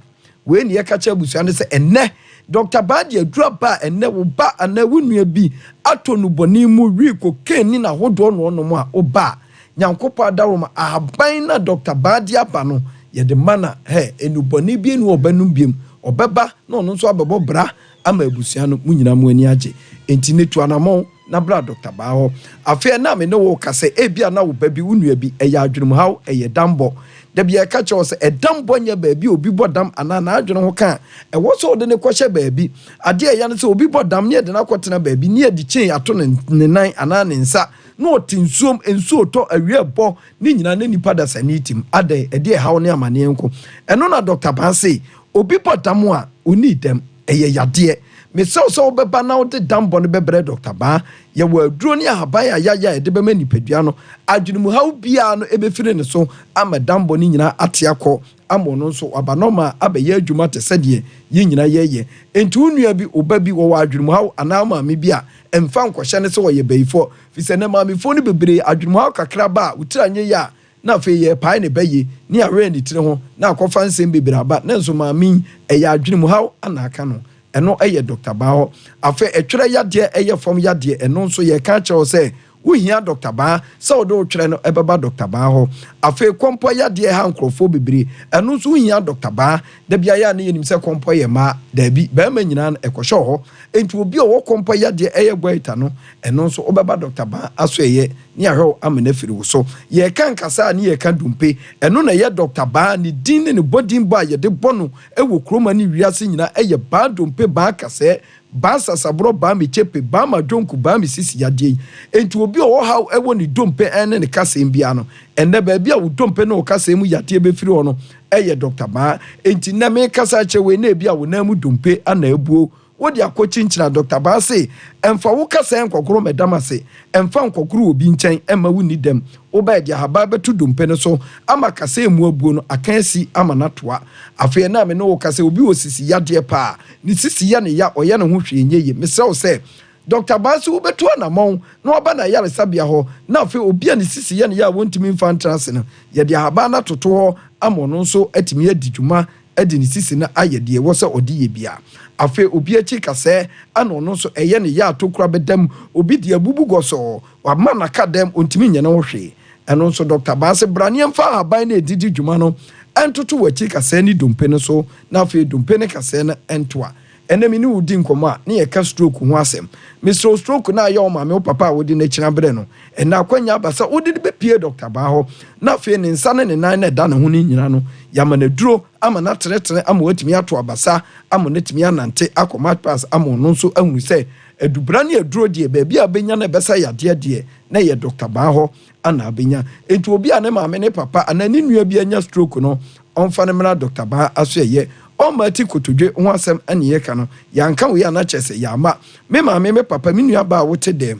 Wei na yɛka kyerɛ abusua no sɛ ɛnnɛ Dɔkta Baa de aduru aba a ɛnnɛ wo ba anaa wo nua bi atɔ nnubɔne mu, wii, cocaine ne n'ahodoɔ na ɔnom a, wo ba a, Nyankopɔn adaworoma, ahaban no a Dɔkta Baa de aba no, yɛde ma no a, hɛ, nnubɔne biara nni hɔ a ɔbɛnom biom. Ɔbɛba na ɔno nso abɛbɔ bra ama abusua no, mo nyinaa mo ani agye. Enti nnɛ tu anamɔn na bra Dɔkta Baa hɔ. Afei ɛnnɛ a me ne wo rekasa yi, ebia na wo ba bi, wo nua bi, ɛyɛ adwenemhaw, ɛyɛ dammɔ. Da biara yɛka kyerɛ wo sɛ ɛdambɔ nyɛ baabi a obi bɔ dam anaa n'adwene ho ka a ɛwɔ sɛ wode no kɔhyɛ baabi. Adeɛ a ɛya ne sɛ obi bɔ dam ne yɛde no akɔtena baabi ne yɛde chain ato ne ne nan anaa ne nsa na ɔte nsuom, nsuo retɔ, awia rebɔ, ne nyinaa na nnipa dasani te mu. Adɛn? Ɛdeɛ ɛhaw ne amaneɛ nko. Ɛno na Dɔkta Baa se obi bɔ dam a ɔnnii dɛm. Ɛyɛ yadeɛ. Mesrɛ wo sɛ wobɛba na wode dambɔ no bɛbrɛ Dɔkta Baa. Yɛwɔ aduro ne ahaban a yɛayɛ a yɛde bɛma nipadua no. Adwenemuhaw biara no ɛbɛfiri ne so ama dambɔ no nyinaa ate akɔ ama ɔno nso waba nɔma abɛyɛ adwuma te sɛ deɛ yɛn nyinaa yɛyɛ. Enti wo nua bi, wo ba bi wɔwɔ adwenemuhaw anaa wo maame bi a, mfa nkɔhyɛ no sɛ ɔyɛ bayifoɔ. Firi sɛ nnɛ maamefoɔ no bebree adwenemuhaw kakra ba a, wo tiri anyɛ yie a, na afei yɛrepae ne ba yie ne yɛawɛn ne tiri ho na akɔfa nsɛm bebree aba nanso maame yi ɛyɛ adwene mu haw na aka no ɛno ɛyɛ Doctor Baa hɔ afei ɛtwerɛ yadeɛ ɛyɛ fam yadeɛ ɛno nso yɛreka akyerɛ wo sɛ wohia Doctor Baa sɛ wode wo twerɛ no ɛbɛba Doctor Baa hɔ afei kɔmpɔ yadeɛ ɛha nkorɔfoɔ bebree ɛno nso wohia Doctor Baa da biara yɛ a na yɛnim sɛ kɔmpɔ yɛ mmaa daabi barima nyinaa no ɛkɔhyɛ hɔ enti obi a ɔwɔ kɔmpɔ yadeɛ ɛyɛ goiter no ɛno nso wobɛba Doctor Baa aso ɛyɛ ne ahwɛ wo amena firi wo so. Yɛreka nkasa a ne yɛreka dompe. Ɛno na ɛyɛ Dɔkta Baa. Ne din ne ne bɔdin bɔ a yɛde bɔ no wɔ kurom ha ne wiase nyinaa ɛyɛ Baa Dompe Baa Kasɛɛ Baa Sasaborɔ Baa Mekyepe Baa Madwonku Baa Mesisi Yadeɛ yi. Enti obi a ɔwɔ haw wɔ ne dompe ne ne kasɛɛ biara no, ɛnnɛ baabi a wo dompe ne wo kasɛɛ mu yadeɛ bɛfiri hɔ no ɛyɛ Dɔkta Baa. Enti nnɛ merekasa akyerɛ wo yi na ebia wo nan mu dompe ana abuo Wode akɔkyinkyini a, Dɔkta Baa se, Ɛmfa wo kasaɛ nkɔgoro madam ase, ɛmfa nkɔgoro obi nkyɛn mma wo nni dɛm. Wobaɛ de ahaban bɛto dompe no so ama kasaɛ mu abuo no aka asi ama no atoa. Afei ɛnnɛ a me ne wo kasa yi, obi wɔ sisi yadeɛ paa. Ne sisi yɛ no ya, ɔyɛ ne ho hwee nyɛ yie. Mesrɛ wo sɛ, Dɔkta Baa se wobɛtu anamɔn na waba n'ayaresabea hɔ na afei obi a ne sisi yɛ no ya a wɔntumi mfa ntra ase no, yɛde ahaban no atoto hɔ ama ɔno nso atumi adi dwuma de ne sisi no ayɛ deɛ ɛwɔ sɛ ɔde yɛ biara. Afei obi akyi kasɛɛ ɛna ɔno nso ɛyɛ ne ya a tokura bɛda mu, obi deɛ abubu gɔsɔɔ, wama no aka dɛm, ɔntumi nyɛ ne ho hwee. Ɛno nso Dɔkta Baa se bra ne yɛmfa ahaban no a ɛdidi dwuma no ntoto w'akyi kasɛɛ ne dompe no so na afei dompe ne kasɛɛ no ntoa. Ɛnnɛ me ne wo di nkɔmmɔ a, ne yɛka stroke ho asɛm. Mesrɛ wo stroke no a ɛyɛ wo maame, wo papa a wode no akyina berɛ no, ɛnnɛ akwanya aba sɛ wode no bɛpue Dɔkta Baa hɔ, na afei ne nsa ne ne nan no a ɛda ne ho no nyina no, yɛama no aduro ama no atenetene ama watumi ato abasa, ama no atumi anante akɔ march pass ama ɔno nso ahunu sɛ adubra ne aduro deɛ baabi a wobɛnya no a ɛbɛsa yadeɛ deɛ na ɛyɛ Dɔkta Baa hɔ ana abɛnya. Enti obi a ne maame, ne papa anaa ne nua bi anya stroke no, ɔmfa no mmra Dɔkta Baa asoɛeɛ. Ɔmma ati kotodwe ho asɛm ne yɛka no. Yɛanka wei a na kyerɛ sɛ yɛamma. Me maame, me papa, me nua baa a wote dɛm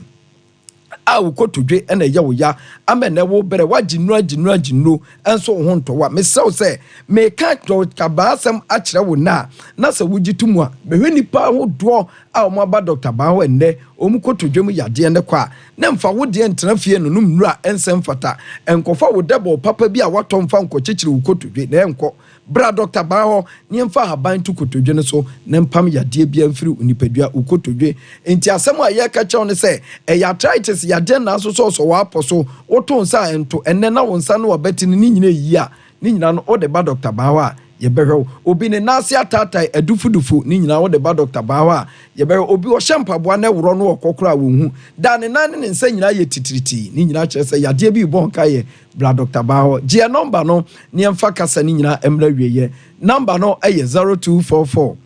a wo kotodwe na ɛyɛ wo ya ama ɛnnɛ wo brɛ, woagye nnuro agye nnuro agye nnuro nso wo ho ntɔ wo a, mesrɛ wo sɛ meka Dɔkta Baa asɛm akyerɛ wo nnɛ a, na sɛ wogye to mu a, bɛhwɛ nnipa ahodoɔ a wɔn aba Dɔkta Baa hɔ ɛnnɛ, wɔn kotodwe mu yadeɛ no kɔ a, na mfa wo deɛ ntena fie nnonom nnuro a ɛnsɛ mfata. Nkɔfa wo dɛbɔɔ papa bi a woatɔ mfa nkɔkyekyere wo kotodwe, na ɛnkɔ. Bra Dɔkta Baa hɔ na yɛmfa ahaban nto kotodwe no so na mpam yadeɛ biara mfiri wo nipadua, wo kotodwe. Enti asɛm a yɛreka kyerɛ wo ne sɛ, ɛyɛ arthritis yadeɛ na asosɔsosɔ w'apɔ so, woto nsa a ɛnto, ɛnnɛ na wo nsa ne w'abati no ne nyina ɛyi a, Ne nyinaa no wode ba dɔkta baa hɔ a, yɛbɛhwɛ wo. Obi ne nan ase ataatae, adufudufo, ne nyinaa wode ba dɔkta baa hɔ a, yɛbɛhwɛ wo. Obi ɔhyɛ mpaboa na ɛworɔ no ɔkɔ koraa a wonhu. Da a ne nan ne ne nsa nyinaa yɛ titiritii. Ne nyinaa kyerɛ sɛ yadeɛ bi rebɔ nkaeɛ. Bra dɔkta baa hɔ. Gye yɛn nɔmba no na yɛmfa kasa no nyinaa mmra awieeɛ. Nɔmba no yɛ 0244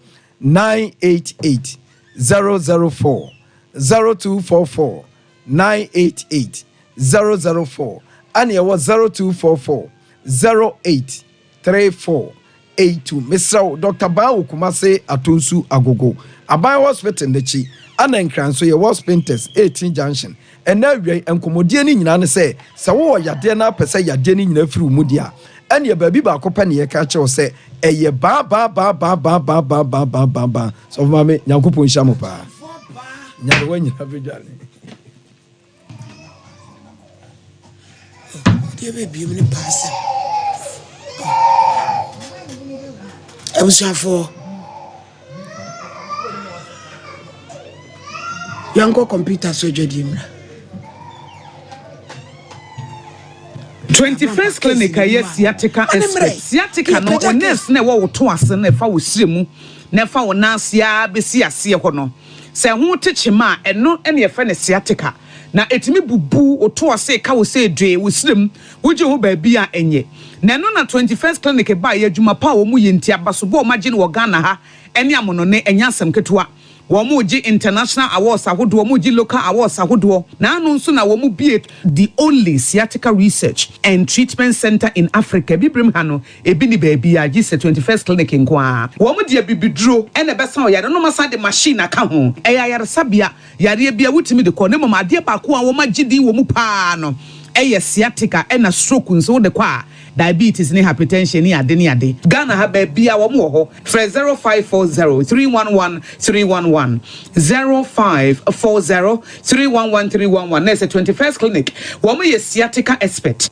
988 004, 0244 988 004 ɛne ɛwɔ 0244 08 34 82 mesrɛ wo Dr. Baa wɔ Kumase Atonsu Agogo Aban Hospital n'akyi ɛna Nkran nso yɛwɔ Spintex 18 Junction ɛnɛ awia yi nkɔmmɔdie no nyinaa ne sɛ sɛ wowɔ yadeɛ na apɛ sɛ yadeɛ no nyinaa firi wo mu deɛ a ɛneɛ baabi baako pɛ ne yɛka kyerɛ wo sɛ ɛyɛ baa baa baa baa baa baa baa baa baa baa baa sɔfo maame Nyankopɔn nhyira mo paa nyarewa nyinaa bɛdwane Deɛ bɛbiem ne paa asɛm. Abusuafoɔ, yɛnkɔ kɔmputa so adwadie mmra. 21st Clinic a ɛyɛ sciatica expert. Sciatica no, wo nerves no a ɛwɔ wo to ase no ɛfa wo srɛ mu na ɛfa wo nan ase ara bɛsi aseɛ hɔ no, sɛ ɛho te kyema a, ɛno na yɛfrɛ no sciatica. Na ɛtumi bubu wo to ase ka wo sɛ dwee wo serem, wogye ho baabi a ɛnyɛ. Na ɛno na 21st Clinic baeɛ, adwuma pa a wɔn yɛ nti, abasobɔ a wɔagye no wɔ Ghana ha ne amonɔne, ɛnyɛ asɛm ketewa. Wɔregye international awards ahodoɔ, wɔregye local awards ahodoɔ, na ano nso na wɔbue the only sciatica research and treatment centre in Africa. Abibirem ha no, ebi nni baabiara gye sɛ 21st Clinic nko ara. Wɔde abibiduro na ɛbɛsa ɔyare no na wɔasan de machine aka ho. Ɛyɛ ayaresabea, yareɛ biara wotumi de kɔ, na mmom adeɛ baako a wɔagye din wɔ mu pa ara no yɛ sciatica ɛna stroke nso wode kɔ a, diabetes ne hypertension ne ade ne ade. Ghana ha baabiaa wɔn wɔ hɔ. Frɛ 0540 311 311, 0540 311 311 na ɛsɛ 21st Clinic wɔn yɛ sciatica expert.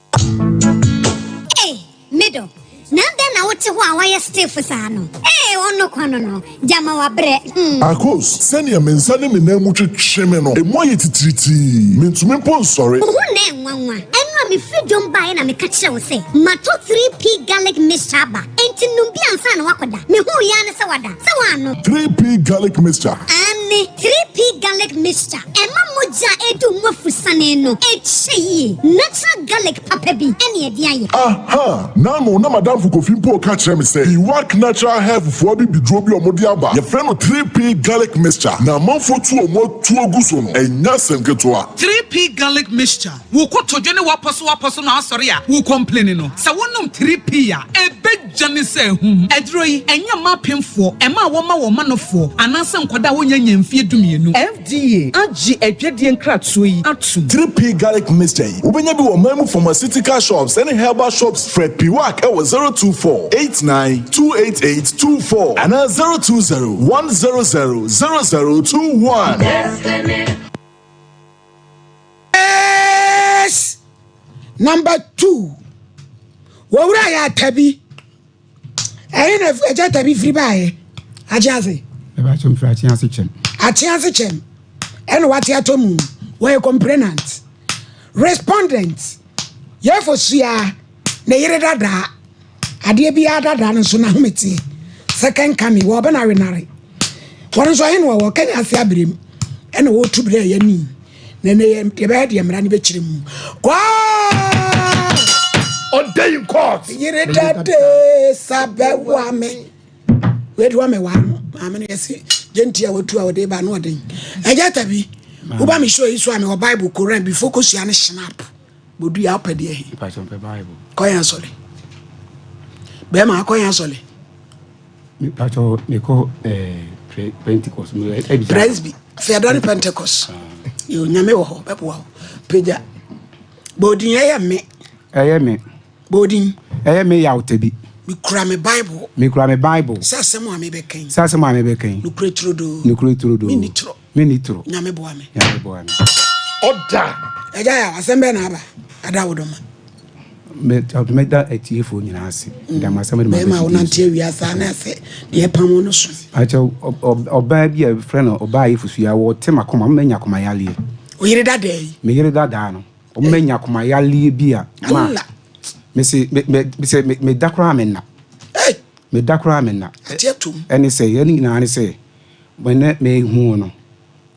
Ei, me dɔ, na adɛn na wote hɔ a woayɛ stiff saa no? Ei, ɔno kwa no no, gyama wabrɛ, hmm. Akos, sɛnea me nsa ne me nan mu twetwe me no, emu ayɛ titiritii. Mintumi mpo nsɔre. Wo ho na ɛnwanwa. Ɛno a mefiri dwom baeɛ na meka kyerɛɛ wo sɛ matɔ 3P garlic mixture aba, enti nom bi ansa na woakɔda. Mehuu yi ara ne sɛ woada. Sɛ woannom. 3P garlic mixture. Aane, 3P garlic mixture. Ɛma mogya a ɛredi wo mu afusane no kyɛ yie. Natural garlic papa bi ne ɛde ayɛ. Aha! N'ano na m'adamfo Kofi mpo reka kyerɛ me sɛ Iwak Natural Health foɔ abibiduro bi a wɔde aba, yɛfrɛ no 3P Garlic Mixture, na amanfoɔ tu wɔn atuo gu so no, ɛnyɛ asɛm ketewa. 3P Garlic Mixture, Wo kotodwe ne w'apɔso w'apɔso no asɔre a wo complaini no, sɛ wonom 3P a, ɛbɛgya ne sɛ ahum. Aduro yi, ɛnyɛ mma apemfoɔ, ɛma a wɔma wɔn manofoɔ, anaasɛ nkwadaa a wɔnnya nnya mfeɛ dumienu. FDA agye adwadie nkratoɔ yi atom. 3P Garlic Mixture yi, wobɛnya bi wɔ ɔman mu pharmaceutical shops ne herbal shops. Frɛ Piwak wɔ 024 89 288 24 anaa 020 100 0021. Yes! Number two, wɔwura yɛ atabi. Ɛhe na agya atabi firi baeɛ? Akye ase. Ɛbɛ akyɛm firi akye ase kyɛm. Akye ase kyɛm. Ɛna wate atɔ mu. Wɔyɛ complainant. Respondent. Yɛfo sua ne yere dadaa. Adeɛ biara dadaa no nso n'ahometeɛ. Second coming wɔ ɔbɛn awenare. Wɔn nso ɛhe na wɔwɔ Kenya ase abirem. Ɛna wɔtu berɛ ɛyɛ ni. Na ɛnɛ yɛ yɛbɛyɛ deɛ mmara no bɛkyerɛ mu. Kwaa! Ɔda in court. Yere dade sabɛwa me. Wei de wa me wa no. Maame no yɛse gyenti a watu a wɔde ba no ɔden. Ɛgya tabi. Woba me show yi so a mewɔ Bible Koran before kosua ne snap. Bodu ya wopɛ deɛ he. Kɔ yɛn asɔre. Bɛrima akɔ yɛn asɔre. Pastor mekɔ eh, Pentecost. Presby. Afei adane Pentecost. Ah. Yo nyame wɔ hɔ bɛboa wo. Pagya. Bodin ɛyɛ me. Ɛyɛ me. Bodin. Ɛyɛ me yaw tabi. Mekura me Bible. Mekura me Bible. Sɛ asɛm a mebɛka yi. Sɛ asɛm a mebɛka yi. Nokorɛ turodoo. Nokorɛ turodoo. Menni torɔ. Menni torɔ. Nyame boa me. Nyame boa me. Ɔda. Agya yaw asɛm bɛn na aba ada wo dɔ ma. Mɛda atiefoɔ nyinaa ase. Meda mo asɛm de ma Bɛrima a wonante awia saa na sɛ deɛ ɛpam wo no so. Akyɛ ɔbaa bi a yɛfrɛ no ɔbaa Ayefosuya wɔte m'akoma ɔma manya akoma yareɛ. Wo yere dadaa yi. Me yere dadaa no ɔma manya akoma yareɛ bi a ma mese me me sɛ meda koraa menna. Meda koraa menna. Ɛne sɛ yɛn nyinaa ne sɛ mene mehu no.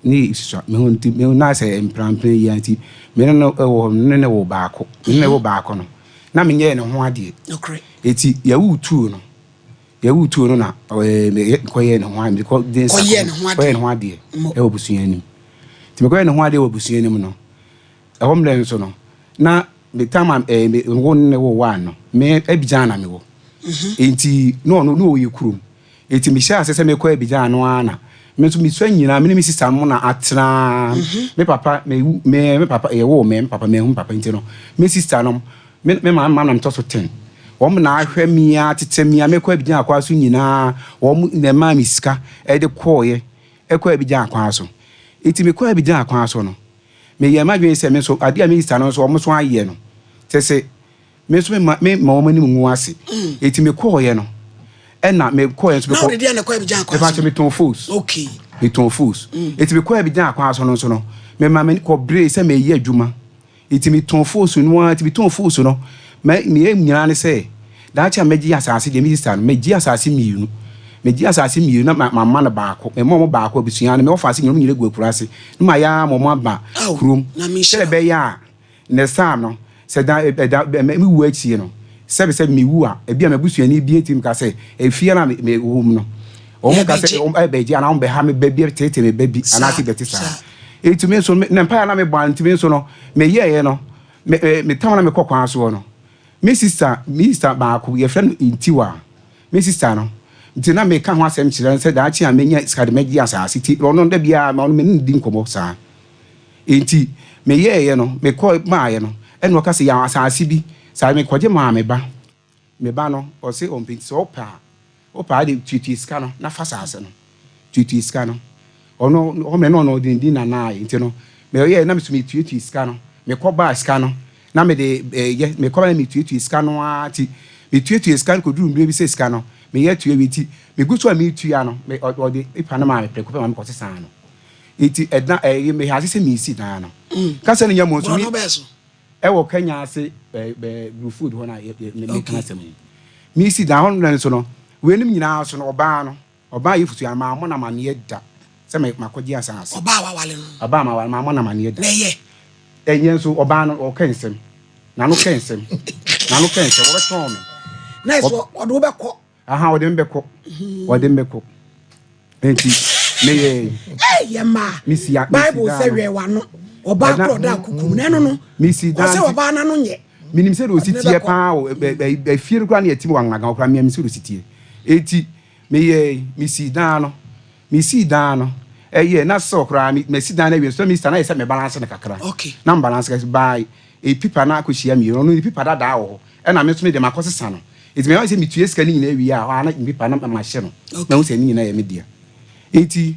Ne susua me ho nti me na sɛ mprempren yi ara nti me ne no wɔ hɔ me ne no wɔ baako me ne no wɔ baako no na menyɛɛ ne ho adeɛ eti yɛwoo tuo no yɛwoo tuo no na ɛɛ mekɔyɛɛ ne ho adeɛ mekɔ de nsa kɔyɛɛ ne ho adeɛ ɛwɔ abusua anim nti mekɔyɛɛ ne ho adeɛ wɔ abusua anim no ɛhɔ mmerɛ nso no na me tam a ɛɛ me wo ne wo waa no me Abidjan na mewɔ nti na ɔno na ɔyɛ kurom Enti mehyɛɛ ase sɛ mekɔ Abidjan no ara na me nso mesua nyinaa, me ne me sista mo na atena. Me papa, mewu, me, me papa, yɛwoo me, me papa, manhu me papa nti no, me sista nom, me, me maame ma na metɔ so ten. Wɔn na ahwɛ me ara, tete me ara, mekɔ Abidjan akwa so nyinaa, wɔn na ɛmaa me sika de kɔɔeɛ, ɛkɔ Abidjan akwa so. Enti mekɔɔ Abidjan akwa so no, meyɛɛ m'adwene sɛ me nso, adeɛ a me sista no nso wɔn nso ayɛ no, kyerɛ sɛ, Me nso mema me ma wɔn anim ngu ase. Eti me kɔɔyɛ no, ɛna me kɔɔyɛ nso me kɔ. Na ɔde deɛ na ɛkɔ Abidjan kwan so. Ɛfa so me tɔn fos. Okay. Me tɔn fos. Eti me kɔɔ Abidjan kwan so no nso no, me ma me kɔ bere sɛ me yɛ adwuma. Eti me tɔn fos no ara, eti me tɔn fos no, mɛ me yɛ nyinaa ne sɛ, daakye a mɛgye asase deɛ me sista no, mɛgye asase mmienu. Megye asase mmienu na mama no baako. Mema wɔn baako, abusua no, me wɔfa ase nyina, wɔn nyina gu akuraase. Na mayɛ ara ma wɔn aba kurom. Sɛdeɛ ɛbɛyɛ a ne saa no, sɛ da, ɛda, me wu akyi no, sɛbe sɛ mewu a, ebia m'abusuani bi atumi ka sɛ, efie no a me, mewɔ mu no, wɔn ka sɛ, wɔn ɛbɛgye anaa wɔn bɛha me ba bi, ɛteetee me ba bi, anaasɛ bɛte saa. Enti me nso, na mpaeɛ a na mebɔ a nti me nso no, meyɛeɛ no, me, me tam na mekɔ kwan soɔ no, me sista, me sista baako, yɛfrɛ no Ntiwa, me sista no, nti na meka ho asɛm kyerɛ no sɛ daakye a menya sika de mɛgye asase, nti ɔno da biara ɔno me ne no di nkɔmmɔ saa. Enti meyɛeɛ no, mekɔ maeɛ no, ɛna ɔka sɛ, Yɛwɔ asase bi, saa mekɔgye maa me ba. Me ba no, ɔse ɔmpɛ nti sɛ wopɛ a, wopɛ a wode tuatua sika no na fa asase no. Tuatua sika no. Ɔno, ɔmɛ na ɔno ɔde ne din na naayɛ nti no, meyɛɛ na me nso metuatua sika no. Mekɔ baa sika no, na mede yɛ, mekɔ ba na metuatua sika no ara nti, metuatua sika no kɔduru mmerɛ bi sɛ sika no, meyɛ tua wie nti, megu so a metua no, me, ɔde pepa no maa me prɛko pɛ ma mekɔsesaa no. Nti ɛda ɛyi mehwɛ ase sɛ mesi dan no. Kasa no nya mu nso mi ɛwɔ Kenya ase bɛ bɛ Bruford hɔ na yɛ yɛ me ka asɛm yi. Mesi dan hɔ no nso no weinom nyinaa so no ɔbaa no ɔbaa yɛ fusu maa mo na amaneɛ da sɛ mɛ makɔgye asaase. Ɔbaa wawale no. Ɔbaa ma wale maa mo na amaneɛ da. Na ɛyɛ. Ɛnyɛ nso ɔbaa no ɔka nsɛm n'ano ka nsɛm n'ano ka nsɛm ɔbɛtɔn me. Na ɛso ɔde wo bɛkɔ. Aha ɔde me bɛkɔ ɔde me bɛkɔ nti meyɛ. Ee yɛ mmaa bible sɛ wɛ w'ano ɔbaa korɔ ɔda akuku na ɛno no ɔsɛ ɔbaa n'ano nyɛ. Menim sɛ de osi teɛ paa o efie no koraa ne yɛte mu wɔ anwonwagan koraa mmea menim sɛ de osi teɛ eti meyɛ mesi dan no mesi dan no ɛyɛ na sɛ koraa mesi dan no awie so mesi dan no ayɛ sɛ me balance no kakra na me balance kakra baa epipa na akɔhyia mmienu ɔno ne pipa dadaa wɔ hɔ Ɛna me nso me deɛ makɔsesa no. Enti meyɛ sɛ metua sika no nyinaa wie a, hɔ ara na me paper no mahye no. Mahu sɛ ne nyinaa yɛ me dea. Enti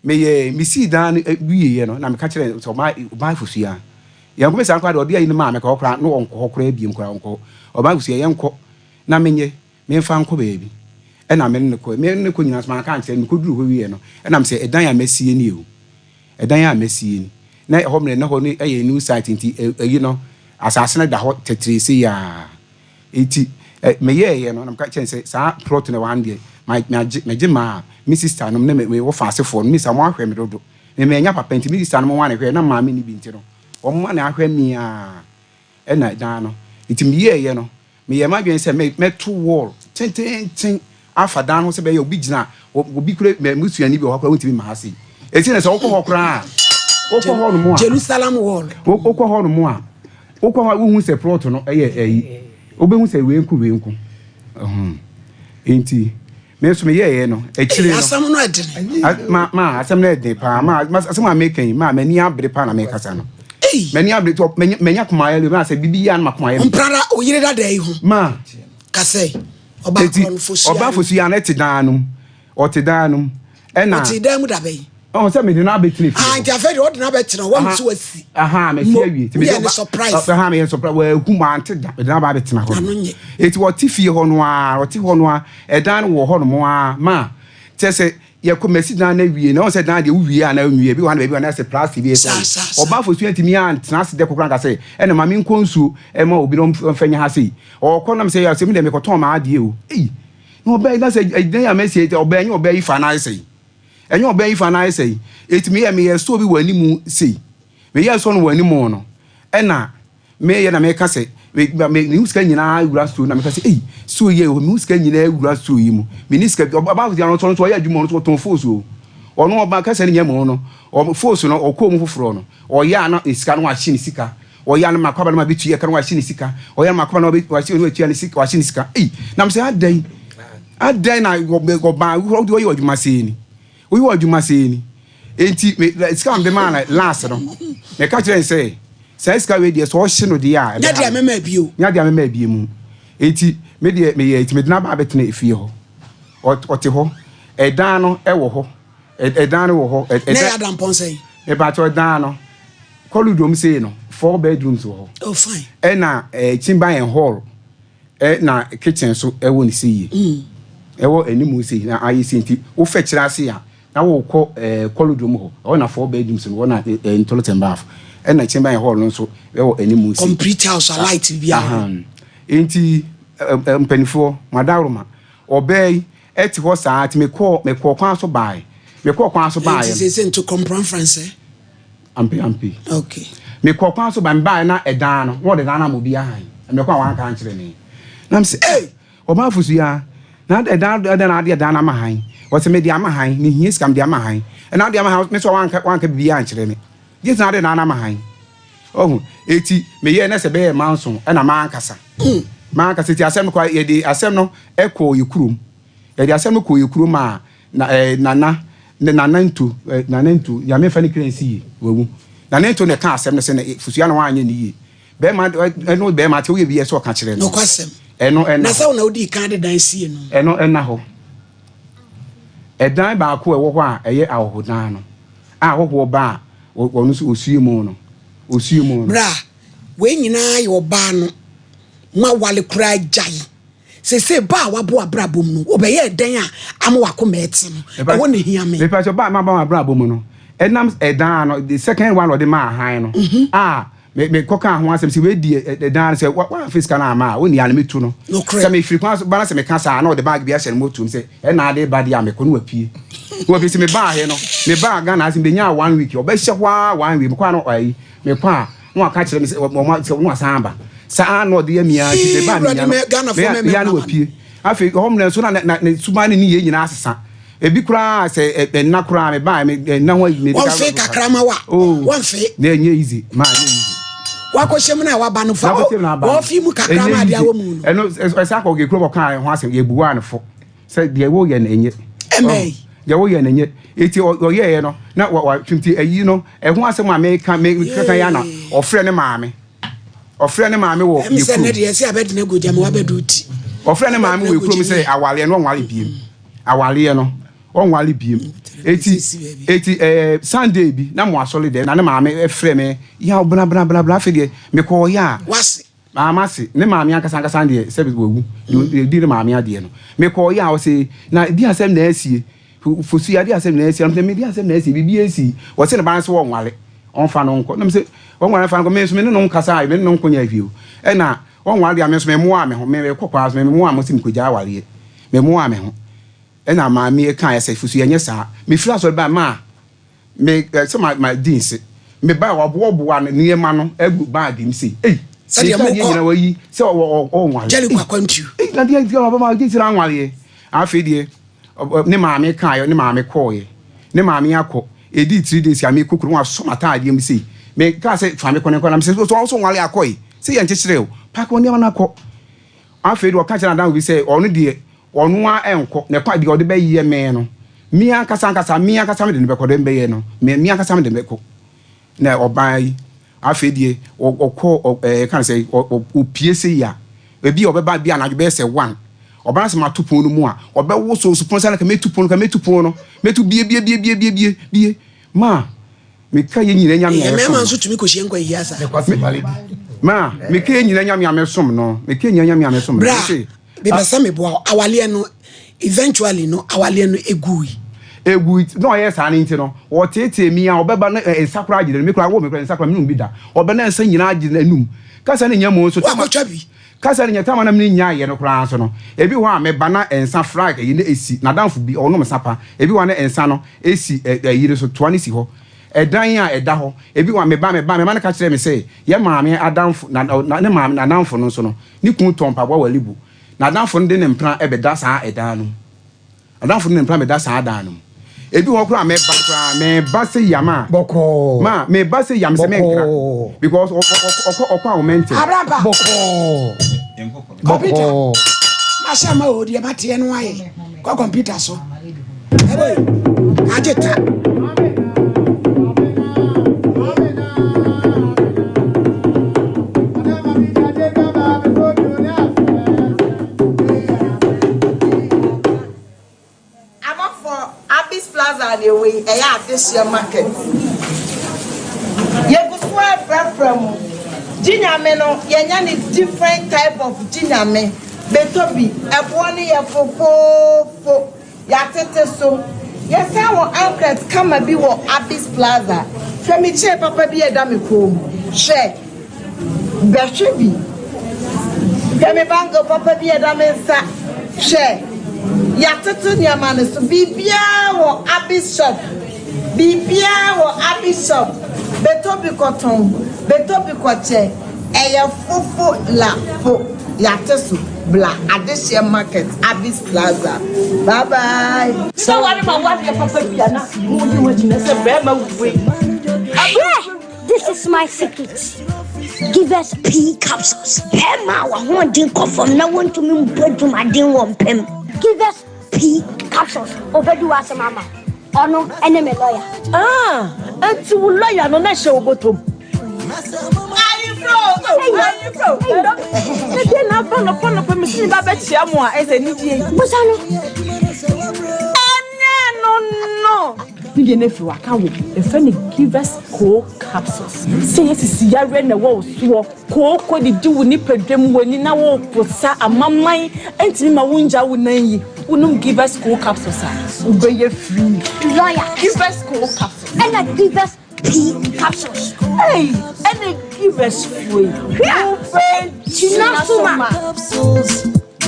meyɛɛ, mesii dan no wieeɛ no, na meka kyerɛɛ no sɛ ɔbaa, ɔbaa Fosuaa, yɛnkɔ me saa koraa deɛ ɔde ayi no maa me kɔ hɔ koraa na ɔnkɔ hɔ koraa biom koraa ɔnkɔ hɔ. Ɔbaa Fosuaa yɛnkɔ na menyɛ, memfa nkɔ baabi. Ɛna me ne no kɔe. Me ne no kɔ nyinaa nso manka ankyerɛ no. Mekɔduruu hɔ wieeɛ no, ɛna mesɛ ɛdan a masie nie o. Ɛdan a masie ni. Na ɛhɔ mmerɛ na hɔ no yɛ new site nti ɛyi no asase no da hɔ tɛtrɛɛ sei ara. Nti meyɛɛyɛ no na meka kyerɛ no sɛ saa plot no ɛwɔ ha no deɛ magye magye maa me sister nom ne me wɔfa asefoɔ no. Me sister wɔn ahwɛ me dodo. Me mannya papa nti me sister nom wɔn a na ɛhwɛ na maame nni bi nti no wɔn na ahwɛ me ara ɛna dan no. Nti meyɛɛyɛ no Meyɛɛ m'adwene sɛ mɛto wall tenteenten afa dan no ho sɛ ɛbɛyɛ obi gyina obi kura m'abusuani bi wɔ hɔ koraa wontumi mma ha sei. Eti na sɛ wokɔ hɔ koraa a wokɔ hɔ nom a Jerusalem wall. Wokɔ hɔ nom a wokɔ hɔ a wohu sɛ plot no ɛyɛ ɛyi wobɛhu sɛ wei nko wei nko. Enti Me nso meyɛeɛ no, akyire no. Asɛm no ɛdene. Ma ma asɛm no ɛdene paa. Ma asɛm a meka yi, ma m'ani abere paa na mekasa no. M'ani abere tɔ manya koma ayɛ ma sɛ bibi yɛ a na makoma ayɛ. Mprara oyere dada yi ho. Ma. Kasɛ ɔbaa korɔ no fosua. Ɔbaa fosua no ɛte dan no mu. Ɔte dan no mu. Ɛna. Ɔte dan mu da bɛyi. Ɔn sɛ mede no abɛtena fie. Ah, nti afei deɛ ɔde no abɛtena hɔ, wahu sɛ wasi. Aha, masi awie. Nti mede ɔba, surprise. Aha, meyɛ surprise. Wahu mante da. Mede no aba abɛtena hɔ. N'ano nye. Eti ɔte fie hɔ no ara, ɔte hɔ no ara, ɛdan no wɔ hɔ nom ara ma kyerɛ sɛ yɛkɔ masi dan no awie na ɔn sɛ dan deɛ wowie a na nwie bi wɔ ha na baabi wɔ ha na sɛ plastic bi ɛsɛ ɔba afosua ntumi antena ase dɛ kokora nka sɛ ɛna ma menkɔ nsuo ɛma obi na ɔmfa nya ha sei ɔkɔ nam sɛ yɛ sɛ me deɛ mekɔtɔn m'adeɛ o ei na ɔbaa yi na sɛ ɛdan a masi ɔbaa nyɛ ɔbaa yi fa na ayɛ sɛ Ɛnyɛ ɔbaa yi fa no ayɛ sɛi. Enti meyɛɛ meyɛɛ store bi wɔ animu sei. Meyɛɛ store no wɔ animu no, ɛna meyɛ na meka sɛ, me me mehu sika nyinaa wura store na meka sɛ, ei, store yi ɛwɔ mehu sika nyinaa wura store yi mu. Menni sika bi. Ɔbaa ɔno nso ɔno nso ɔyɛ adwuma ɔno nso ɔtɔn fos o. Ɔno ɔba kasa no nyɛ mu no, ɔ fos no ɔkɔɔ mu foforɔ no, ɔyɛ a na sika no wahye ne sika. Ɔyɛ a na makɔba na mabɛtua ɛka no wahye ne sika. Ɔyɛ a na makɔba na wahye no watua ne sika wahye ne sika. Ei, na mesɛ adɛn? Adɛn na ɔbaa wode ɔyɛ ɔdwuma sei ni? Woyɛ ɔdwuma sei ni? Enti me sika mede maa no last no, meka kyerɛ no sɛ saa sika wei deɛ sɛ ɔhye no deɛ a ɛbɛha me. Nyɛ deɛ bio. Nyɛ deɛ mɛma abie mu. Enti me deɛ meyɛ enti mede no aba abɛtena efie hɔ. Ɔte hɔ. Ɛdan no ɛwɔ hɔ. Ɛdan no wɔ hɔ. Na ɛyɛ adampɔn sɛn? Mepakyɛw dan no, kɔludom sei no, four bedrooms wɔ hɔ. Oh fine. Ɛna ɛɛ chamber and hall. Na kitchen nso wɔ ne sei yie. Ɛwɔ anim sei na ayɛ sei nti wofɛ kyerɛ ase a na wokɔ ɛɛ corridor mu hɔ. Ɛhɔ na four bedrooms no wɔ na ɛɛ toilet and bath. Ɛna chamber and hall no nso ɛwɔ anim sei. Complete house a light biara wɔ. Nti mpanimfoɔ, madaworoma, ɔbaa yi. Ɛte hɔ saa nti mekɔɔ mekɔɔ kwan so baeɛ. Mekɔɔ kwan so baeɛ Nti no. seesei nto comprends français? Ampe ampe. Okay. Mekɔɔ kwan so baeɛ mebaeɛ na ɛdan no na wɔde dan no ama obi ahan. Mekɔ a wanka ankyerɛ me. Na mese ei ɔbaa Fosuya na ɛdan ɛdɛn na ade ɛdan no ama han? Ɔse mede ama han mehia sika mede ama han. Ɛna ade ama han me nso wanka wanka biribiara ankyerɛ me. Gye sɛ na ade dan no ama han. Ɔhu eti meyɛɛ na sɛ bɛyɛ manson ɛna mankasa. Mankasa eti asɛm no kɔ yɛde asɛm no ɛkɔɔ yɛ kurom. Yɛde asɛm no kɔɔ yɛ kurom a na ɛɛ nana ne nana nto ɛ nana nto nyame nfa ne kra nsi yie wawu. Nana nto na ɛka asɛm no sɛ na fusua na wanyɛ ne yie. Bɛrima ɛno bɛrima te woyɛ bi ɛsɛ ɔka kyerɛ no. Nokwasɛm. Ɛno ɛna Na sɛ hɔ. wo na wodii kan de dan sie no. Ɛno ɛna hɔ. Ɛdan baako a ɛwɔ hɔ a ɛyɛ ahɔhodan no a ahɔhoɔ ba a wɔn nso wɔsue mu no, wɔsue mu no. Bra, wei nyinaa yɛ ɔbaa no moawale koraa gyae. Seesei ba a wabɔ w'abrabɔ mu no, wobɛyɛɛ dɛn a ama w'akoma ɛte no? Ɛhɔ na ɛhia me. Mepa kyɛw, ba a maba m'abrabɔ mu no, ɛnam ɛdan no, the second one a ɔde maa hann no, a Me me kɔ kaa ho asɛm sɛ wei deɛ ɛdan no sɛ wamfa sika no amma a ɔnni a na mɛtu no. Nokorɛ. Sɛ mefiri kwan so ba na sɛ meka saa a na ɔde bag bi ahyɛ ne motom sɛ ɛna ade ba deɛ a mekɔ na wapue. Na wapue sɛ mebaa he no mebaa Ghana ha sɛ mebenyaa one week ɔbɛhyɛ hɔ ara one week mekɔ a na ayi mekɔ a na waka kyerɛ me sɛ ɔma sɛ na wasan aba. Saa na ɔde yɛ me ara nti Yii mebaa Awurade menya no mɛ Ghanafoɔ me mɛ me ara na mɛmma ma no. wapue. Afei hɔ mmerɛ nso na na ne suban ne ne yei nyinaa asesa. Ebi koraa sɛ ɛnna koraa me baa me ɛnna ho ayi me. Wɔnfe kakra ma wa. Oh. Wɔnfe. Na ɛnyɛ easy ma ɛnyɛ easy. Wakɔhyɛ mu na waba no fa wɔfi mu kakra ma adeɛ awɔ mu no. Ɛno ɛsɛ akɔ ekuro wɔ kan ho asɛm yɛ bu wa no fo sɛ deɛ wɔyɛ no ɛnyɛ. Ɛmɛ yi. Deɛ wɔyɛ no ɛnyɛ eti ɔyɛɛ no na wa wa twinti ɛyi no ɛho asɛm a meka me keka ya na ɔfrɛ ne maame ɔfrɛ ne maame wɔ yɛ kurom. Ɛmi sɛ ne deɛ ɛsɛ abɛdina gogya ma wabɛdu ti. Ɔfrɛ ne maame wɔ kurom sɛ awaleɛ no ɔnwale biem. Awareɛ no ɔnware biem. Eti eti ɛɛ Sunday bi na mo asɔre dɛ na ne maame frɛ me yaw bra bra bra bra afei deɛ mekɔɔ yɛ a. Wase. Maa mase ne maame ankasa ankasa deɛ sɛbi wawu deɛ ɔdi ne maame adeɛ no mekɔɔ yɛ a ɔse na di asɛm na asie fosu yɛ adi asɛm na asie na me di asɛm na asie biribi ansi ɔse ne ba no sɛ ɔnware ɔnfa no nkɔ na me sɛ ɔnware nfa no nkɔ me nso me ne no nkasa me ne no nko nyɛ hwee o ɛna ɔnware deɛ me nso me mmoa me ho me mekɔ kwan so me mmoa me ho sɛ mekɔgya awareɛ. Memoaa me ho. Ɛna maame yi kaeɛ sɛ, Fosu yɛnyɛ saa. Mefiri asɔre baeɛ maa me sɛ ma ma di nse. Mebaeɛ waboaboa ne nneɛma no agu baage mu sei. Ei! Sɛdeɛ Ne ntadeɛ mokɔ nyinaa wayi sɛ ɔ ɔ ɔnware. Jericho Ei! akwantuo. Ei! Na deɛ nti a wabɛma gye sɛ anwareɛ. Afei deɛ ɔ ne maame kaeɛ ne maame kɔeɛ. Ne maame akɔ. Ɛdii 3 days a mekɔ kurom wasɔ m'ataadeɛ mu sei. Mekaa sɛ fa me kɔ ne nkɔ na mesɛ so wo nso nware akɔe. Sɛ yɛnkyekyere o. Paake wo nneɛma no akɔ. Afei deɛ ɔka kyerɛɛ n'adamfo bi sɛ, ɔno deɛ, ɔno ara nkɔ, na ɛkwan deɛ ɔde bɛyɛ me no, me ankasa ankasa, me ankasa mede no bɛkɔ, deɛ mebɛyɛ no, me, me ankasa mede no bɛkɔ. Na ɔbaa yi, afei deɛ, ɔkɔ, ɔ, ɛɛ, yɛka no sɛ, ɔpie sei a, ebi a ɔbɛba bi anadwo bɛyɛ sɛ one, ɔba no sɛ mato pon no mu a, ɔbɛwoso so pono sɛ, anka mɛtu pono, ka mɛtu pono no, mɛtu bie, bie, bie, bie, bie, bie, bie, ma. Meka yɛn nyinaa Nyame a Mmarima yɛsom no. nso tumi kɔhyia nkwanhyia saa. Ma, meka yɛn nyinaa Nyame a mesom no. Meka yɛn nyinaa Nyame a mesom no. Bra, Mese, mepɛ sɛ meboa wo. Awaleɛ no, eventually no, awaleɛ no ɛgui. Ɛgui, na ɔyɛɛ saa no nti no, ɔteetee me a, ɔbɛba na nsa koraa gye n'anum. Me koraa, woo me koraa, nsa koraa mennom bi da. Ɔbɛ na nsa nyinaa gye n'anum. Kasa no nnya mu nso, tama, Woakɔtwa bi? kasa no nnya, tama na mene nyaeɛ no koraa nso no, ebi wɔ hɔ a meba na nsa fra ayi no ɛsi, n'adamfo bi, ɔnom nsa pa, ebi wɔ hɔ a na nsa no ɛsi ayi no so, toa no si hɔ. Ɛdan a ɛda hɔ, ebi wɔ hɔ a meba, meba, me mma no ka kyerɛɛ me sɛ, yɛn maame adamfo, na, na, ne maame, n'adamfo no nso no, ne kunu tɔn mpaboa wɔ Alibu. N'adamfo no de ne mpena bɛda saa ɛdan no mu. Adamfo no ne mpena bɛda saa dan no mu. Ebi wɔ hɔ koraa a meba koraa, meba sɛ yam a, Bɔkɔɔ. ma, meba sɛ yam sɛ menkra. Bɔkɔɔ. Because ɔ, ɔ, ɔ, ɔkɔ, ɔkɔ a ɔmɛntɛm. Abraba. Bɔkɔɔ. Kɔmputa. Bɔkɔɔ. Mahyɛ ma o deɛ mateɛ no ayɛ. Kɔ kɔmputa so. Ɛbɛ agye ta. Abɔfoɔ, Abis Plaza na ɛwɔ yi, ɛyɛ adehyeɛ market. Yɛgu so ara frafra mu. Gye Nyame no, yɛanya ne different type of Gye Nyame. Bɛtɔ bi, ɛboɔ no yɛ fofoofo. Yɛatete so. Yɛsan wɔ ankret kama bi wɔ Abis Plaza. Hwɛ me chain papa bi a ɛda me kɔn mu. Hwɛ. Bɛhwɛ bi. Hwɛ me bangle papa bi a ɛda me nsa. Hwɛ. Yɛatoto nneɛma no so. Biribiara wɔ Abby's shop. Biribiara wɔ Abby's shop. Bɛtɔ bi kɔtɔn, bɛtɔ bi kɔkyɛ. Ɛyɛ fofo la fo. Yɛate so. Bla Adehyeɛ Market, Abby's Plaza. Bye bye. Sɛ ware ma wadeɛ papa bi a na mo yi ho agyina sɛ bɛrima wei. Hwɛ! This is my secret. Give us pea capsules. Bɛrima a w'ahoɔden kɔ fam na wontumi mbɔ adwumaden wɔ mpam. Give us pea capsules. Obedi w'asɛm ama wo. Ɔno ne me lawyer. Ah, enti wo lawyer no na ɛhyɛ wo bɔtɔ mu? Ayefro o, ayefro. Ne deɛ na aba nɔpa nɔpa mesi ne ba bɛkyia mo a ɛsɛ anigyeɛ yi. Busa no. Ɛnyɛ no no. Ne deɛ no afiri hɔ aka wo. Yɛfrɛ no Givers Coal Capsules. Sɛ yɛ sisi yareɛ na ɛwɔ wo soɔ, kooko didi wo nipadua mu, w'ani na woreposa, amaman ntumi ma wongya wo nan yi, wonom Givers Coal Capsules a, wobɛyɛ free. Lawyer. Givers Coal Capsules. Ɛna Givers P capsules. Ei, ɛna Givers foɔ yi, wobɛgyina so ma.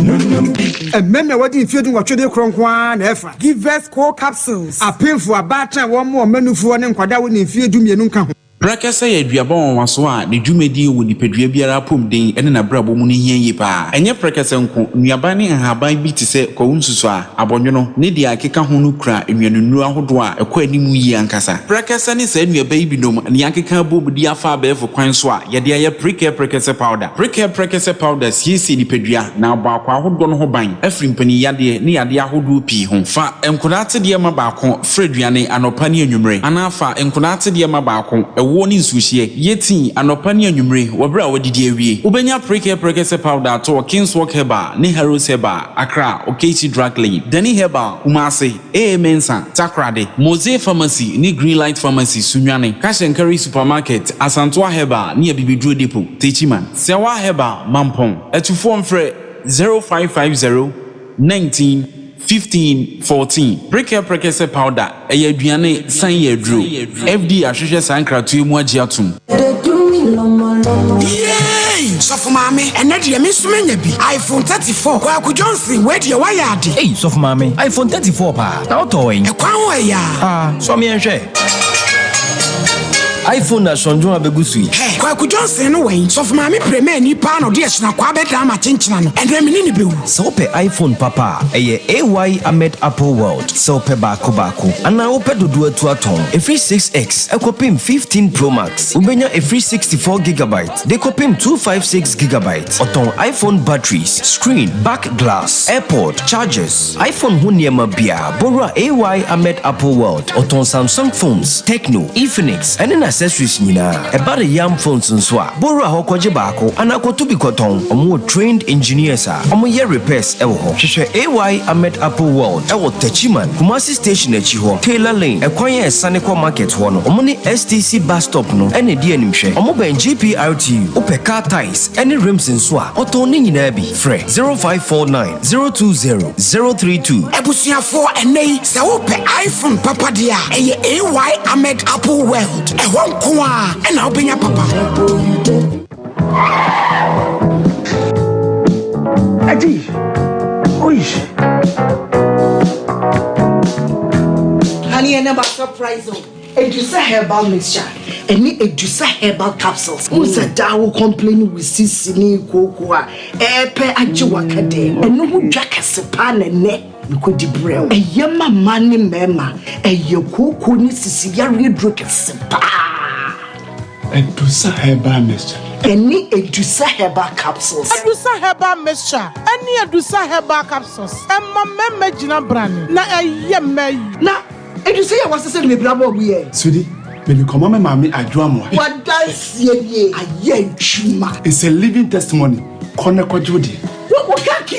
Mmarima a wɔadi mfeɛ dunwɔtwe de korɔ nko ara na ɛfa. Givers Co Capsules. Apemfo, abaatan a wɔmmoa wɔn mma nufoɔ ne nkwadaa a wɔnni mfeɛ dumienu nka ho. Prɛkɛsɛ yɛ aduaba nwanwaso a ne dwumadie wɔ nipadua biara apɔmuden ne n'abrabɔ mu no hia yie pa ara. Ɛnyɛ prɛkɛsɛ nko, nnuaba ne nhaban bi te sɛ kwawu nsusuaa, Abɔnwono, ne deɛ ɛkeka ho no kura nnuanennuro ahodoɔ a ɛkɔ anim yie ankasa. Prɛkɛsɛ ne saa nnuaba yi binom na yɛakeka abom de afa abɛɛfo kwan so a yɛde ayɛ Prekɛ Prɛkɛsɛ Powder. Prekɛ Prɛkɛsɛ Powder siesie nipadua na abɔ akwaa ahodoɔ no ho ban afiri mpaninyadeɛ ne yadeɛ ahodoɔ pii ho. Fa nkwadaa atedeɛ ma baako fra aduane anɔpa ne anwummere anaa fa nkwadaa atedeɛ ma baako, ɛwoɔ ne nsuohyeɛ, yɛ tii anɔpa ne anwummere wɔ berɛ a woadidi awie. Wobɛnya Prekɛ Prɛkɛsɛ Powder atɔ wɔ Kingswalk Herbal ne Harrows Herbal. Accra, Okatie Drug Lane, Danny Herbal, Kumasi, AA Mensah, Takoradi, Mose Pharmacy ne Greenlight Pharmacy, Sunyani, Cash and Carry Supermarket, Asantoa Herbal ne Abibiduro Depot, Techiman, Sewa Herbal, Mampong. Atufoɔ mfrɛ 0550 19 15 14. Prekɛ Prekɛsɛ Powder, Ɛyɛ aduane, san yɛ aduro. FDA ahwehwɛ saa nkratoɔ yi mu agye atom. Yeeii sɔfo maame ɛnɛ deɛ me nso manya bi iPhone 34 Kwaku Johnson wei deɛ wayɛ ade. Ei sɔfo maame iPhone 34 paa na wotɔɔ wɛn? Ɛkwan ho ɛyaa. Ah sɔ me ɛnhwɛ. iPhone na sɔndwon abegu so yi. Hɛ Kwaku Johnson no wɛn? Sɔfo maame premani paa na ɔde ahyina bɛdaa makyenkyena no ɛnɛ me ne no bɛwu. Sɛ wopɛ iPhone papa a, ɛyɛ AY Ahmed Apple World. Sɛ wopɛ baako baako anaa wopɛ dodoɔ atu atɔn, ɛfiri 6X kɔpem 15 Pro Max, wobɛnya ɛfiri 64 gigabyte de kɔpem 256 gigabyte. Ɔtɔn iPhone batteries, screen, back glass, AirPod, chargers, iPhone ho nneɛma biara. Bɔwura AY Ahmed Apple World. Ɔtɔn Samsung phones, Tecno, Infinix, ɛne n'accessories nyinaa. Ɛba ne yam phones nso a, bɔwura hɔ kɔgye baako anaa kɔto bi kɔtɔn. Wɔwɔ trained engineers a wɔyɛ repairs wɔ hɔ. Hwehwɛ AY Ahmed Apple World wɔ Techiman, Kumasi station akyi hɔ, Taylor Lane, ɛkwan a ɛsane kɔ market hɔ no. Wɔne STC bus stop no na ɛdi animhwɛ. Wɔbɛn GPRTU. Wopɛ car tyres ne rims nso a, wɔtɔn ne nyinaa bi. Frɛ 0549 020 032. Abusuafoɔ ɛnnɛ yi sɛ wopɛ iPhone papa deɛ a ɛyɛ AY Ahmed Apple World ɛhɔ nko ara ɛna wobɛnya papa. Adi, oish. Honey, and about surprise. Edusa herbal mixture ɛne Edusa herbal capsules. Wohu sɛ daa wo complain wo sisi ne kooko a ɛɛpɛ agye waka dɛm. Ɛno ho dwa kɛse paa na ɛnɛ mekɔdi brɛ wo. Ɛyɛ ma mmaa ne mmarima. Ɛyɛ kooko ne sisi yareɛ duro kɛse paa. Edusa herbal mixture. Ɛne Edusa herbal capsules. Edusa herbal mixture ɛne Edusa herbal capsules ɛma mmarima gyina brane na ɛyɛ mmaa yi. Na Edu sɛ yɛ wasesɛ no bebree abɔ ɔmo yɛ. Sweetie, mede kɔma me maame Adwo Amoah. W'adanseɛ nie, ayɛ adwuma. It's a living testimony, kɔ na kɔgye wo deɛ. Wo wo ka ki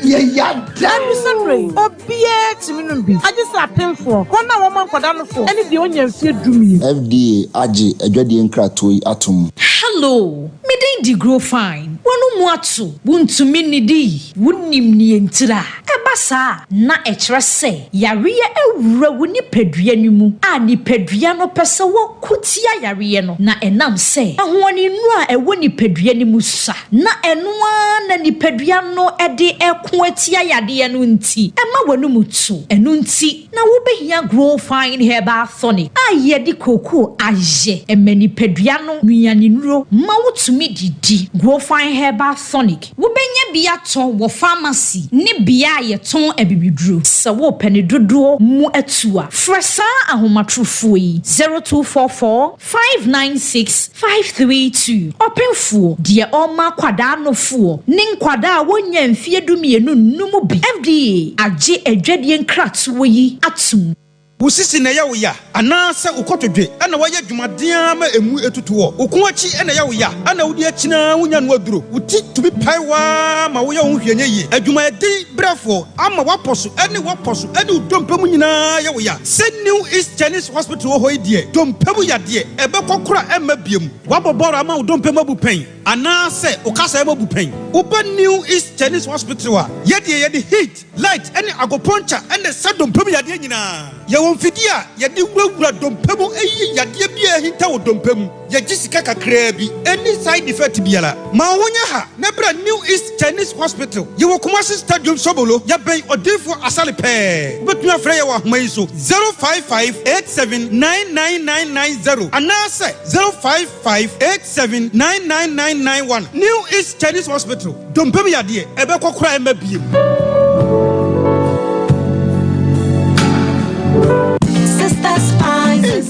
yɛ yada. Ɛno sɛ berɛ yi, obiara tumi nom bi, agye sɛ apemfoɔ, wɔn a wɔma nkwadaa nofoɔ, ne deɛ ɔnnya mfeɛ dumien. FDA agye adwadie nkratoɔ yi atom. Hello, me din de Grow Fine. W'anomu ato, wuntumi nnidi, wunnim nea ntira. Ɛba saa a, na ɛkyerɛ sɛ yareɛ awura wo nipadua no mu a nipadua no pɛ sɛ wɔko tia yareɛ no, na ɛnam sɛ ahoɔdennuro a ɛwɔ nipadua no mu sua na ɛno ara na nipadua no de reko atia yadeɛ no nti, ɛma w'anomu to. Ɛno nti na wobɛhia Grow Fine Herbal Tonic a yɛde kookoo ayɛ. Ɛma nipadua no nnuanennuro ma wotumi didi. Grow Fine Herbal Tonic, wobɛnya bi atɔ wɔ pharmacy ne bea a yɛtɔn abibiduro. Sɛ worepɛ ne dodoɔ mu atu a, frɛ saa ahomatorofoɔ yi, 0244 596 532. Ɔpemfoɔ, deɛ ɔrema akwadaa nofoɔ ne nkwadaa a wɔnnya mfeɛ dumienu nnom bi. FDA agye adwadie nkratoɔ yi atom. Wo sisi na ɛyɛ wo ya anaasɛ wo kotodwe na woayɛ adwumaden ara ma emu atutu hɔ? Wo kɔn akyi na ɛyɛ wo ya na wode akyini ara wunya no aduro? Wo ti tumi pae wo ara ma woyɛ wo ho hwee nyɛ yie? Adwumayɛden brɛfoɔ ama w'apɔ so ne w'apɔ so ne wo dompe mu nyinaa yɛ wo ya? Sɛ New East Chinese Hospital wɔ hɔ yi deɛ, dompe mu yadeɛ, ɛbɛkɔ koraa ɛmma biom. Woabɔ bɔɔl ama wo dompe mu abu pɛn anaasɛ wo kasaeɛ mu abu pɛn? Woba New East Chinese Hospital a, yɛdeɛ yɛde heat, Light ne agoponkyɛ na ɛsa dompe mu yadeɛ nyinaa. Yɛwɔ mfidie a yɛde wurawura dompe mu yi yadeɛ biara a ahinta wɔ dompe mu. Yɛgye sika kakraa bi. Ɛnni side effect biara. Ma wo ho nyɛ ha na bra New East Chinese Hospital. Yɛwɔ Kumasi Stadium Sobolo. Yɛbɛn Odiyifoɔ Asare pɛɛ. Wobɛtumi afrɛ yɛn wɔ ahoma yi so, 055 87 99990 anaasɛ 055 87 99991. New East Chinese Hospital. Dompe mu yadeɛ, ɛbɛkɔ koraa ɛmma biem.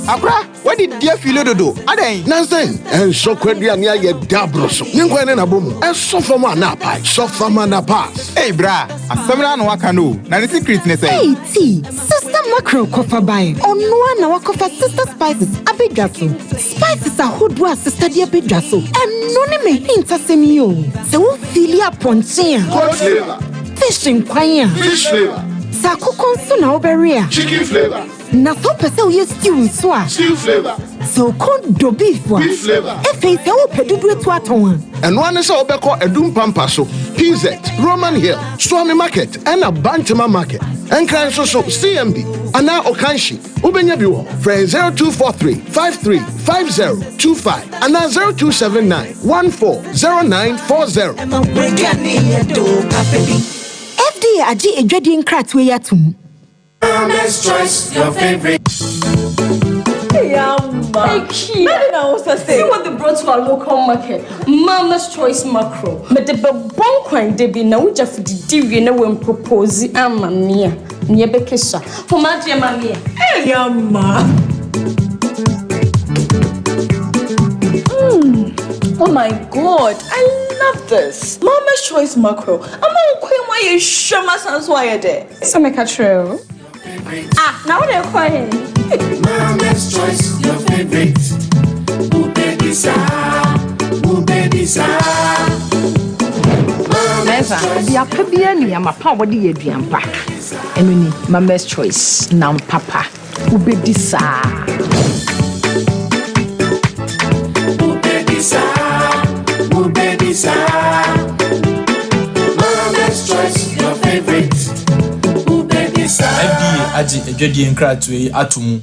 Akora, wadi di afili dodo. Adɛn? Nansen, ɛnsɔ kwaduane ayɛ daboro so. Ne nkwan ne n'abɔ mu. Ɛsɔ fam a na apae. Sɔ fam a na pass. Ei bra, asɛm no ara na waka no o. Na ne secret ne sɛn? Ei Tee, Sister Mackerel kɔfa bae. Ɔno ara na wakɔfa Sister Spices abɛdwa so. Spices ahodoɔ a sesa de abɛdwa so, ɛno ne m'ahintasɛm yi o. Sɛ wo feeli apɔnkye a. Goat flavour. Fish nkwan a. Fish flavour. Sɛ akokɔ nso na wobɛwe a. Chicken flavour. Na sɛ wopɛ sɛ woyɛ stew nso a. Stew flavour. Sɛ wo kɔn dɔ beef a. Beef flavour. Afei sɛ wopɛ dodoɔ atu atɔn a. Ɛno ara ne sɛ wobɛkɔ Adum Pampa so, PZ, Roman Hill, Suame Market ɛna Bantama Market. Nkran nso so, CMB anaa Okanshi. Wobɛnya bi wɔ hɔ. Frɛ yɛn 0243 53 50 25 anaa 0279 14 0940. FDA agye adwadie nkratoɔ yi atom. Mama's Choice, your favorite. See what they brought to our local market. Mama's Choice Macro. Me de be bon kwan de bi na wogya fididi wie na wen propose ama me a. Nea ɛbɛkɛ sua. Fom adeɛ ma me ɛ. Hey ama. Mm. Oh my god, I love this. Mama's Choice Mackerel. Ama nkwan mu ayɛ hwam asan so ayɛ dɛ. Sɛ meka kyerɛ o. Ah, na wo de kɔ he? Mama's Choice, your favorite. Ooh, baby, sa. Ooh, baby, sa. Mɛnsa, aduapa biara nni ama pa a wɔde yɛ aduan pa. Ɛno ni, Mama's Choice, nam papa. Wobɛdi saa. Wobɛdi saa. Wobɛdi saa. Mama's Choice, your favorite. Wobɛdi saa. FDA agye adwadie nkratoɔ yi ato mu.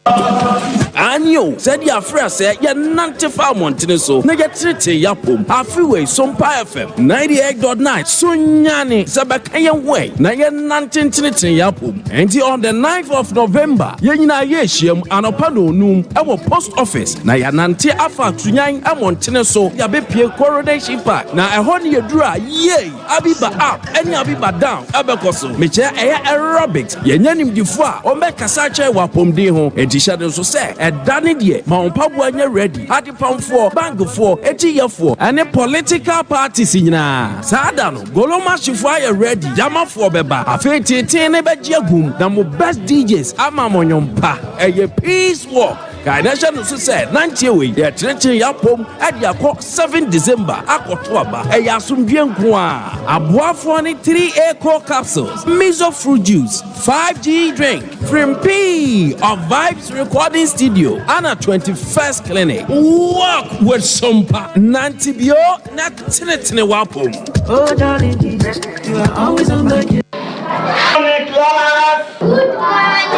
Aane o, sɛdeɛ afiri aseɛ yɛnante fa mmɔntene so na yɛtenetene yɛn apom. Afe wei, Sompa FM 98.9 so nyane sɛ bɛka yɛn ho ɛ na yɛnnante ntenetene yɛn apom. Enti on the 9th of November, yɛn nyinaa yɛrehyiam anɔpa nnɔnnum wɔ Post Office na yɛanante afa Tunyan mmɔntene so de abɛpue Coronation Park. Na ɛhɔ ne yɛduru a, yei! Abiba up ne Abiba down ɛbɛkɔ so. Mekyerɛ ɛyɛ aerobics. Yɛanya nimdefo a wɔbɛkasa akyerɛ wɔ apɔmuden ho. Enti hyɛ no nso sɛ ɛda no deɛ ma wo mpaboa nyɛ ready. Adepamfoɔ, bankfoɔ, akyiyɛfoɔ ɛne political parties nyinaa saa da no Golomashifoɔ ayɛ ready. Gyamafoɔ bɛba. Afei teetee no bɛgye agum na mo best DJs ama mo nnwom pa. Ɛyɛ peace walk. Kae na hyɛ no nso sɛ nanteɛ wei yɛkyerekyere yɛn apom de akɔ 7 December akɔto aba. Ɛyɛ asomdwoeɛ nko ara. Aboafoɔ ne 3A Core Capsules, Mizo Fruit Juice, 5G Drink, Frimpii of Vibes Recording Studio, ana 21st Clinic. Walk with Sompa. Nante bio na tenetene w'apom. Oh, darling Jesus, you are always on my case. Morning, class. Good morning,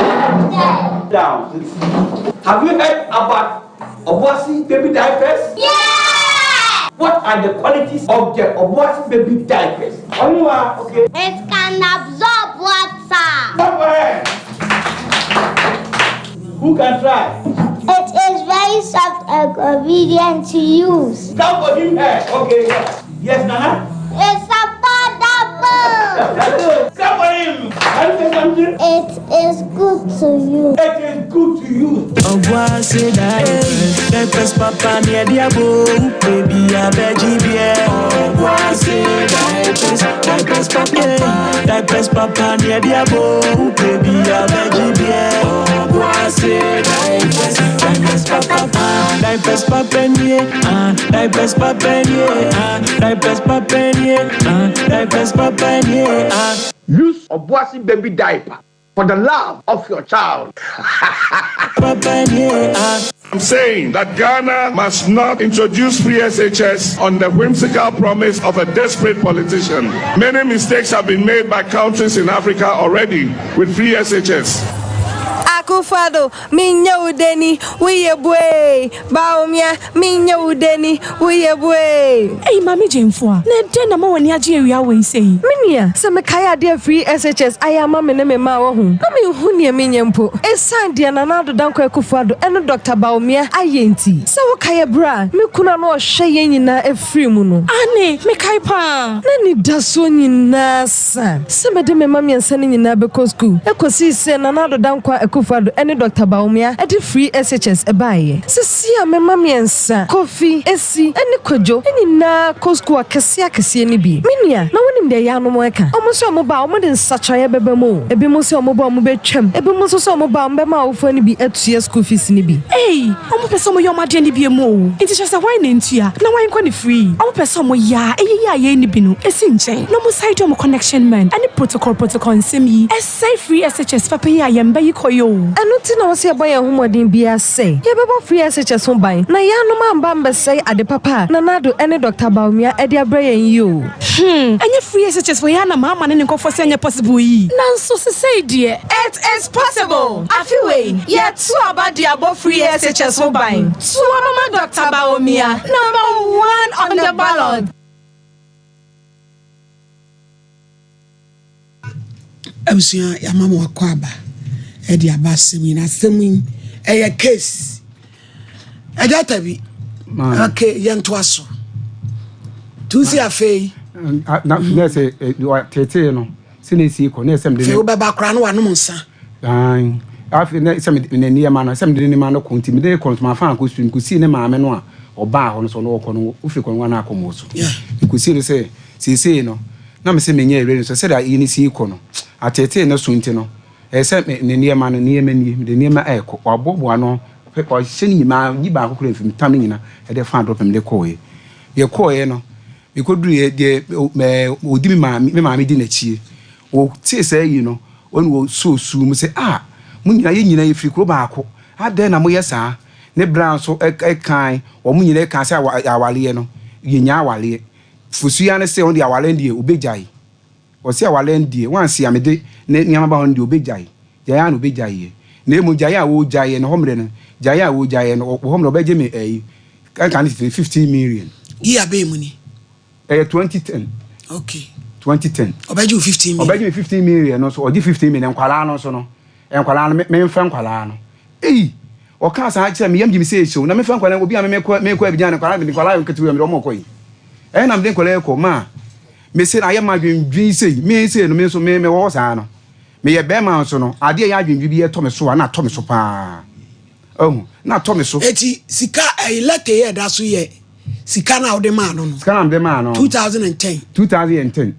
sir. Down. Have you heard about Obuasi baby diapers? Yeah! What are the qualities of the Obuasi baby diapers? Onua, okay. It can absorb water. Somewhere. Who can try? It is very soft and convenient to use. Clap for him here. Okay, yes. Yes, Nana? It's affordable. Clap for him. Can you say something? It is good to use. It is good to use. Obuasi diapers, diapers papa near diabo, baby a veggie beer. Obuasi diapers, diapers papa, diapers papa near diabo, baby a veggie beer. Obuasi diapers, diapers papa, diapers papa near, ah, diapers papa near, ah, diapers papa near, ah, diapers papa near, ah. Use Obuasi baby diaper for the love of your child. I'm saying that Ghana must not introduce free SHS on the whimsical promise of a desperate politician. Many mistakes have been made by countries in Africa already with free SHS. Akufo-Addo, minya wo deni, woyɛ buee. Bawumia, minya wo deni, woyɛ buee. Ei Maame Gyamfua, na ɛdɛn na ama w'ani agye awia wei sei? Me nua, sɛ mekae adeɛ a free SHS ayɛ ama me ne me mma a wahu, na menhu neɛ menyɛ mpo. Ɛsiane deɛ Nana Addo Dankwa Akufo-Addo ɛne Dɔkta Bawumia ayɛ nti. Sɛ wokae ɛberɛ a me kunu a na ɔhwɛ yɛn nyinaa firii mu no. Aane, mekae paa. Na anidasoɔ nyinaa sa sɛ mede me mma mmiɛnsa no nyinaa bɛkɔ sukuu kɔsii sɛ Nana Addo Dankwa Akufo-Addo ne Dɔkta Bawumia de free SHS baeɛ. Seesei a me mma mmiɛnsa, Kofi, Esi ne Kwadwo nyinaa kɔ sukuu akɛseɛ akɛseɛ no bi. Me nua, na wonim deɛ yaanom reka? Wɔn se wɔba a, wɔde nsakyeraeɛ bɛba mu o. Ebinom se wɔba a wɔbɛtwam, ebinom nso sɛ wɔba a wɔbɛma awofoɔ no bi atua sukuu fees no bi. Ei! Ɔmo pɛ sɛ ɔmo yɛ ɔmo adeɛ no biom o, nti kyerɛ sɛ hwan na ntua na hwan nkɔ no free? Ɔmo pɛ sɛ ɔmo yɛ a ɛyɛ yi a yɛn nni bi no si nkyɛn na ɔmo san de ɔmo connection man ɛne protocol protocol nsɛm yi ɛsɛe free SHS papa yi a yɛn mba yi kɔ yi o. Ɛno nti na ɛwɔ sɛ yɛbɔ yɛn ho mmɔden biara sɛ yɛbɛbɔ free SHS ho ban na yɛanom amba ambɛsɛe ade papa a Nana Addo ne Dɔkta Bawumia de abrɛ yɛn yi o. Hmm, ɛnyɛ free SHS wɔ yɛ a na Mahama ne ne nkurɔfoɔ sɛ ɛnyɛ possible yi. Nanso sesei deɛ. It is possible! Afe wei, yɛto aba de abɔ free SHS ho ban. To aba ma Dɔkta Bawumia, number one on the ballot. Abusua yɛama mo akɔ aba ɛde aba asɛm yi na asɛm yi ɛyɛ case ɛgya tabi okay yɛntoa so tusi afei na na sɛ tetee no sɛ na esi kɔ na ɛsɛ mede ne wobɛba koraa na wanom nsa afei na sɛ mede ne nneɛma no sɛ mede ne nneɛma no kɔ nti mede kɔ no so mafa ankɔ sukuu mekɔsii ne maame no a ɔbaa hɔ no so ɔno ɔkɔ no wofiri kɔ no wana akɔ mɔ so mekɔsii no sɛ Seesei no, na mese menyɛ ready nso sɛdeɛ ayi no si rekɔ no, ateetee no so nti no, ɛyɛ sɛ me ne nneɛma no, nneɛma nie, mede nneɛma rekɔ. Waboaboa ano, wahyɛ ne nyinaa, nyi baako koraa mfiri mu, tam ne nyinaa de faa drop mede kɔeɛ. Yɛkɔeɛ no, mekɔduruiɛ deɛ ɛɛ ɔdi me maame, me maame di n'akyie. Ɔtee saa yi no, ɔne ɔsɔɔ suu mu sɛ, ah, mo nyinaa, yɛn nyinaa yɛfiri kuro baako, adɛn na moyɛ saa? Ne bra nso kae, wɔn nyinaa kaa sɛ awareɛ no, yɛnnya awareɛ. Fosu yi ara ne sɛ ɔno deɛ aware no deɛ ɔbɛgyae. Ɔse aware no deɛ once a mede ne nneɛma ba hɔ no deɛ ɔbɛgyae. Gyae ara na ɔbɛgyaeɛ. Na mmom gyae a ɔregyaeɛ no hɔ mmerɛ no, gyae a ɔregyaeɛ no hɔ mmerɛ ɔbɛgye me ɛyi, kanka ne tete no 15 million. Year bɛn mu ni? Ɛyɛ 2010. Okay. 2010. Ɔbɛgye wo 15 million. Ɔbɛgye me 15 million no nso, ɔgye 15 million, nkwadaa no nso no, nkwadaa no, memfa nkwadaa no. Ei! Ɔkaa saa kyerɛɛ me, yam gye me sɛ ehyew, na memfa nkwadaa, obi a me mekɔ mekɔ Abidjan no, nkwadaa mede nkwadaa nketewa mede wɔn rekɔ yi. Ɛhe na mede nkwadaa yi kɔ? Ma mese no ayɛ m'adwendwen sei, me sei no, me nso me mewɔ hɔ saa no. Meyɛ bɛrima nso no, adeɛ a ɛyɛ adwendwen bi ɛtɔ me so a, na atɔ me so paa. Ahu, na atɔ me so. Eti sika ɛyi lɛtɛ yi a ɛda so yɛ. Sika no a wode maa no no. Sika no a mede maa no. 2010. 2010.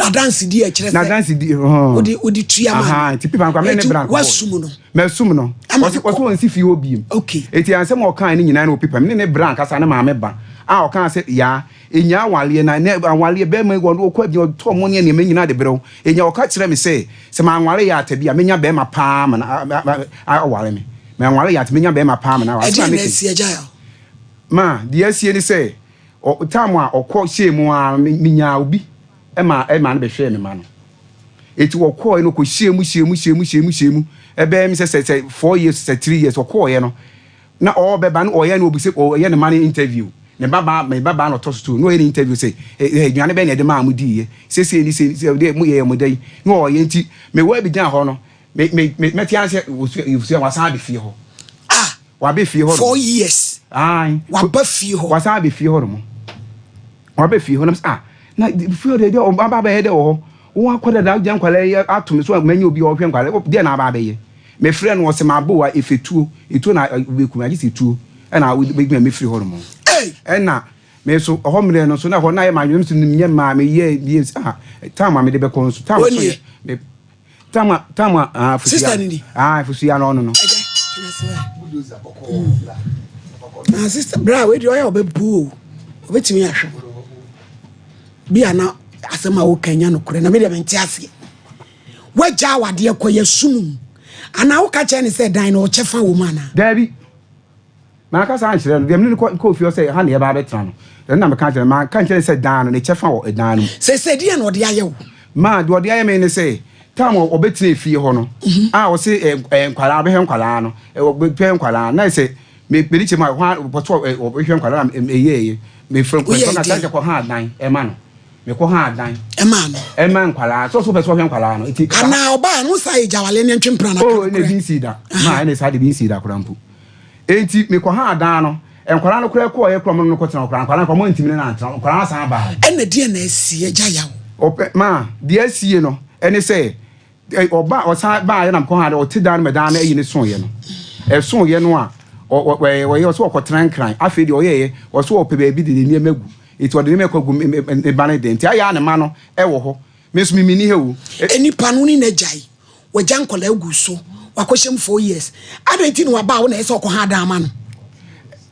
Adansedie a ɛkyerɛ sɛ. N'adansedie hɔn. Wode wode tua maa no. Nti pipa nkwa mene ne bra nkɔ. Wasum no. Masum no. Ɔse ɔse ɔnsi fie hɔ biem. Okay. Eti ansɛm a ɔkae no nyinaa na wɔ pipa. Mene ne bra ankasa ne maame ba a ɔkaa sɛ yaa Enya awaleɛ na ɛnɛ awaleɛ bɛɛma yi ɔno ɔkɔ abia ɔtɔ ɔmo ne nneɛma nyinaa de brɛ wo enya ɔka kyerɛ me sɛ sɛ manware yɛ ata bi a menya bɛɛma paa ma na aware me manware yɛ ata menya bɛɛma paa ma na aware Ɛdeɛn na asi agya yaw? Ma deɛ asie ne sɛ ɔ time a ɔkɔ hyɛɛ mu ara no menyaa obi ma ɛma no bɛhwɛɛ me ma no eti ɔkɔɔɛ no ɔkɔ hyɛɛ mu hyɛɛ mu hyɛɛ mu hyɛɛ mu hyɛɛ mu ɛbɛyɛ me sɛ sɛ sɛ 4 years sɛ 3 years ɔkɔɔɛ no Na ɔɔbɛba no ɔɔyɛ no ɔbisa ɔɔyɛ ne mma no interview, ne ba baa me ba baa na ɔtɔ so two, na ɔyɛ no interview sɛ eh aduane bɛn na yɛde maa mo diiɛ, seesei ne sei sɛ deɛ mo yɛɛ mo dɛn, na ɔɔyɛ nti me wɔ Abidjan hɔ no me me me mɛte ara sɛ ɔsua ɔsua wasan aba fie hɔ. Ah! Waba fie hɔ nom. 4 years. Ae. Waba fie hɔ. Wasan aba fie hɔ nom. Waba fie hɔ na me sɛ ah na fie hɔ deɛ deɛ ɔba abɛyɛ dɛ wɔ hɔ, wo akɔ dada wogya nkwadaa yi ato me so a manya obi a ɔhwɛ nkwadaa deɛ na aba abɛyɛ. Mefrɛɛ no ɔse mabo a efe tuo, etuo na wobɛku me agye sɛ tuo ɛna wobɛku me mefiri hɔ nom. Ɛna me nso ɛhɔ mmerɛ no nso na ɛhɔ na ayɛ m'adwene nso nim nyɛ mmaa meyɛ bie sɛ ah time a mede bɛkɔ nso time so yɛ me time a time a ah fusuya ah fusuya no ɔno no. Na sister bra wei deɛ ɔyɛ ɔbɛbu o ɔbɛtumi ahwɛ bi a na asɛm a woka nya nokorɛ na medeɛ mente aseɛ. Woagya awadeɛ kɔ yɛ sum mu anaa woka kyerɛ no sɛ dan no ɔkyɛ fa wɔ mu anaa? Daabi. Manka saa ankyerɛ no. Deɛ mene no kɔɔ fie hɔ sɛ ɛha na yɛba abɛtena no, ɛno na meka kyerɛ no. Manka nkyerɛ no sɛ dan no, ne kyɛfa wɔ dan no mu. Seesei deɛn na ɔde ayɛ wo? Ma, deɛ ɔde ayɛ me ne sɛ, time a ɔbɛtenaa fie hɔ no, a ɔse nkwadaa, ɔbɛhwɛ nkwadaa no, ɔbɛhwɛ nkwadaa no, na ayɛ sɛ me, mede kyɛ mu a, ɛhɔ ara ɔpɛ sɛ ɔbɛhwɛ nkwadaa no na meyɛeɛ. Mefrɛ Woyɛɛ nkwadaa no, deɛn? sɛ kɔha dan ma no. Mekɔ ha adan. Ɛmaa no. Ɛma nkwadaa. Sɛ ɔsɛ ɔpɛ sɛ ɔhwɛ nkwadaa no. Nti. Anaa ɔbaa no saa yɛ gyawale ne ntwe mpena na Oh ɛna ebi nsii da. Maa ɛna saa de bi nsii da koraa mpo. Enti mekɔ ha adan no. Nkwadaa no koraa kɔɔ yɛ koraa ɔmo no kɔ tena hɔ koraa. Nkwadaa no koraa ɔmo antumi ne no antena. Nkwadaa no san baa. Ɛna deɛ na asie agya yaw. Ɔpɛ maa deɛ asie no ɛne sɛ. Ɔba ɔsan baeɛ na mekɔ ha dɛ ɔte dan no ma dan no ayi ne soeɛ no ɛsoeɛ no a ɔyɛ ɔsɛ ɔkɔtena nkran afei deɛ ɔyɛeɛ ɔsɛ ɔpɛ baabi de ne nneɛma agu nti ɔde nneɛma kɔ agu ne ba no dan nti ayɛ a ne ma no ɛwɔ hɔ me nso me menni ha o. Nipa no ne n'agyae wagya nkwadaa agu so wakɔhyɛ mu 4 years adɛn nti na waba a wo na ɛsɛ sɛ ɔkɔha dan ma no.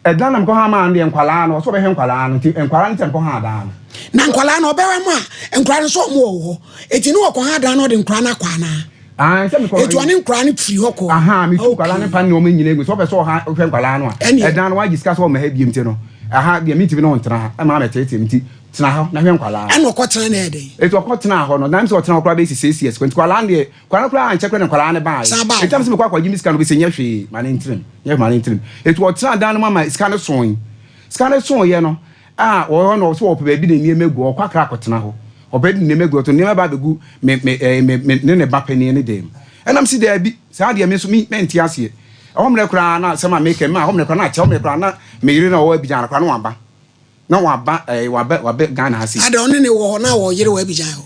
Ɛdan na mekɔha maa no deɛ nkwadaa no ɔsɛ ɔbɛhwɛ nkwadaa no nti nkwadaa no nti na mekɔha dan no. Na nkwadaa no ɔbɛhwɛ mo a nkwadaa no nso ɔmo wɔ hɔ eti ne ɔkɔha dan no ɔde nkwadaa no akɔ anaa? Aane sɛ mekɔ. Eti ɔne nkwadaa no firi hɔ kɔ. Ahaa metu nkwadaa no pa ne nneɛma nyinaa gu sɛ ɔpɛ sɛ ɔha ɔhwɛ nkwadaa no a ɛdan no wagye sika sɛ ɔmma ha biom nti no ɛha deɛ mentumi ne wo ntena ha ɛma mɛteetee me nti tena hɔ na hwɛ nkwadaa no. Ɛna ɔkɔ tena na ɛyɛ dɛn? Eti ɔkɔ tenaa hɔ no na mesɛ ɔtena hɔ koraa bɛyɛ sɛ 6 years nti nkwadaa no deɛ Nkwadaa no koraa ankyɛ koraa na nkwadaa no baeɛ. San baa Enti na hɔ. mesɛ mekɔ akɔgye me sika no, ɔbɛsɛ nyɛ hwee, ma no ntirim, nyɛ hwee ma no ntirim. Enti ɔtenaa dan no mu ama sika no soe. Sika no soeɛ no, a ɔwɔ hɔ no ɔsɛ ɔpɛ baabi de nneɛma agu, ɔkɔ Accra akɔtena hɔ. Ɔpɛ baabi de nneɛma agu, ɔtɔ nneɛma ba abɛgu me, me, ɛɛ, me, me ne ne ba panin no dan mu. Ɛna mese daabi, saa deɛ me nso me, mente aseɛ. Ɛhɔ mmerɛ koraa na asɛm a meka yi, ma ɛhɔ mmerɛ koraa na akyɛ, ɛhɔ mmerɛ koraa na me yere no a ɔwɔ Abidjan no koraa na waba. Na waba ɛɛ waba waba Ghana ha sei. Ada ɔne ne wɔ hɔ na wɔ yere wɔ Abidjan hɔ.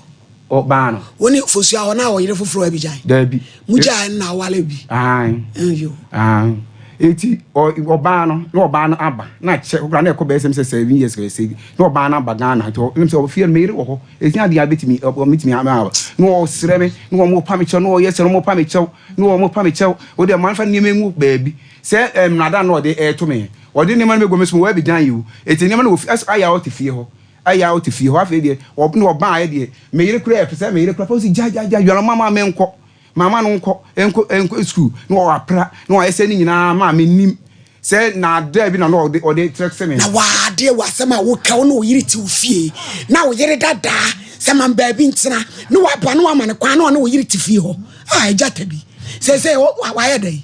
Ɔbaa no. Wo ne Fosua hɔ na wɔ yere foforɔ wɔ Abidjan. Daabi. Mo gyae no na awale bi. Ae. Yo. Ae. Eti ɔbaa no na ɔbaa no aba na kyɛ koraa na ɛkɔ bɛyɛ sɛ sɛ 7 years kɛyɛ sɛ na ɔbaa no aba Ghana nti ɔnim sɛ ɔfie no me yere wɔ hɔ esi adeɛ a betumi ɔmetumi ama aba na ɔsrɛ me na wɔn pa me kyɛw na ɔyɛ sɛ na wɔn pa me kyɛw na wɔn pa me kyɛw o deɛ maa nfa nneɛma ngu baabi sɛ ɛmnada na ɔde ɛɛto me. Ɔde nneɛma no bɛgu me so ma wɔabɛgyan yi o. Enti nneɛma no wɔ fie, ayɛ a ɔte fie hɔ, ayɛ a ɔte fie hɔ. Afei deɛ, ɔ, na ɔbaeɛ deɛ, me yere koraa ɛpɛ sɛ me yere koraa pɛ, ɔsi gya, gya, gya, dwane mama me nkɔ, mama no nkɔ, nkɔ, nkɔ sukuu, na wapra, na wayɛ sɛ ne nyinaa maa mennim sɛ naadaa bi na na ɔde, ɔde trɛkse me. Na w'adeɛ wɔ asɛm a woka, wo ne wo yere te wo fie, na wo yere dadaa sɛ ma me baabi ntena, na waba na wama no kwan na ɔne wo yere te fie hɔ. Ah, agya Tabi, seesei wayɛ dɛn?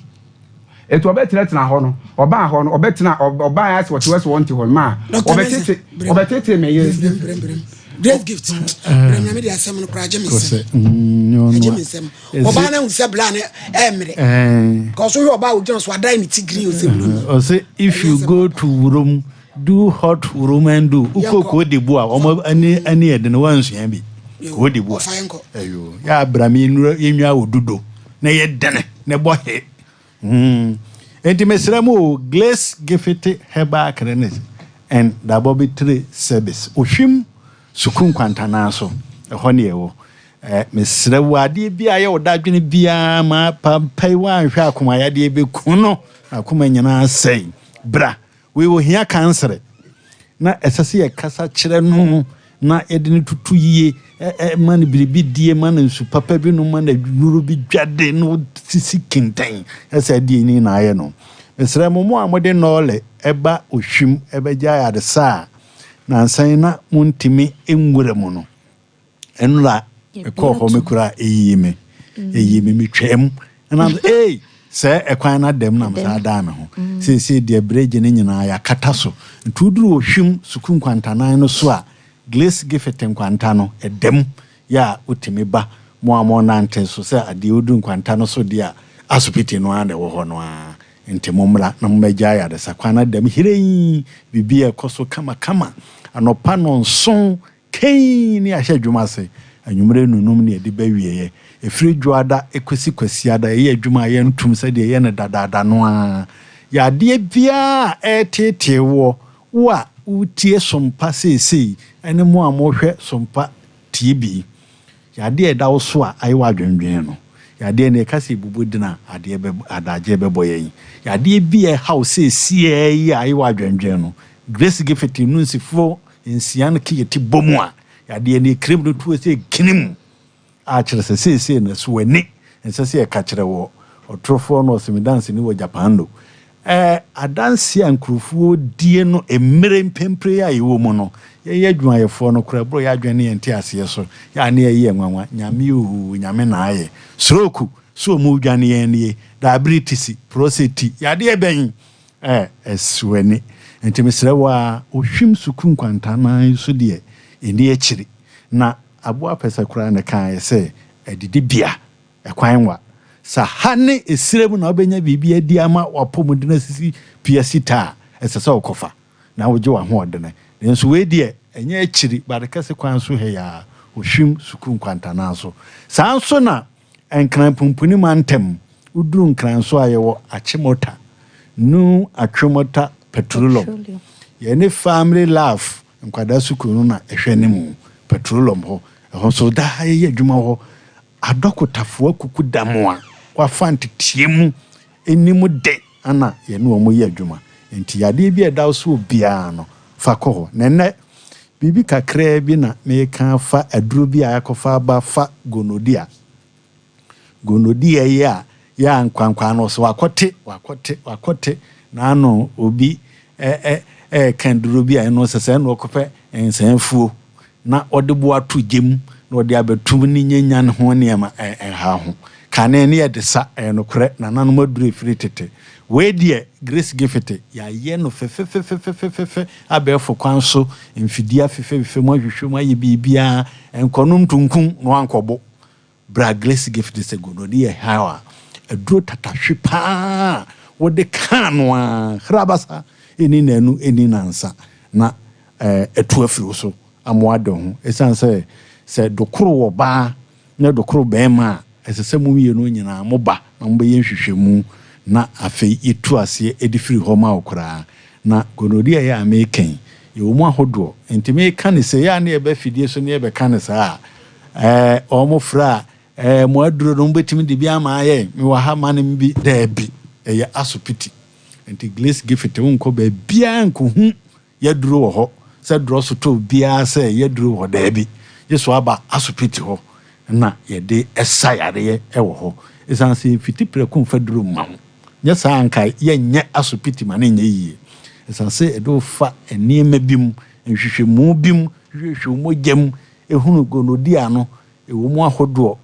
Enti ɔbɛtenatena hɔ no, ɔbaa hɔ no, ɔbɛtena, ɔbaa ayɛ sɛ ɔte hɔ sɛ ɔnte hɔ no, maa ɔbɛtete, ɔbɛtete me yere. Great gift. Brem na me de asɛm no koraa gye me nsɛm. Gye me nsɛm. Ɔbaa no ahu sɛ bla no ɛmmerɛ. Kɔ so hwɛ ɔbaa ogyina so adan ne ti green ɔsɛ blue. Ɔsɛ if you go to wurom do hot wurom and do wokɔ Cote d'Ivoire wɔn ani ani yɛ den wɔnsua bi Cote d'Ivoire. Ɛyo yɛ abira mi yɛnwa wɔ dudo na yɛ dene na ɛbɔ he. Hmm. Enti mesrɛ mo o, Glace Gifiti Herbal Clinic and Dabɔbetire Service, Ohwim Sukuu Nkwantanaa so, ɛhɔ ne yɛwɔ. Eh, mesrɛ wo, adeɛ bi a ɛyɛ wo dadwene biara ma pampa yi woanhwɛ akomayadeɛ bɛku no, akoma nyinaa sɛe. Bra, wei ohia kansere na ɛsɛ sɛ yɛkasa kyerɛ no na yɛde no tutu yie, ma no biribi die, ma no nsu papa bi nom, ma no nnuro bi dwade na ɔsisi kentɛn, ɛsɛ adeɛ ni na ayɛ no. Mesrɛ mo, mo a mode nɔɔle ɛba Ohwim ɛbɛgye ayaresa a nansa yi na montumi nwura mu no, Nnora mekɔɔ hɔ me koraa eyii me eyii me metwaam ɛna m ee sɛ ɛkwan no adam na mesan daa me ho seesei deɛ bregye no nyinaa yɛakata so nti woduru Ohwim sukuu nkwantanan no so a Glace Giffit nkwanta no ɛdam yɛ a wotumi ba mo a monante so sɛ adeɛ woduru nkwanta no so deɛ a asopiti no ara na ɛwɔ hɔ no ara nti mommra na mommɛgye ayaresa kwan no adam hirenn biribi a ɛkɔ so kamakama anɔpa nɔnson Kɛn ne yɛahyɛ adwuma ase, anwummere nnɔnnum ne yɛde ba awieeɛ. Ɛfiri Dwoada kɔsi Kwasiada, yɛyɛ adwuma a yɛntom sɛdeɛ yɛyɛ no dadaada no ara. Yɛ adeɛ biara a ɛreteetee woɔ, wo a woretie Sompa seesei ne mo a mohwɛ Sompa TV. Yɛ adeɛ a ɛda wo so a ayɛ wo adwendwene no. Yɛ adeɛ no yɛka sɛ yɛbobɔ din a, adeɛ bɛ, adagyeɛ bɛbɔ yɛn. Yɛ adeɛ bi a ɛha wo seesei yi a ayɛ wo adwendwene no. Grace Gifford Nunsifoɔ nsia no ke yɛte bɔ mu a, yadeɛ no yɛkirim no tuo sɛ kirim a kyerɛ sɛ seesei no ɛso w'ani ɛnsɛ sɛ yɛka kyerɛ wɔ ɔtorofoɔ no ɔse me danseni wɔ Japan no ɛɛ adanseɛ a nkurofoɔ die no mmere mpempere a yɛwɔ mu no yɛyɛ adwumayɛfoɔ no koraa ɛboro yɛ adwene ne yɛn nteaseɛ so yɛ a ne yɛyɛ nwanwa Nyame oo Nyame na ayɛ stroke so ɔmu dwane yɛn nie diabetes prostate yadeɛ bɛn Ɛ, ɛso ani. Enti mesrɛ wo ara, ohwim sukuu nkwantanan yi so deɛ, nni akyiri. Na aboa pɛsɛ koraa na ɛkaeɛ sɛ, Adidibea, ɛkwan nwa. Sɛ ha ne esrɛ mu na wobɛnya biribi adi ama w'apɔmuden asisi pi asi ta a, ɛsɛ sɛ wokɔfa na wogye w'ahoɔdene. Nanso wei deɛ, ɛnyɛ akyiri, Bade Kɛse kwan so ha yi ara, ohwim sukuu nkwantanan so. Saa ara nso na Nkran Pumpuni mantam, woduru Nkran so a yɛwɔ Achimota, New Achimota Petroleum. Yɛne Family Love nkwadaa sukuu no na ɛhwɛ anim, Petroleum hɔ. Ɛhɔ nso daa yɛyɛ adwuma wɔ hɔ. Adɔkotafoɔ akukudam a wɔafa nteteɛ mu nim de na yɛne wɔn yɛ adwuma. Enti yadeɛ bi a ɛda wo soɔ biara no, fa kɔ hɔ. Na ɛnnɛ, biribi kakraa bi na mereka afa aduro bi a yɛakɔfa aba fa gonorrhea. Gonorrhea yi a yɛ a nkwankwaa no sɛ wakɔte, wakɔte, wakɔte, na ano obi ɛ ɛ ɛreka duro bi a ɛno sɛ sɛ ɛna ɔkɔpɛ nsɛnfuo na ɔde bo ato gya mu na ɔde abɛtom ne nyanyan ho nneɛma ɛnha ho. Kane no yɛde sa, ɛyɛ nokorɛ, nananom aduro ɛfiri tete. Wei deɛ Grace Giffete, yɛayɛ no fɛfɛfɛfɛfɛfɛ abɛɛfo kwan so, mfidie afefɛfefɛ mu ahwehwɛ mu ayɛ biribiara, nkɔnom tunkum na wankɔbo. Bra Grace Giffete sɛ gonorrhea haw a, aduro tatahwe paa a wode ka ano ara, hrabasa, ɛnni nnanu, ɛnni nnansa na atu afiri wo so ama woade wo ho. Ɛsiane sɛ sɛ dokoro wɔ baa ne dokoro barima a, ɛsɛ sɛ mo mmienu nyinaa moba na mobɛyɛ nhwehwɛmu na afei yɛtu aseɛ de firi hɔ ma wo koraa. Na gonorrhea yi a mereka yi, yɛwɔ mu ahodoɔ. Nti mereka no sei a na yɛba afidie so na yɛbɛka no saa a, ɛɛ wɔfrɛ a, ɛɛ mo aduro no mobɛtumi de bi ama ayɛ, mewɔ ha ma no bi. Daabi, ɛyɛ asopiti. Nti Glace Giffit wonkɔ baabiara nkɔhu Yɛaduro wɔ hɔ sɛ drɔsotɔ biara sɛ yɛaduro wɔ hɔ daabi gye so aba asopiti hɔ na yɛde sa yareɛ wɔ hɔ ɛsiane sɛ yɛmfiti prɛko mfa duro mma wo nyɛ saa anka yɛnyɛ asopiti ma no nyɛ yie ɛsiane sɛ yɛde wo fa nneɛma bi mu nhwehwɛmu bi mu hwehwɛ wo mogya mu ɛhunu gonorrhea no ɛwɔ mu ahodoɔ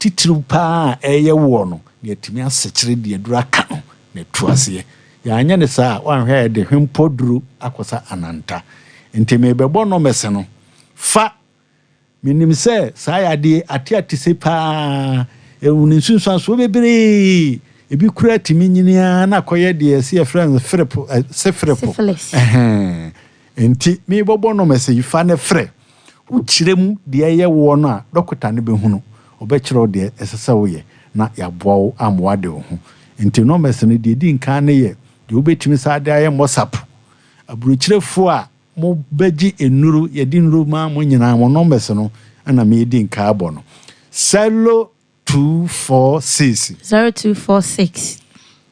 Titiriw paa a ɛreyɛ woɔ no, na yɛatumi asekyere de aduru aka no na atu aseɛ. Yɛanyɛ no saa a, woanhwɛ a yɛde hwempɔ duro akɔsa ananta. Nti merebɛbɔ nɔmɛse no, fa. Menim sɛ saa yadeɛ yi, ate atese paa, ɛwɔ ne nsunsuansoɔ bebree. Ebi koraa tumi nyini ara na akɔyɛ deɛ yɛse yɛfrɛ no ferepo, ɛ, seferepo. Syphilis. Ɛhɛn. Nti merebɛbɔ nɔmɛse yi, fa no frɛ. Wokyerɛ mu deɛ ɛyɛ woɔ no a, dɔkota no bɛhunu. Ɔbɛkyerɛ wo deɛ ɛsɛ sɛ woyɛ na yɛaboa wo ama woade wo ho. Nti nɔmɛs no, deɛ ɛdi nkan no yɛ deɛ wobɛtumi saa de ayɛ mɔsap. Aburokyirefoɔ a mobɛgye nnuro, yɛde nnuro ma mo nyinaa, mo numbers no na meredi nka abɔ no. 0246. 0246.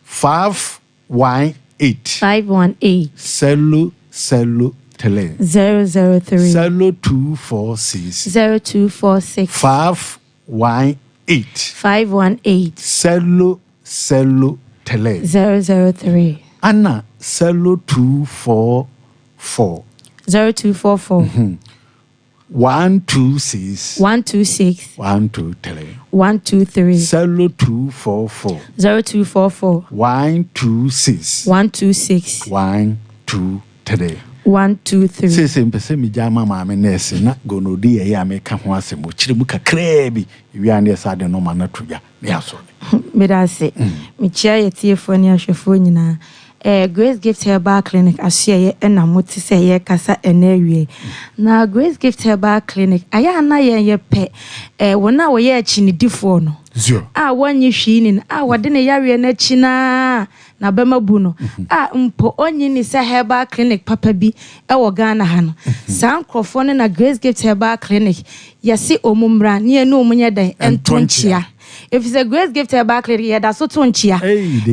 518. 518. Selo selo three. 003. 0246. 0246. 518. 518. Selo selo three. 003. Ana 0244. 0244. 126. 126. 123. 123. 0244. 0244. 126. 126. 123. 123. Seesei mpɛ sɛ megya ma maame nɛɛse na gonorrhea yi a meka ho asɛm ɔkyerɛ mu kakraa bi ewie a na yɛsa de nɔma no ato dwa na yɛasɔre. Meda ase. Mekyia yɛ tiefoɔ ne ahwɛfoɔ nyinaa. Eh, Grace Gift Herbal Clinic asoɛeɛ ɛna mote sɛ yɛrekasa ɛnnɛ awia yi. Na Grace Gift Herbal Clinic, ayɛ a na yɛn yɛpɛ eh, wɔn a wɔyɛ akyinidifoɔ no, a wɔnnye hwee nni no, a wɔde ne yareɛ no akyi no ara n'abam abu no, a mpo ɔnnye nni sɛ herbal clinic papa bi wɔ Ghana ha no. Saa nkorɔfoɔ no na Grace Gift Herbal Clinic yɛse wɔn mmra na yɛne wɔn nyɛ dɛn? Nto nkyea. Efisɛ Grace Gift Herbal Clinic yɛda so to nkyea.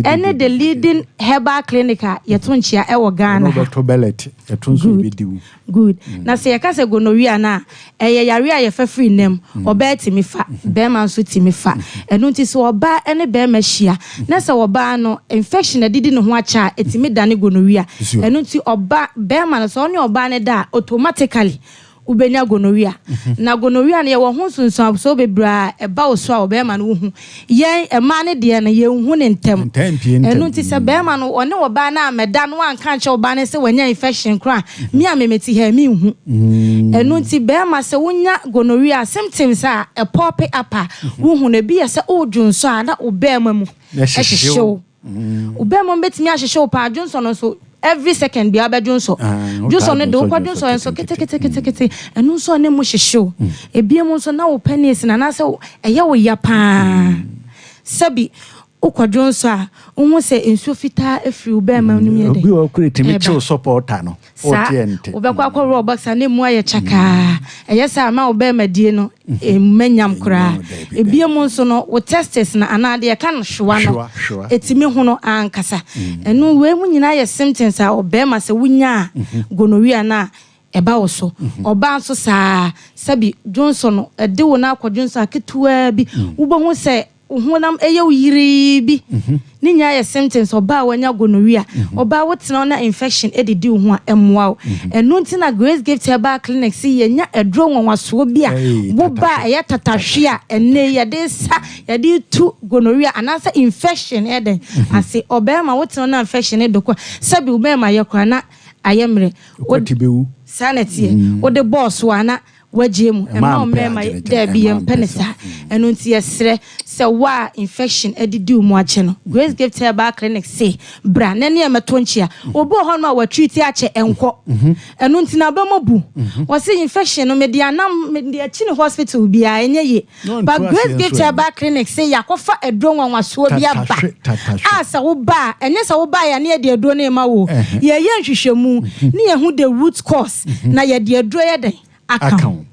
Ɛne the leading herbal clinic a yɛto nkyea ɛwɔ Ghana ha. Wɔbɛto bɛlɛt, ɛto nso Good. ebedi wo. Good. Na sɛ yɛka sɛ gonorrhea no a, ɛyɛ yareɛ a yɛfa firi nna mu. Ɔbaa tumi fa, barima nso tumi fa. Ɛno nti sɛ ɔbaa ne barima hyia, na sɛ ɔbaa no infection adidi ne ho akyɛ a, ɛtumi dane gonorrhea. Ɛno nti ɔba, barima no sɛ ɔne ɔbaa no da a, automatically wobɛnya gonorrhea. Na gonorrhea no yɛwɔ ho nsunsuansoɔ bebree a ɛba wo so a ɔbarima no wohu. Yɛn mmaa no deɛ no yɛnhu no ntɛm. Ɛno nti sɛ barima no ɔne ɔbaa no ammɛda na wanka ankyerɛ ɔbaa no sɛ wanya infection koraa a, me a me mete ha yi menhu. Ɛno nti barima sɛ wonya gonorrhea a symptoms a ɛpɔpe up a wohu no ebi yɛ sɛ wodwonsɔ a na wo barima mu hyehye wo. Wo bɛɛma mu bɛtumi ahyehye wo paa, dwonsɔ no nso every second biara bɛdwonsɔ. Dwonsɔ no de wokɔ dwonsɔ nso keteketekete, ɛno nso a na mu hyehye wo. Ebiem nso na wo penis no anaasɛ ɛyɛ wo ya paa. Sɛbi wokɔ dwonsɔ a, wohu sɛ nsuo fitaa afiri wo bɛɛma no mu yɛ dɛ. Obi wɔ hɔ koraa ɛtumi ɛɛba. kyew sɔpɔɔta no, Saa, woteɛ nte. wobɛkɔ akɔworɔ boxer na emu ayɛ kyakaa. Ɛyɛ saa a, ma wo barima die no mma nyam koraa. Ebiem nso no, wo testes no anaa deɛ yɛka no hwewa no, ɛtumi hono ankasa. Ɛno, wei mu nyinaa yɛ symptoms a ɔbarima sɛ wonya a, gonorrhea no a, ɛba wo so. Ɔbaa nso saa ara, sɛbi dwonsɔ no, ɛde wo no akɔ dwonsɔ a ketewaa bi, wobɛhu sɛ Wo honam yɛ wo yirii bi. Ne nyinaa yɛ symptoms ɔbaa a wanya gonorrhea. Ɔbaa wotena hɔ na infection didi wo ho a, ɛmmoa wo. Ɛno nti na Grace Gift Herbal Clinic se yɛnya aduro nwanwasoɔ bi a woba a ɛyɛ tatahwe a ɛnnɛ yi yɛde sa, yɛde tu gonorrhea anaasɛ infection ɛyɛ dɛn ase. Ɔbarima wotena hɔ na infection no dɔ kɔ a, sɛbi wo bɛrima yɛ koraa na ayɛ mmerɛ. Kwati bɛwu. Saa na ɛteɛ. Wode bɔɔ so a na Wagye mu. Ɛmma wo mmarima yi, daabi, yɛmpɛ no saa. Ɛno nti yɛsrɛ sɛ wo a infection adidi wo mu akyɛ no, Grace Gift Herbal Clinic se bra na ne yɛmmɛto nkyea. Obi wɔ hɔnom a watreat akyɛ, ɛnkɔ. Ɛno nti n'abam abu. Ɔse infection no mede anam, mede akyi ne hospital biara, ɛnyɛ yie. But Grace Gift Herbal Clinic se yɛakɔfa aduro nwanwasoɔ bi aba a sɛ woba a, ɛnyɛ sɛ wobaeɛ a ne yɛde aduro no rema wo o. Yɛyɛ nhwehwɛmu ne yɛhu the root cause na yɛde aduro yɛ dɛn? aka ho.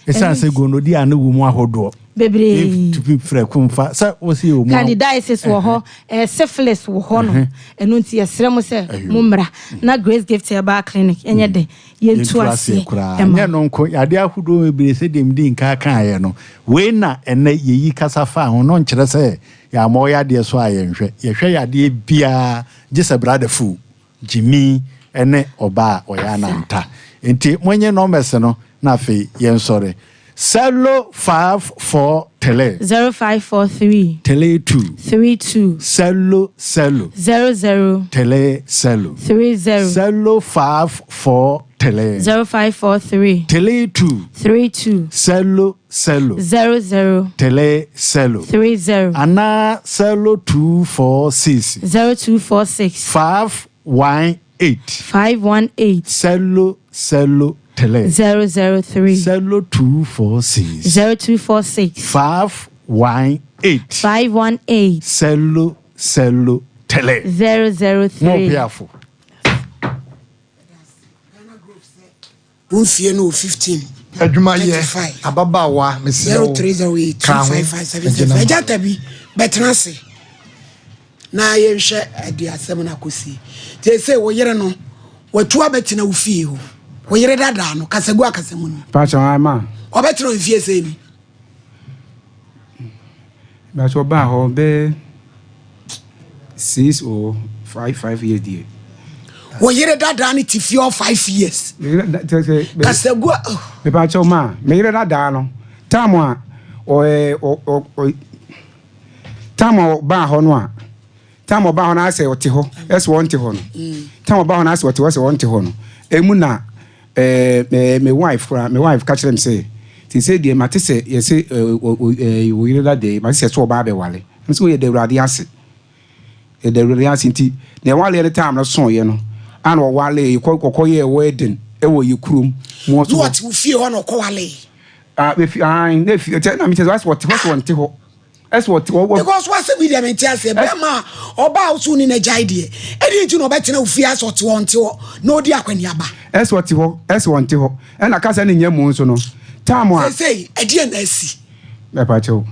Ɛsiane sɛ gonorrhea no wɔ mu ahodoɔ bebree. Tumi frɛ ko mfa sɛ wɔsi wɔ mu. Candidiasis wɔ hɔ, eh, syphilis wɔ hɔ no. Ɛno nti yɛsrɛ mo sɛ mo mmra na Grace Gift Herbal Clinic ɛnyɛ dɛ yɛntu aseɛ koraa. Ɛnyɛ no nko, yadeɛ ahodoɔ bebree sɛdeɛ medi nka kaeɛ no. Wei na ɛnɛ yɛyi kasa faa ho no nkyerɛ sɛ yɛammɔ yadeɛ so a yɛnhwɛ. Yɛhwɛ yadeɛ biara gye sɛ brada fool. Gyimii ne ɔbaa a ɔyɛ ananta. Nti monye numbers no na afei yɛnsɔre. Sɛlo five four tele. 0543. Tele two. 32. Sɛlo sɛlo. 00. Tele sɛlo. 30. Sɛlo five four tele. 0543. Tele two. 32. Sɛlo sɛlo. 00. Tele sɛlo. 30. Anaa sɛlo 246. 0246. 518. 518. Sɛlo sɛlo tele. 003. Sɛlo 246. 0246. 518. 518. Sɛlo sɛlo tele. 003. Mo piafo. Wo mfie no wɔ 15. Adwuma yɛ, ababaawa, mesrɛ wo, ka ho, megye no ma. Agya Tabi, bɛtena ase na yɛnhwɛ ɛde asɛm no akɔsie. Seesei wo yere no, watu abɛtena wo fie hɔ. Wo yere dadaa no, kasagu akasamu no. Pakyɛ, ama. Ɔbɛtena wo mfie sɛn ni? But ɔbaa hɔ bɛyɛ six or five years deɛ. Wo yere dadaa no te fie hɔ 5 years. Kasagu a. Oh. Mepa kyɛw ma me yere dadaa no time a ɔɛ ɔ ɔ ɔ time a ɔbaa hɔ no a time a ɔbaa hɔ no asɛ ɔte hɔ ɛsɛ ɔnte hɔ no time a ɔbaa hɔ no asɛ ɔte hɔ ɛsɛ ɔnte hɔ no emu na ɛɛ me me wife koraa me wife ka kyerɛ me sɛ te sɛ deɛ mate sɛ yɛsɛ ɛɛ ɔ ɛɛ wo yere dada yi mate sɛ sɛ ɔbaa bɛwale ɛmu sɛ oyɛ da Awurade ase yɛda Awurade ase nti na ɛwaleɛ no time no soeɛ no ana ɔwale yɛkɔ ɔkɔ yɛɛ wedding ɛwɔ yɛ kurom mu ɔso hɔ. Na ɔte wo fie hɔ na ɔkɔ walee. Ah efi ae na efi ɛkyɛ na mekyɛ sɛ asɛ ɔte hɔ sɛ ɔnte hɔ ɛsɛ ɔte hɔ. Because wasɛm yi deɛ mente aseɛ bɛrima a ɔbaa wo so ne n'agyae deɛ ɛdeɛ nti na ɔbɛtena wo fie asɛ ɔte hɔ ɔnte hɔ na ɔdi akwaniaba. Ɛsɛ ɔte hɔ ɛsɛ ɔnte hɔ ɛna kasa ne nyɛ mu nso no time a. Seesei ɛdeɛ na asi. Mepa kyɛw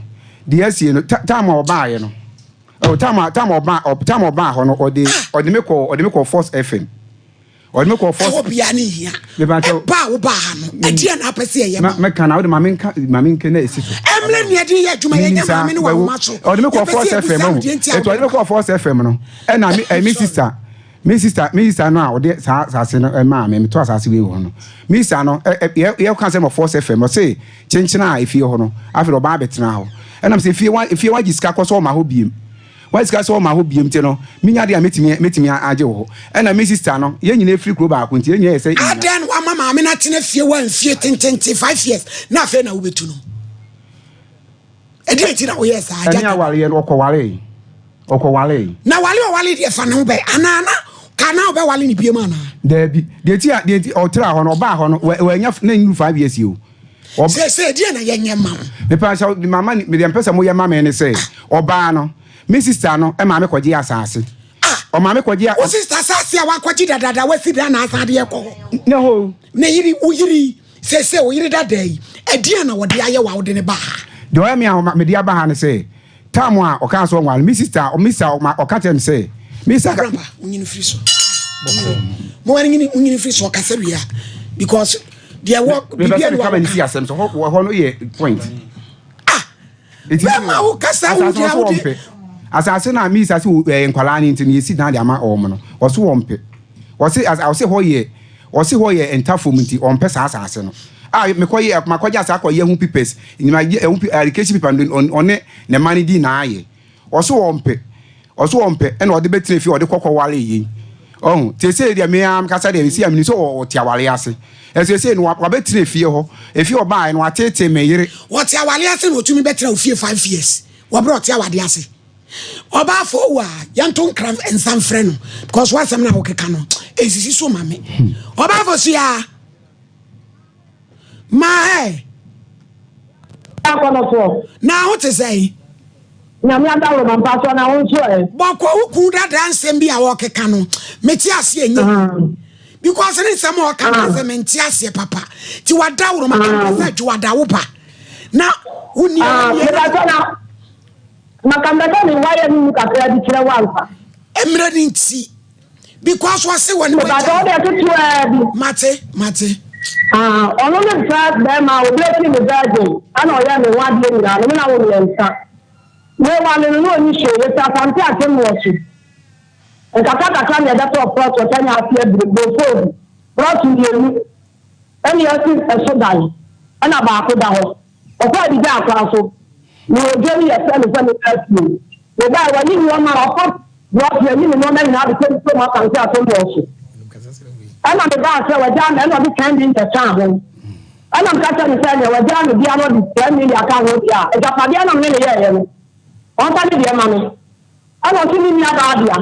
deɛ asie no time a ɔbaayɛ no oh time a time a ɔbaa time a ɔbaa hɔ no ɔde ɔde me kɔ ɔde me kɔ Force FM. Ɔde me kɔɔ Force. Ɛhɔ bia ne hia. Ɛba a wobaa ha no, ɛdeɛ na apɛ sɛ yɛyɛ ma wo? Mɛka na wode ma menka ma menka na ɛsi so. Ɛmmerɛ ne yɛde yɛ adwuma yɛnyɛ maame no wɔ ahoma so. Ɔde me kɔɔ Force FM ahu. Ɛti ɔde me kɔɔ Force FM no ɛna me me sister me sister me sister no a ɔde saa asase no ɛmaa me metɔ asase wei wɔ hɔ no me sister no ɛ ɛ yɛ ka sɛ ma Force FM ɔse kyenkyena a efie hɔ no afei ɔbaa abɛtena hɔ ɛnam sɛ efie wa efie wagye sika kɔ sɛ ɔma hɔ biem. Wagye sika sɛ ɔma hɔ biom nti no, menya adeɛ a mɛtumi mɛtumi agye wɔ hɔ. Ɛna me sister no, yɛn nyinaa firi kuro baako nti yɛn nyinaa yɛ sɛ nyina. Adɛn na wama maame no atena fie hɔ mfie tententen, 5 years, na afei na wobɛtu no? Ɛdeɛn nti na woyɛɛ saa? Ɛne awareɛ no, ɔkɔwaree. Ɔkɔwaree. Na wale ɔwale deɛ fa ne ho bɛn anaa na ka na wobɛwale ne biom anaa? Daabi. Deɛ nti a deɛ nti ɔtraa hɔ no, ɔbaa hɔ no, wanya na nnuru 5 years yi o. Seesei deɛ na yɛnyɛ ma wo. Mepa sɛ mama deɛ mpɛ sɛ moyɛ ma me ne sɛ ɔbaa no me sister no maa me kɔgye asase. Ɔmaa me kɔgye. Wo sister asase a wakɔgye dadaada wasi dan na asan de ɛkɔ hɔ. Ne hɔ. Ne yere wo yere yi seesei wo yere dada yi ɛdeɛn na wɔde ayɛ wo a wode ne ba ha. Deɛ ɔyɛ me a mede aba ha ne sɛ time a ɔkaa sɛ ɔnware me sister me sister ɔka kyerɛ me sɛ me sister. Grandpa wonyini firi so. Mo wani nyini wonyini firi so ɔkasa wie a because deɛ wɔ biribi a wɔ ka asɛm so hɔ hɔ no yɛ point. Ah bɛma wo kasa wo deɛ wo de. Asase na mi sase wɔ ɛɛ nkwadaa ne nti no yɛsi dan de ama wɔn no ɔso wɔn pɛ ɔse ɔse hɔ yɛ ɔse hɔ yɛ ntafom nti ɔmpɛ saa asase no a mekɔ yɛ makɔgye asase akɔ yɛ ho papers nyina yɛ ɛho application paper no ɔne ne ma no di na ayɛ Ɔse ɔmpɛ, ɔse ɔmpɛ ɛna ɔde bɛtena fie ɔde kɔkɔ ware yei. Ɔho, seesei deɛ me ara mekasa deɛ mesi a menim sɛ ɔte awareɛ ase. Ɛnso seesei no wabɛtena fie hɔ, efie ɔbaeɛ no wateetee me yere. Ɔte awareɛ ase na ɔtumi bɛtena wo fie 5 years wɔ berɛ a ɔte awadeɛ ase. Ɔbaa fo wo a yɛnto nkra nsa mfrɛ no because w'asɛm no a wokeka no ɛnsisi so ma me. Ɔbaa fo sua ma ɛ. Akɔnɔfoɔ. Na ho te sɛn? Nyame adaworo ma mpa so na wo nso ɛ. Bɔkɔ wo kun dada nsɛm bi a ɔkeka no mete aseɛ nyɛ because ne nsɛm a ɔka no sɛ mente aseɛ papa ti wadaworo ma ka sɛ dwo wo ba na wo ni Mepatɔ na maka mpɛ sɛ me wayɛ no mu kakra bi kyerɛ wo ansa. Mmerɛ no nti because ɔse wɔ ne Mepatɔ wo deɛ ketewaa bi. Mate mate. Ɔno ne first bɛrima a obi asi me virgin ɛna ɔyɛ me ho adeɛ nyinaa no me na wo mmiɛnsa. Mewale no na ɔnni hwee yɛsi Asante Akyem wɔ so. Nkakra kakra na yɛbɛtɔɔ plot wɔ Kenya ase abiri Brofoodu plot mmienu ɛna yɛasi ɛso dan ɛna baako da hɔ. Ɔkɔ adidi akora so. Mewɔ dwa bi yɛfrɛ me sɛ memmra fie. Mebae wayi nnoɔma a ɔfa plot ayi me nnoɔma nyinaa de kɔ kurom Asante Akyem wɔ so. Ɛna mebaa sɛ wagyaa me ɛna ɔde 10 million kaa ho. Ɛna meka kyerɛ no sɛ nea wagyaa me bia na ɔde 10 million ka ho deɛ a agyapadeɛ na me ne no yɛɛyɛ no ɔmfa ne deɛ ma me. Ɛna ɔse ne nua baa dea.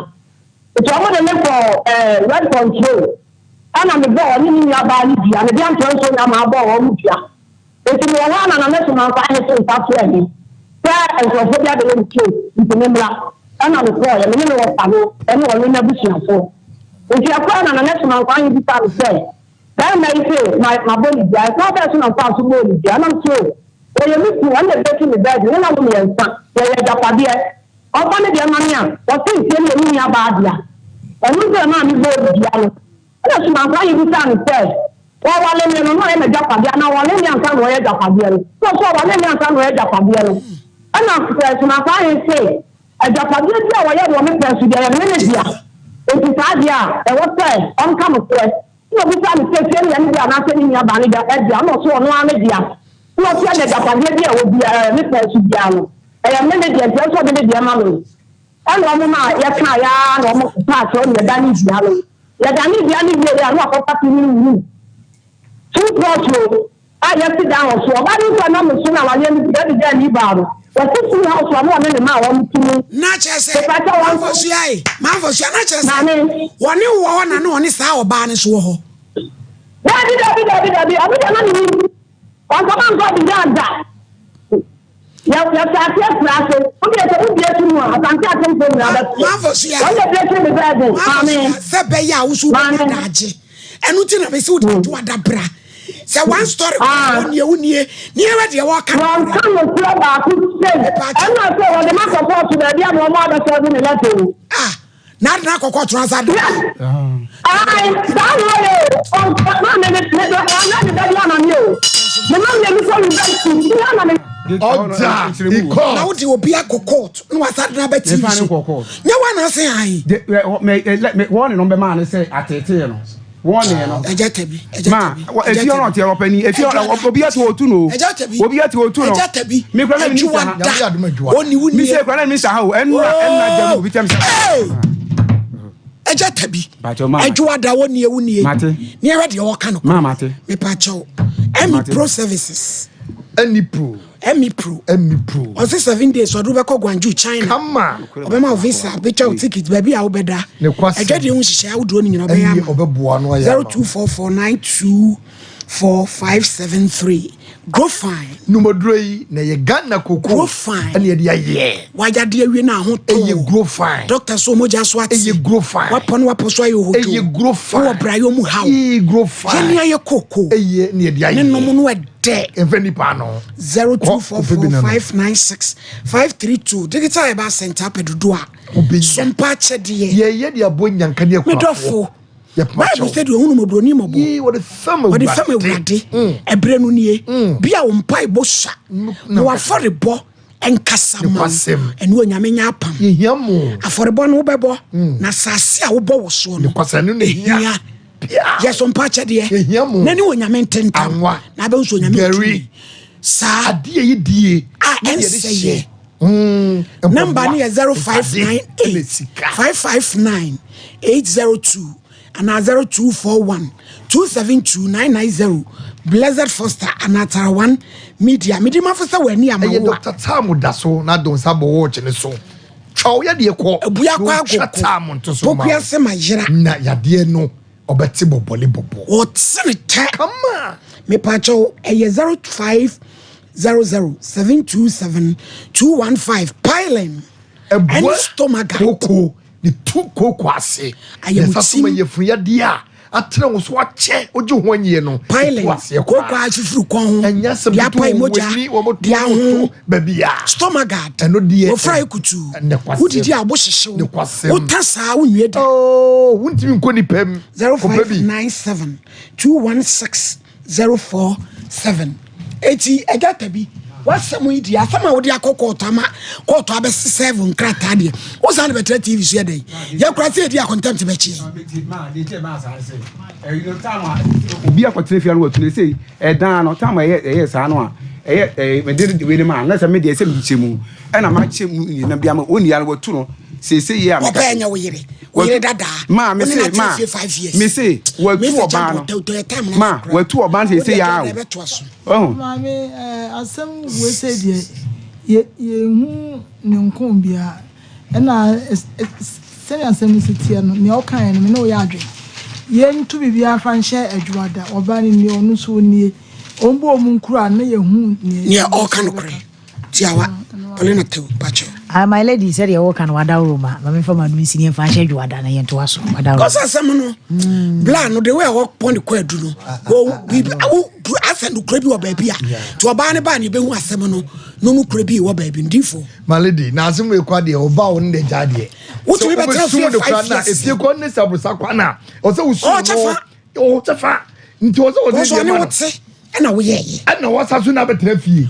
Nti ɔmo de me kɔɔ ɛɛ rent control. Ɛna mebɔɔ ɔne ne nua baa no dua. Mede antoa nsuo na ama abɔɔ wɔn dua. Nti mewɔ hɔ a na Nana Somankwaa Ahese nsa frɛɛ me sɛ nkurɔfoɔ bi abɛyɛ me case nti memmra. Ɛna mekɔɔeɛ, me ne me wɔfa no ne ɔno n'abusuafoɔ. Nti ɛkɔɔɛ na Nana Somankwaa Ahe bisaa me sɛ. Barima yi se ma mabɔ no dua. Ɛkwan bɛn so na mfaa so bɔɔ no dua? Ɛna mese o, ɔyɛ me kunu, ɔno na ɛbɛtu me virgin, me na wo mmiɛnsa, yɛyɛ agyapadeɛ. Ɔmfa ne deɛ mma me a, ɔse nsie no yɛ me nua baa dea. Ɛno nti na ɛmaa me bɔɔ no dua no. Ɛna Somankwaa yi bisaa no sɛ, Ɔware me no na ɔyɛ m'agyapadeɛ anaa ɔware me ansa na ɔyɛ agyapadeɛ no? Ɛna ɔse ɔware me ansa na ɔyɛ agyapadeɛ no. Ɛna Somankwaa yi se, Agyapadeɛ bi a wɔyɛ wɔ me pɛn so deɛ, ɛyɛ me ne dea. Enti saa deɛ a, ɛwɔ sɛ ɔnka nokorɛ. Ɛnna ɔbisaa no sɛ, Efie no yɛ ne dea anaasɛ ne nuabaa no dea? Ɛnna ɔse, Ɔno ara ne dea. Ɛnna ɔse, Ɛnna agyapadeɛ bi a ɛwɔ biara, me pɛn so biara no, ɛyɛ me ne dea, enti ɛwɔ sɛ ɔde ne deɛ ma me. Ɛnna wɔmaa yɛkaeɛ ara na wɔpaa kyɛw na yɛdanee dua no. Yɛdanee dua no wieeɛ a, na wakɔfa swimming room, two plot o, a yɛasi dan wɔ so. Ɔbaa no nso a na me so na awareɛ no bi de gyaa ni baa no, wɔte full house a na ɔne ne mma a wɔn te mu. Na kyerɛ sɛ, Mepakyɛ wɔn nso. Manfosua e, Manfosua, na kyerɛ sɛ, Maame. wɔne wo wɔ hɔ na na ɔne saa ɔbaa no nso wɔ hɔ. Dabi, dabi, dabi, dabi, ɔno deɛ na menim. Wankɔma nkɔ Abidjan da. Yɛ, yɛhyɛ aseɛ tra ase. Wo deɛ sɛ wobie to mu a, Asante atemfoɔ nyinaa bɛte. Manfosua. Wɔn deɛ bie to me bɛɛ den. Maame. Manfosua, sɛ bɛyɛ a wo nso wobɛnya Maame. daagye. Ɛno nti na mese wode to adabra. Sɛ one story koraa Ah. wonie wonie, ne yɛhwɛ deɛ wɔka no Wɔnka nokorɛ baako sei. Ɛnna sɛ wɔde me akɔ kɔɔto baabi a na wɔn abɛsɛɛve me lɛta o. Ah, na ade no akɔ kɔɔto ansa de. Yes. Ae, saa na ɔyɛ o. Ɔnka, maame me, me, wanyɛ ne da bi ama me o. Me ma mmienu kɔ university, nti na na me. Ɔda ikɔ. Na wode obi akɔ court na wasa de no aba TV so. Nyɛ wo anaasɛ ae? Wɔne no bɛmaa no sɛ ateetee no. Wɔne no. Ɛgya tabi. Ɛgya Ma, tabi. efi ɔno ɔte ɛwɔ panyin, efi ɔno obi ati otu no. Ɛgya tabi. Obi ati otu no. Ɛgya tabi. Mi kura na mi nisa ha. Adwuma da. Oni wo Mi nie. se kura na mi nisa ha o. Ɛnura ɛnura gya mi obi tɛm sɛ. Ɛgya tabi. Bakyɛw maa. Adwuma da wo nie wo nie. Mate. Ne ɛhwɛ deɛ ɔka no. Maa mate. Mepa kyɛw. Ɛmi pro services. Ɛni pro. Ɛmi pro. Ɛmi pro. Ɔsi 7 days ɔde wobɛkɔ Guangzhou China. Kama. Ɔbɛma wo visa, bɛtwa wo ticket baabi a wobɛda. Ne kwasɛm. Adwadie ho nhyehyɛe ahodoɔ no nyinaa ɔbɛyɛ Ɛni ama. ɔbɛboa no ayɛ ama. 0244924573 Grow fine. Numaduro yi na ɛyɛ Ghana koko. Grow fine. Ɛna yɛde ayɛ. Wayade awie na ahotɔ. Ɛyɛ grow fine. Doctor so mogya so ate. Ɛyɛ grow fine. Wapɔ no wapɔ so ayɛ ohodwo. Ɛyɛ grow fine. Wowɔ brayɔ mu haw. Yee grow fine. Yɛne ayɛ koko. Ɛyɛ na yɛde ayɛ. Ne nom no ɛdɛ. Ɛmfɛ nipa ano. 0244596532 Digital Herbal Center apɛ dodo a. Sompa akyɛdeɛ. Yɛyɛ de abɔ nyanka ne akurafoɔ. Medɔfo. Bible sɛ deɛ ɔhunu mmɔborɔni mmɔbɔ. Yee wɔde fam Wɔde fam Awurade. Ɛberɛ no nie. Bi a wo mpaebɔ sua. Na w'afɔrebɔ nkasa ma wo. Ɛne Onyame nyɛ apam. Yɛhia mo. Afɔrebɔ no wobɛbɔ. Na asase a wobɔ wɔ soɔ no. Nokwasɛm no na ɛhia. Yɛ so mpa akyɛdeɛ. Yɛhia mo. Na ne Onyame ntentam. Anwa. Na abɛhu sɛ Onyame Gari. tumi. Saa. Adeɛ yi die. A ɛnsɛ yɛ. Number no yɛ 0598 559 802 anaa 0241 272 990 Blessed Foster anaa Tarawan Media. Mede mafo sɛ w'ani ama Ɛyɛ wo a. Dr. Tam da so na do nsa bɔ watch ne so. Twa wo yadeɛ kɔ. Abua kɔ Na ɔtwa agogo. tam nto so ma wo. Pokuase ma yera. Na yadeɛ no ɔbɛte bɔbɔle bɔbɔ. Wɔte ne tɛ. Kama. Mepakyɛw ɛyɛ 0500 727 215 Piling ɛne Ɛboa stomach. kooko ne tu kooko ase. Na ɛsa so ma Ayamutsim. yafunu yadeɛ a atena wo so akyɛ wogye ho anyie no. Ɛtu Piling aseɛ kooko koraa. afifiri kɔn ho. Ɛnyɛ asɛm Deɛ ketewa apae wɔ mogya. w'ani wɔn to Deɛ aho. to baabi a. Stomagard. Ɛno deɛ Wɔfra ekutu. Nokwasɛm. Wodidi a wo hyehye wo. Nokwasɛm. Wota saa wonwie da. Oh, wontumi nkɔ nipa mu. Kɔpɛ bi. 0597 216 047. Eti ɛgya tabi wasɛm yi deɛ asɛm a wode akɔ kɔɔto ama kɔɔto abɛse sɛvo nkrataa deɛ wosan de bɛtena tv so yɛ dɛn yɛkora sɛ yɛdi akontempt bɛkyeɛ obi akɔtena fie no watu no sɛ ɛdan no tam ɛyɛ ɛyɛ saa no a ɛyɛ ɛyɛ mede wei no ma na sɛ me deɛ sɛ mekyekyɛ mu ɛna makyɛ mu nyina bi ama wɔn nyinaa watu no seesei yɛ a meka ɔbɛɛ nyɛ wo yere wo yere dadaa maa me wo ne se no maa atena fie five years me se watu Mese ɔbaa Champo, no tɛ- tɛ- time no ma so koraa. watu ɔbaa no seesei Wode yɛ agya a na ɛbɛtoa so. o ɔho Maame, eh, asɛm wei sɛ deɛ yɛ yɛnhu ne nko biara. Ɛna sɛnea asɛm no si teɛ no, nea ɔkaeɛ no, me ne wo yɛ adwene. Yɛnto biribiara mfa nhyɛ adwuma da. Ɔbaa no nie, ɔno nso ɔnie. Ɔmbɔ wɔn nkura na yɛhu nea Nea ɔreka nokorɛ. Tiawa, Paulina Tew, pakyɛw. Ah, my lady, sɛdeɛ woka no wadaworo ma ma memfa ma no nsi ne ɛmfa nhyɛ dwoada na yɛntoa so wadaworo. Kɔsɛ asɛm no mm. bla no de wei a wɔpɔn ne kɔ adu no biribi awo asɛ nokorɛ bi wɔ baabi a nti ɔbaa ne baa ne ɛbɛhu asɛm no no nokorɛ bi wɔ baabi ndifo. My lady, na asɛm wei kɔ adeɛ ɔbaa wo ne de gya adeɛ. Wotumi bɛtena fie 5 years. Efie kɔ ne sabrosa kɔ na ɔsɛ wosu no ɔwɔ kyɛfa nti ɔsɛ ɔde deɛ ma no wote ɛna woyɛɛyɛ ɛna wɔsa so na abɛtena fie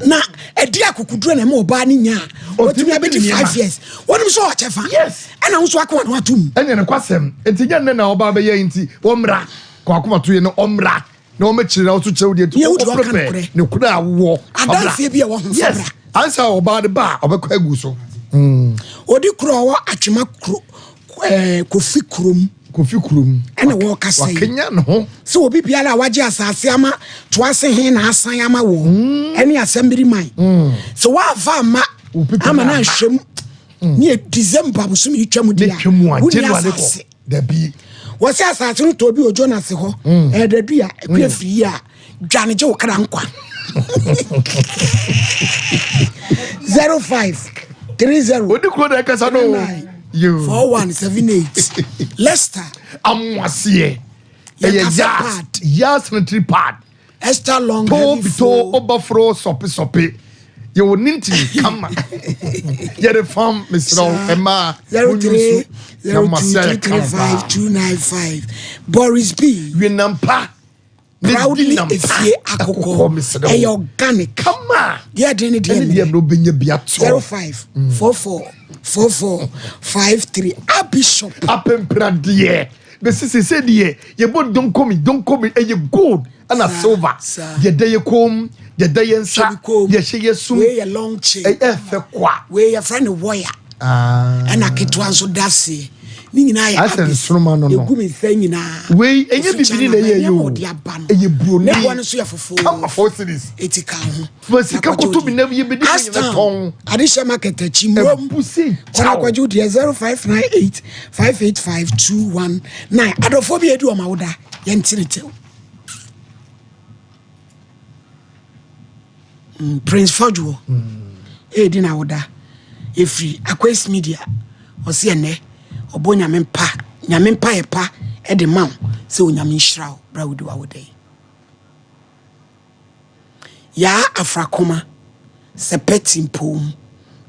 na ɛdi akokoduro na ɛma ɔbaa ne nya a ɔtumi abɛdi 5 years wɔnom sɛ ɔkyɛfa. Yes. Ɛna wo nso akoma no atom. Ɛnyɛ ne kwasɛm nti nyɛ nnɛ na ɔbaa bɛyɛ nti wɔmmra kɔ akoma to yɛ no ɔmmra na wɔmɛkyerɛ na wɔso kyerɛw deɛ nti wɔprepɛ ne kura a wowɔ. Adanseɛ bi a ɛwɔ ho. Yes, ansa ɔbaa de ba a ɔbɛkɔ agu so. Ɔdi kuro a ɔwɔ Atwema kuro ɛɛ Kofi kurom. Kofi kurom. Ɛna wɔkasa yi. Wakenya ne ho. Sɛ obi biara a wagye asase ama toase he na asan ama wɔ. Ɛne asɛmbiri man. Sɛ wɔafa ama ama no anhwɛm ne yɛ December bosom yi twam di a wonni asase. Dabi. Wɔsɛ asase no tɔ bi wɔ Jonas hɔ. Ɛdadu a akua firi yi a dwane gye wo kra nkwa. 0530. Odi kuro na ɛkasa no. 4178 Leicester. Amoaseɛ. Ɛyɛ yas yas sanitary pad. Esther long to heavy bito flow. Obaforo sɔpe sɔpe. Yɛwɔ ne ntini kama. Yɛde fam mesrɛ wo ɛmaa. 03 na mo 02 asɛ 3 kama 3 paa. 5 2 9 5 Boris B. Winampa. Proudly efie akokɔ ɛyɛ organic. Kama. Deɛ ɛden ne deɛ ɛne deɛ mmerɛ wobɛnya bi atɔ. 05 44 44 53 Abishop. Apempradeɛ bɛsi sese deɛ yɛbɔ donkomi donkomi ɛyɛ gold ɛna silver deɛ da yɛ kɔn mu deɛ da yɛ nsa deɛ hyɛ yɛ sum. Wei yɛ long chain. Ɛyɛ fɛ kwa. Wei yɛfrɛ no wɔya. Ɛna ketewa nso da aseɛ. Ne nyinaa yɛ Asɛ abis. nsoroma no no. Egu mi nsa nyinaa. Wei ɛnyɛ bibini na ɛyɛ yɛ o. Ɛyɛ buroni. Ne boɔ no nso yɛ fufuo. Kama 4 cedis. Eti ka ho. Fa sika koto bi na yɛ bedi mu nyina tɔn. Adehyɛ market akyi murom. Ɛbusi Kɔnɔ akɔgye deɛ 0598 585 219. Adɔfoɔ bi edi wɔn awoda yɛn ti ne tew. Prince Fɔdwoɔ ɛredi n'awoda ɛfiri Aquace Media ɔsi ɛnɛ ɔbɔ nyame mpa nyame mpa yɛ pa ɛde ma wo sɛ onyame nhyira wo bra wodi w'awoda yi. Yaa Afrakoma sɛ pɛti mpom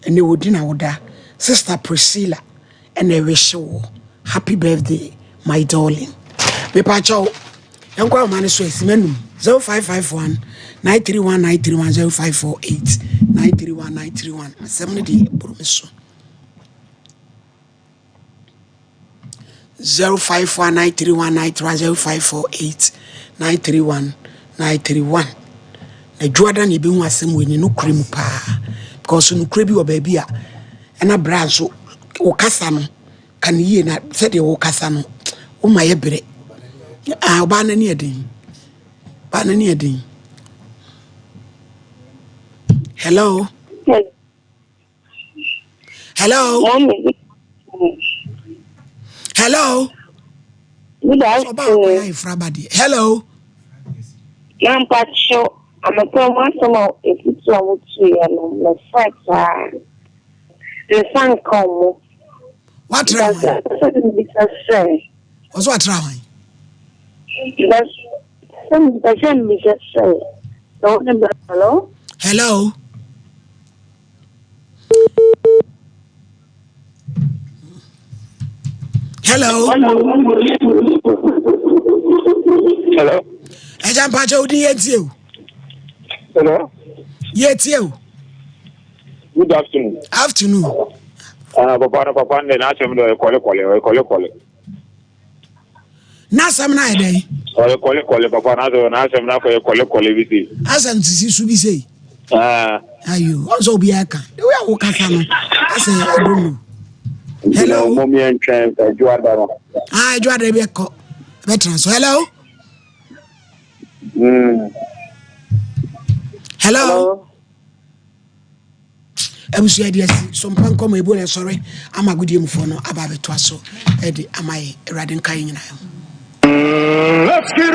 ɛnɛ wɔdi n'awoda. Sister Priscilla ɛna ɛwehye wo happy birthday, my darling. Mepakyɛw yɛnkɔ ahoma no so asima num 0551 931 931 0548 931 931. Asɛm no deɛ ɛboro me so. 051 931 931 0548 931 931. Na dwoada na yɛbɛhu asɛm wɔ ni nokorɛ mu paa because nokorɛ bi wɔ baabi a ɛna berɛ a nso wo kasa no ka no yie na sɛdeɛ wo kasa no woma yɛ berɛ. Ah, ɔbaa no ani yɛ den, ɔbaa no ani yɛ den. Hello, hello, hello. Good Sɛ ɔbaa akɔyɛ afternoon. ayefra ba deɛ. Hello. Na mpakyɛw, anɔpa mu asɛm a efutu a wotuiɛ no, mefrɛ saa. Nsa nka ɔmo. Watra hwan? Sɛ mebisa sɛ. Ɔsɛ watra hwan? Sɛ mepɛ sɛ mebisa sɛ. Sɛ wo ne bɛ. Hello? Hello. Hello. Hello. Ɛgya mpakyɛ wodin yɛntie o. Hello. Yɛtie o. Good afternoon. Afternoon. Papa no papa no n'asɛm no ɔyɛ kɔle kɔle ɔyɛ kɔle kɔle. N'asɛm no ayɛ dɛn? Ɔyɛ kɔle kɔle papa n'asɛm n'asɛm no akɔyɛ kɔle kɔle bi sei. Asɛm sisi so bi sei. Ah. Ayo, ɔn sɛ obiara ka. The way a wokasa no, asɛ I don't know. Hello. Mo mi ntwɛn ɛdwoada no. Ah, ɛdwoada bi ɛkɔ. Ɛbɛtena so. Hello. Hello. Hello. Abusua de asi so mpa nkɔmɔ ebu na ɛsɔre ama agodie mufoɔ no aba abɛtoa so ɛde ama yɛ. Awurade nka yɛ nyinaa ho. Let's get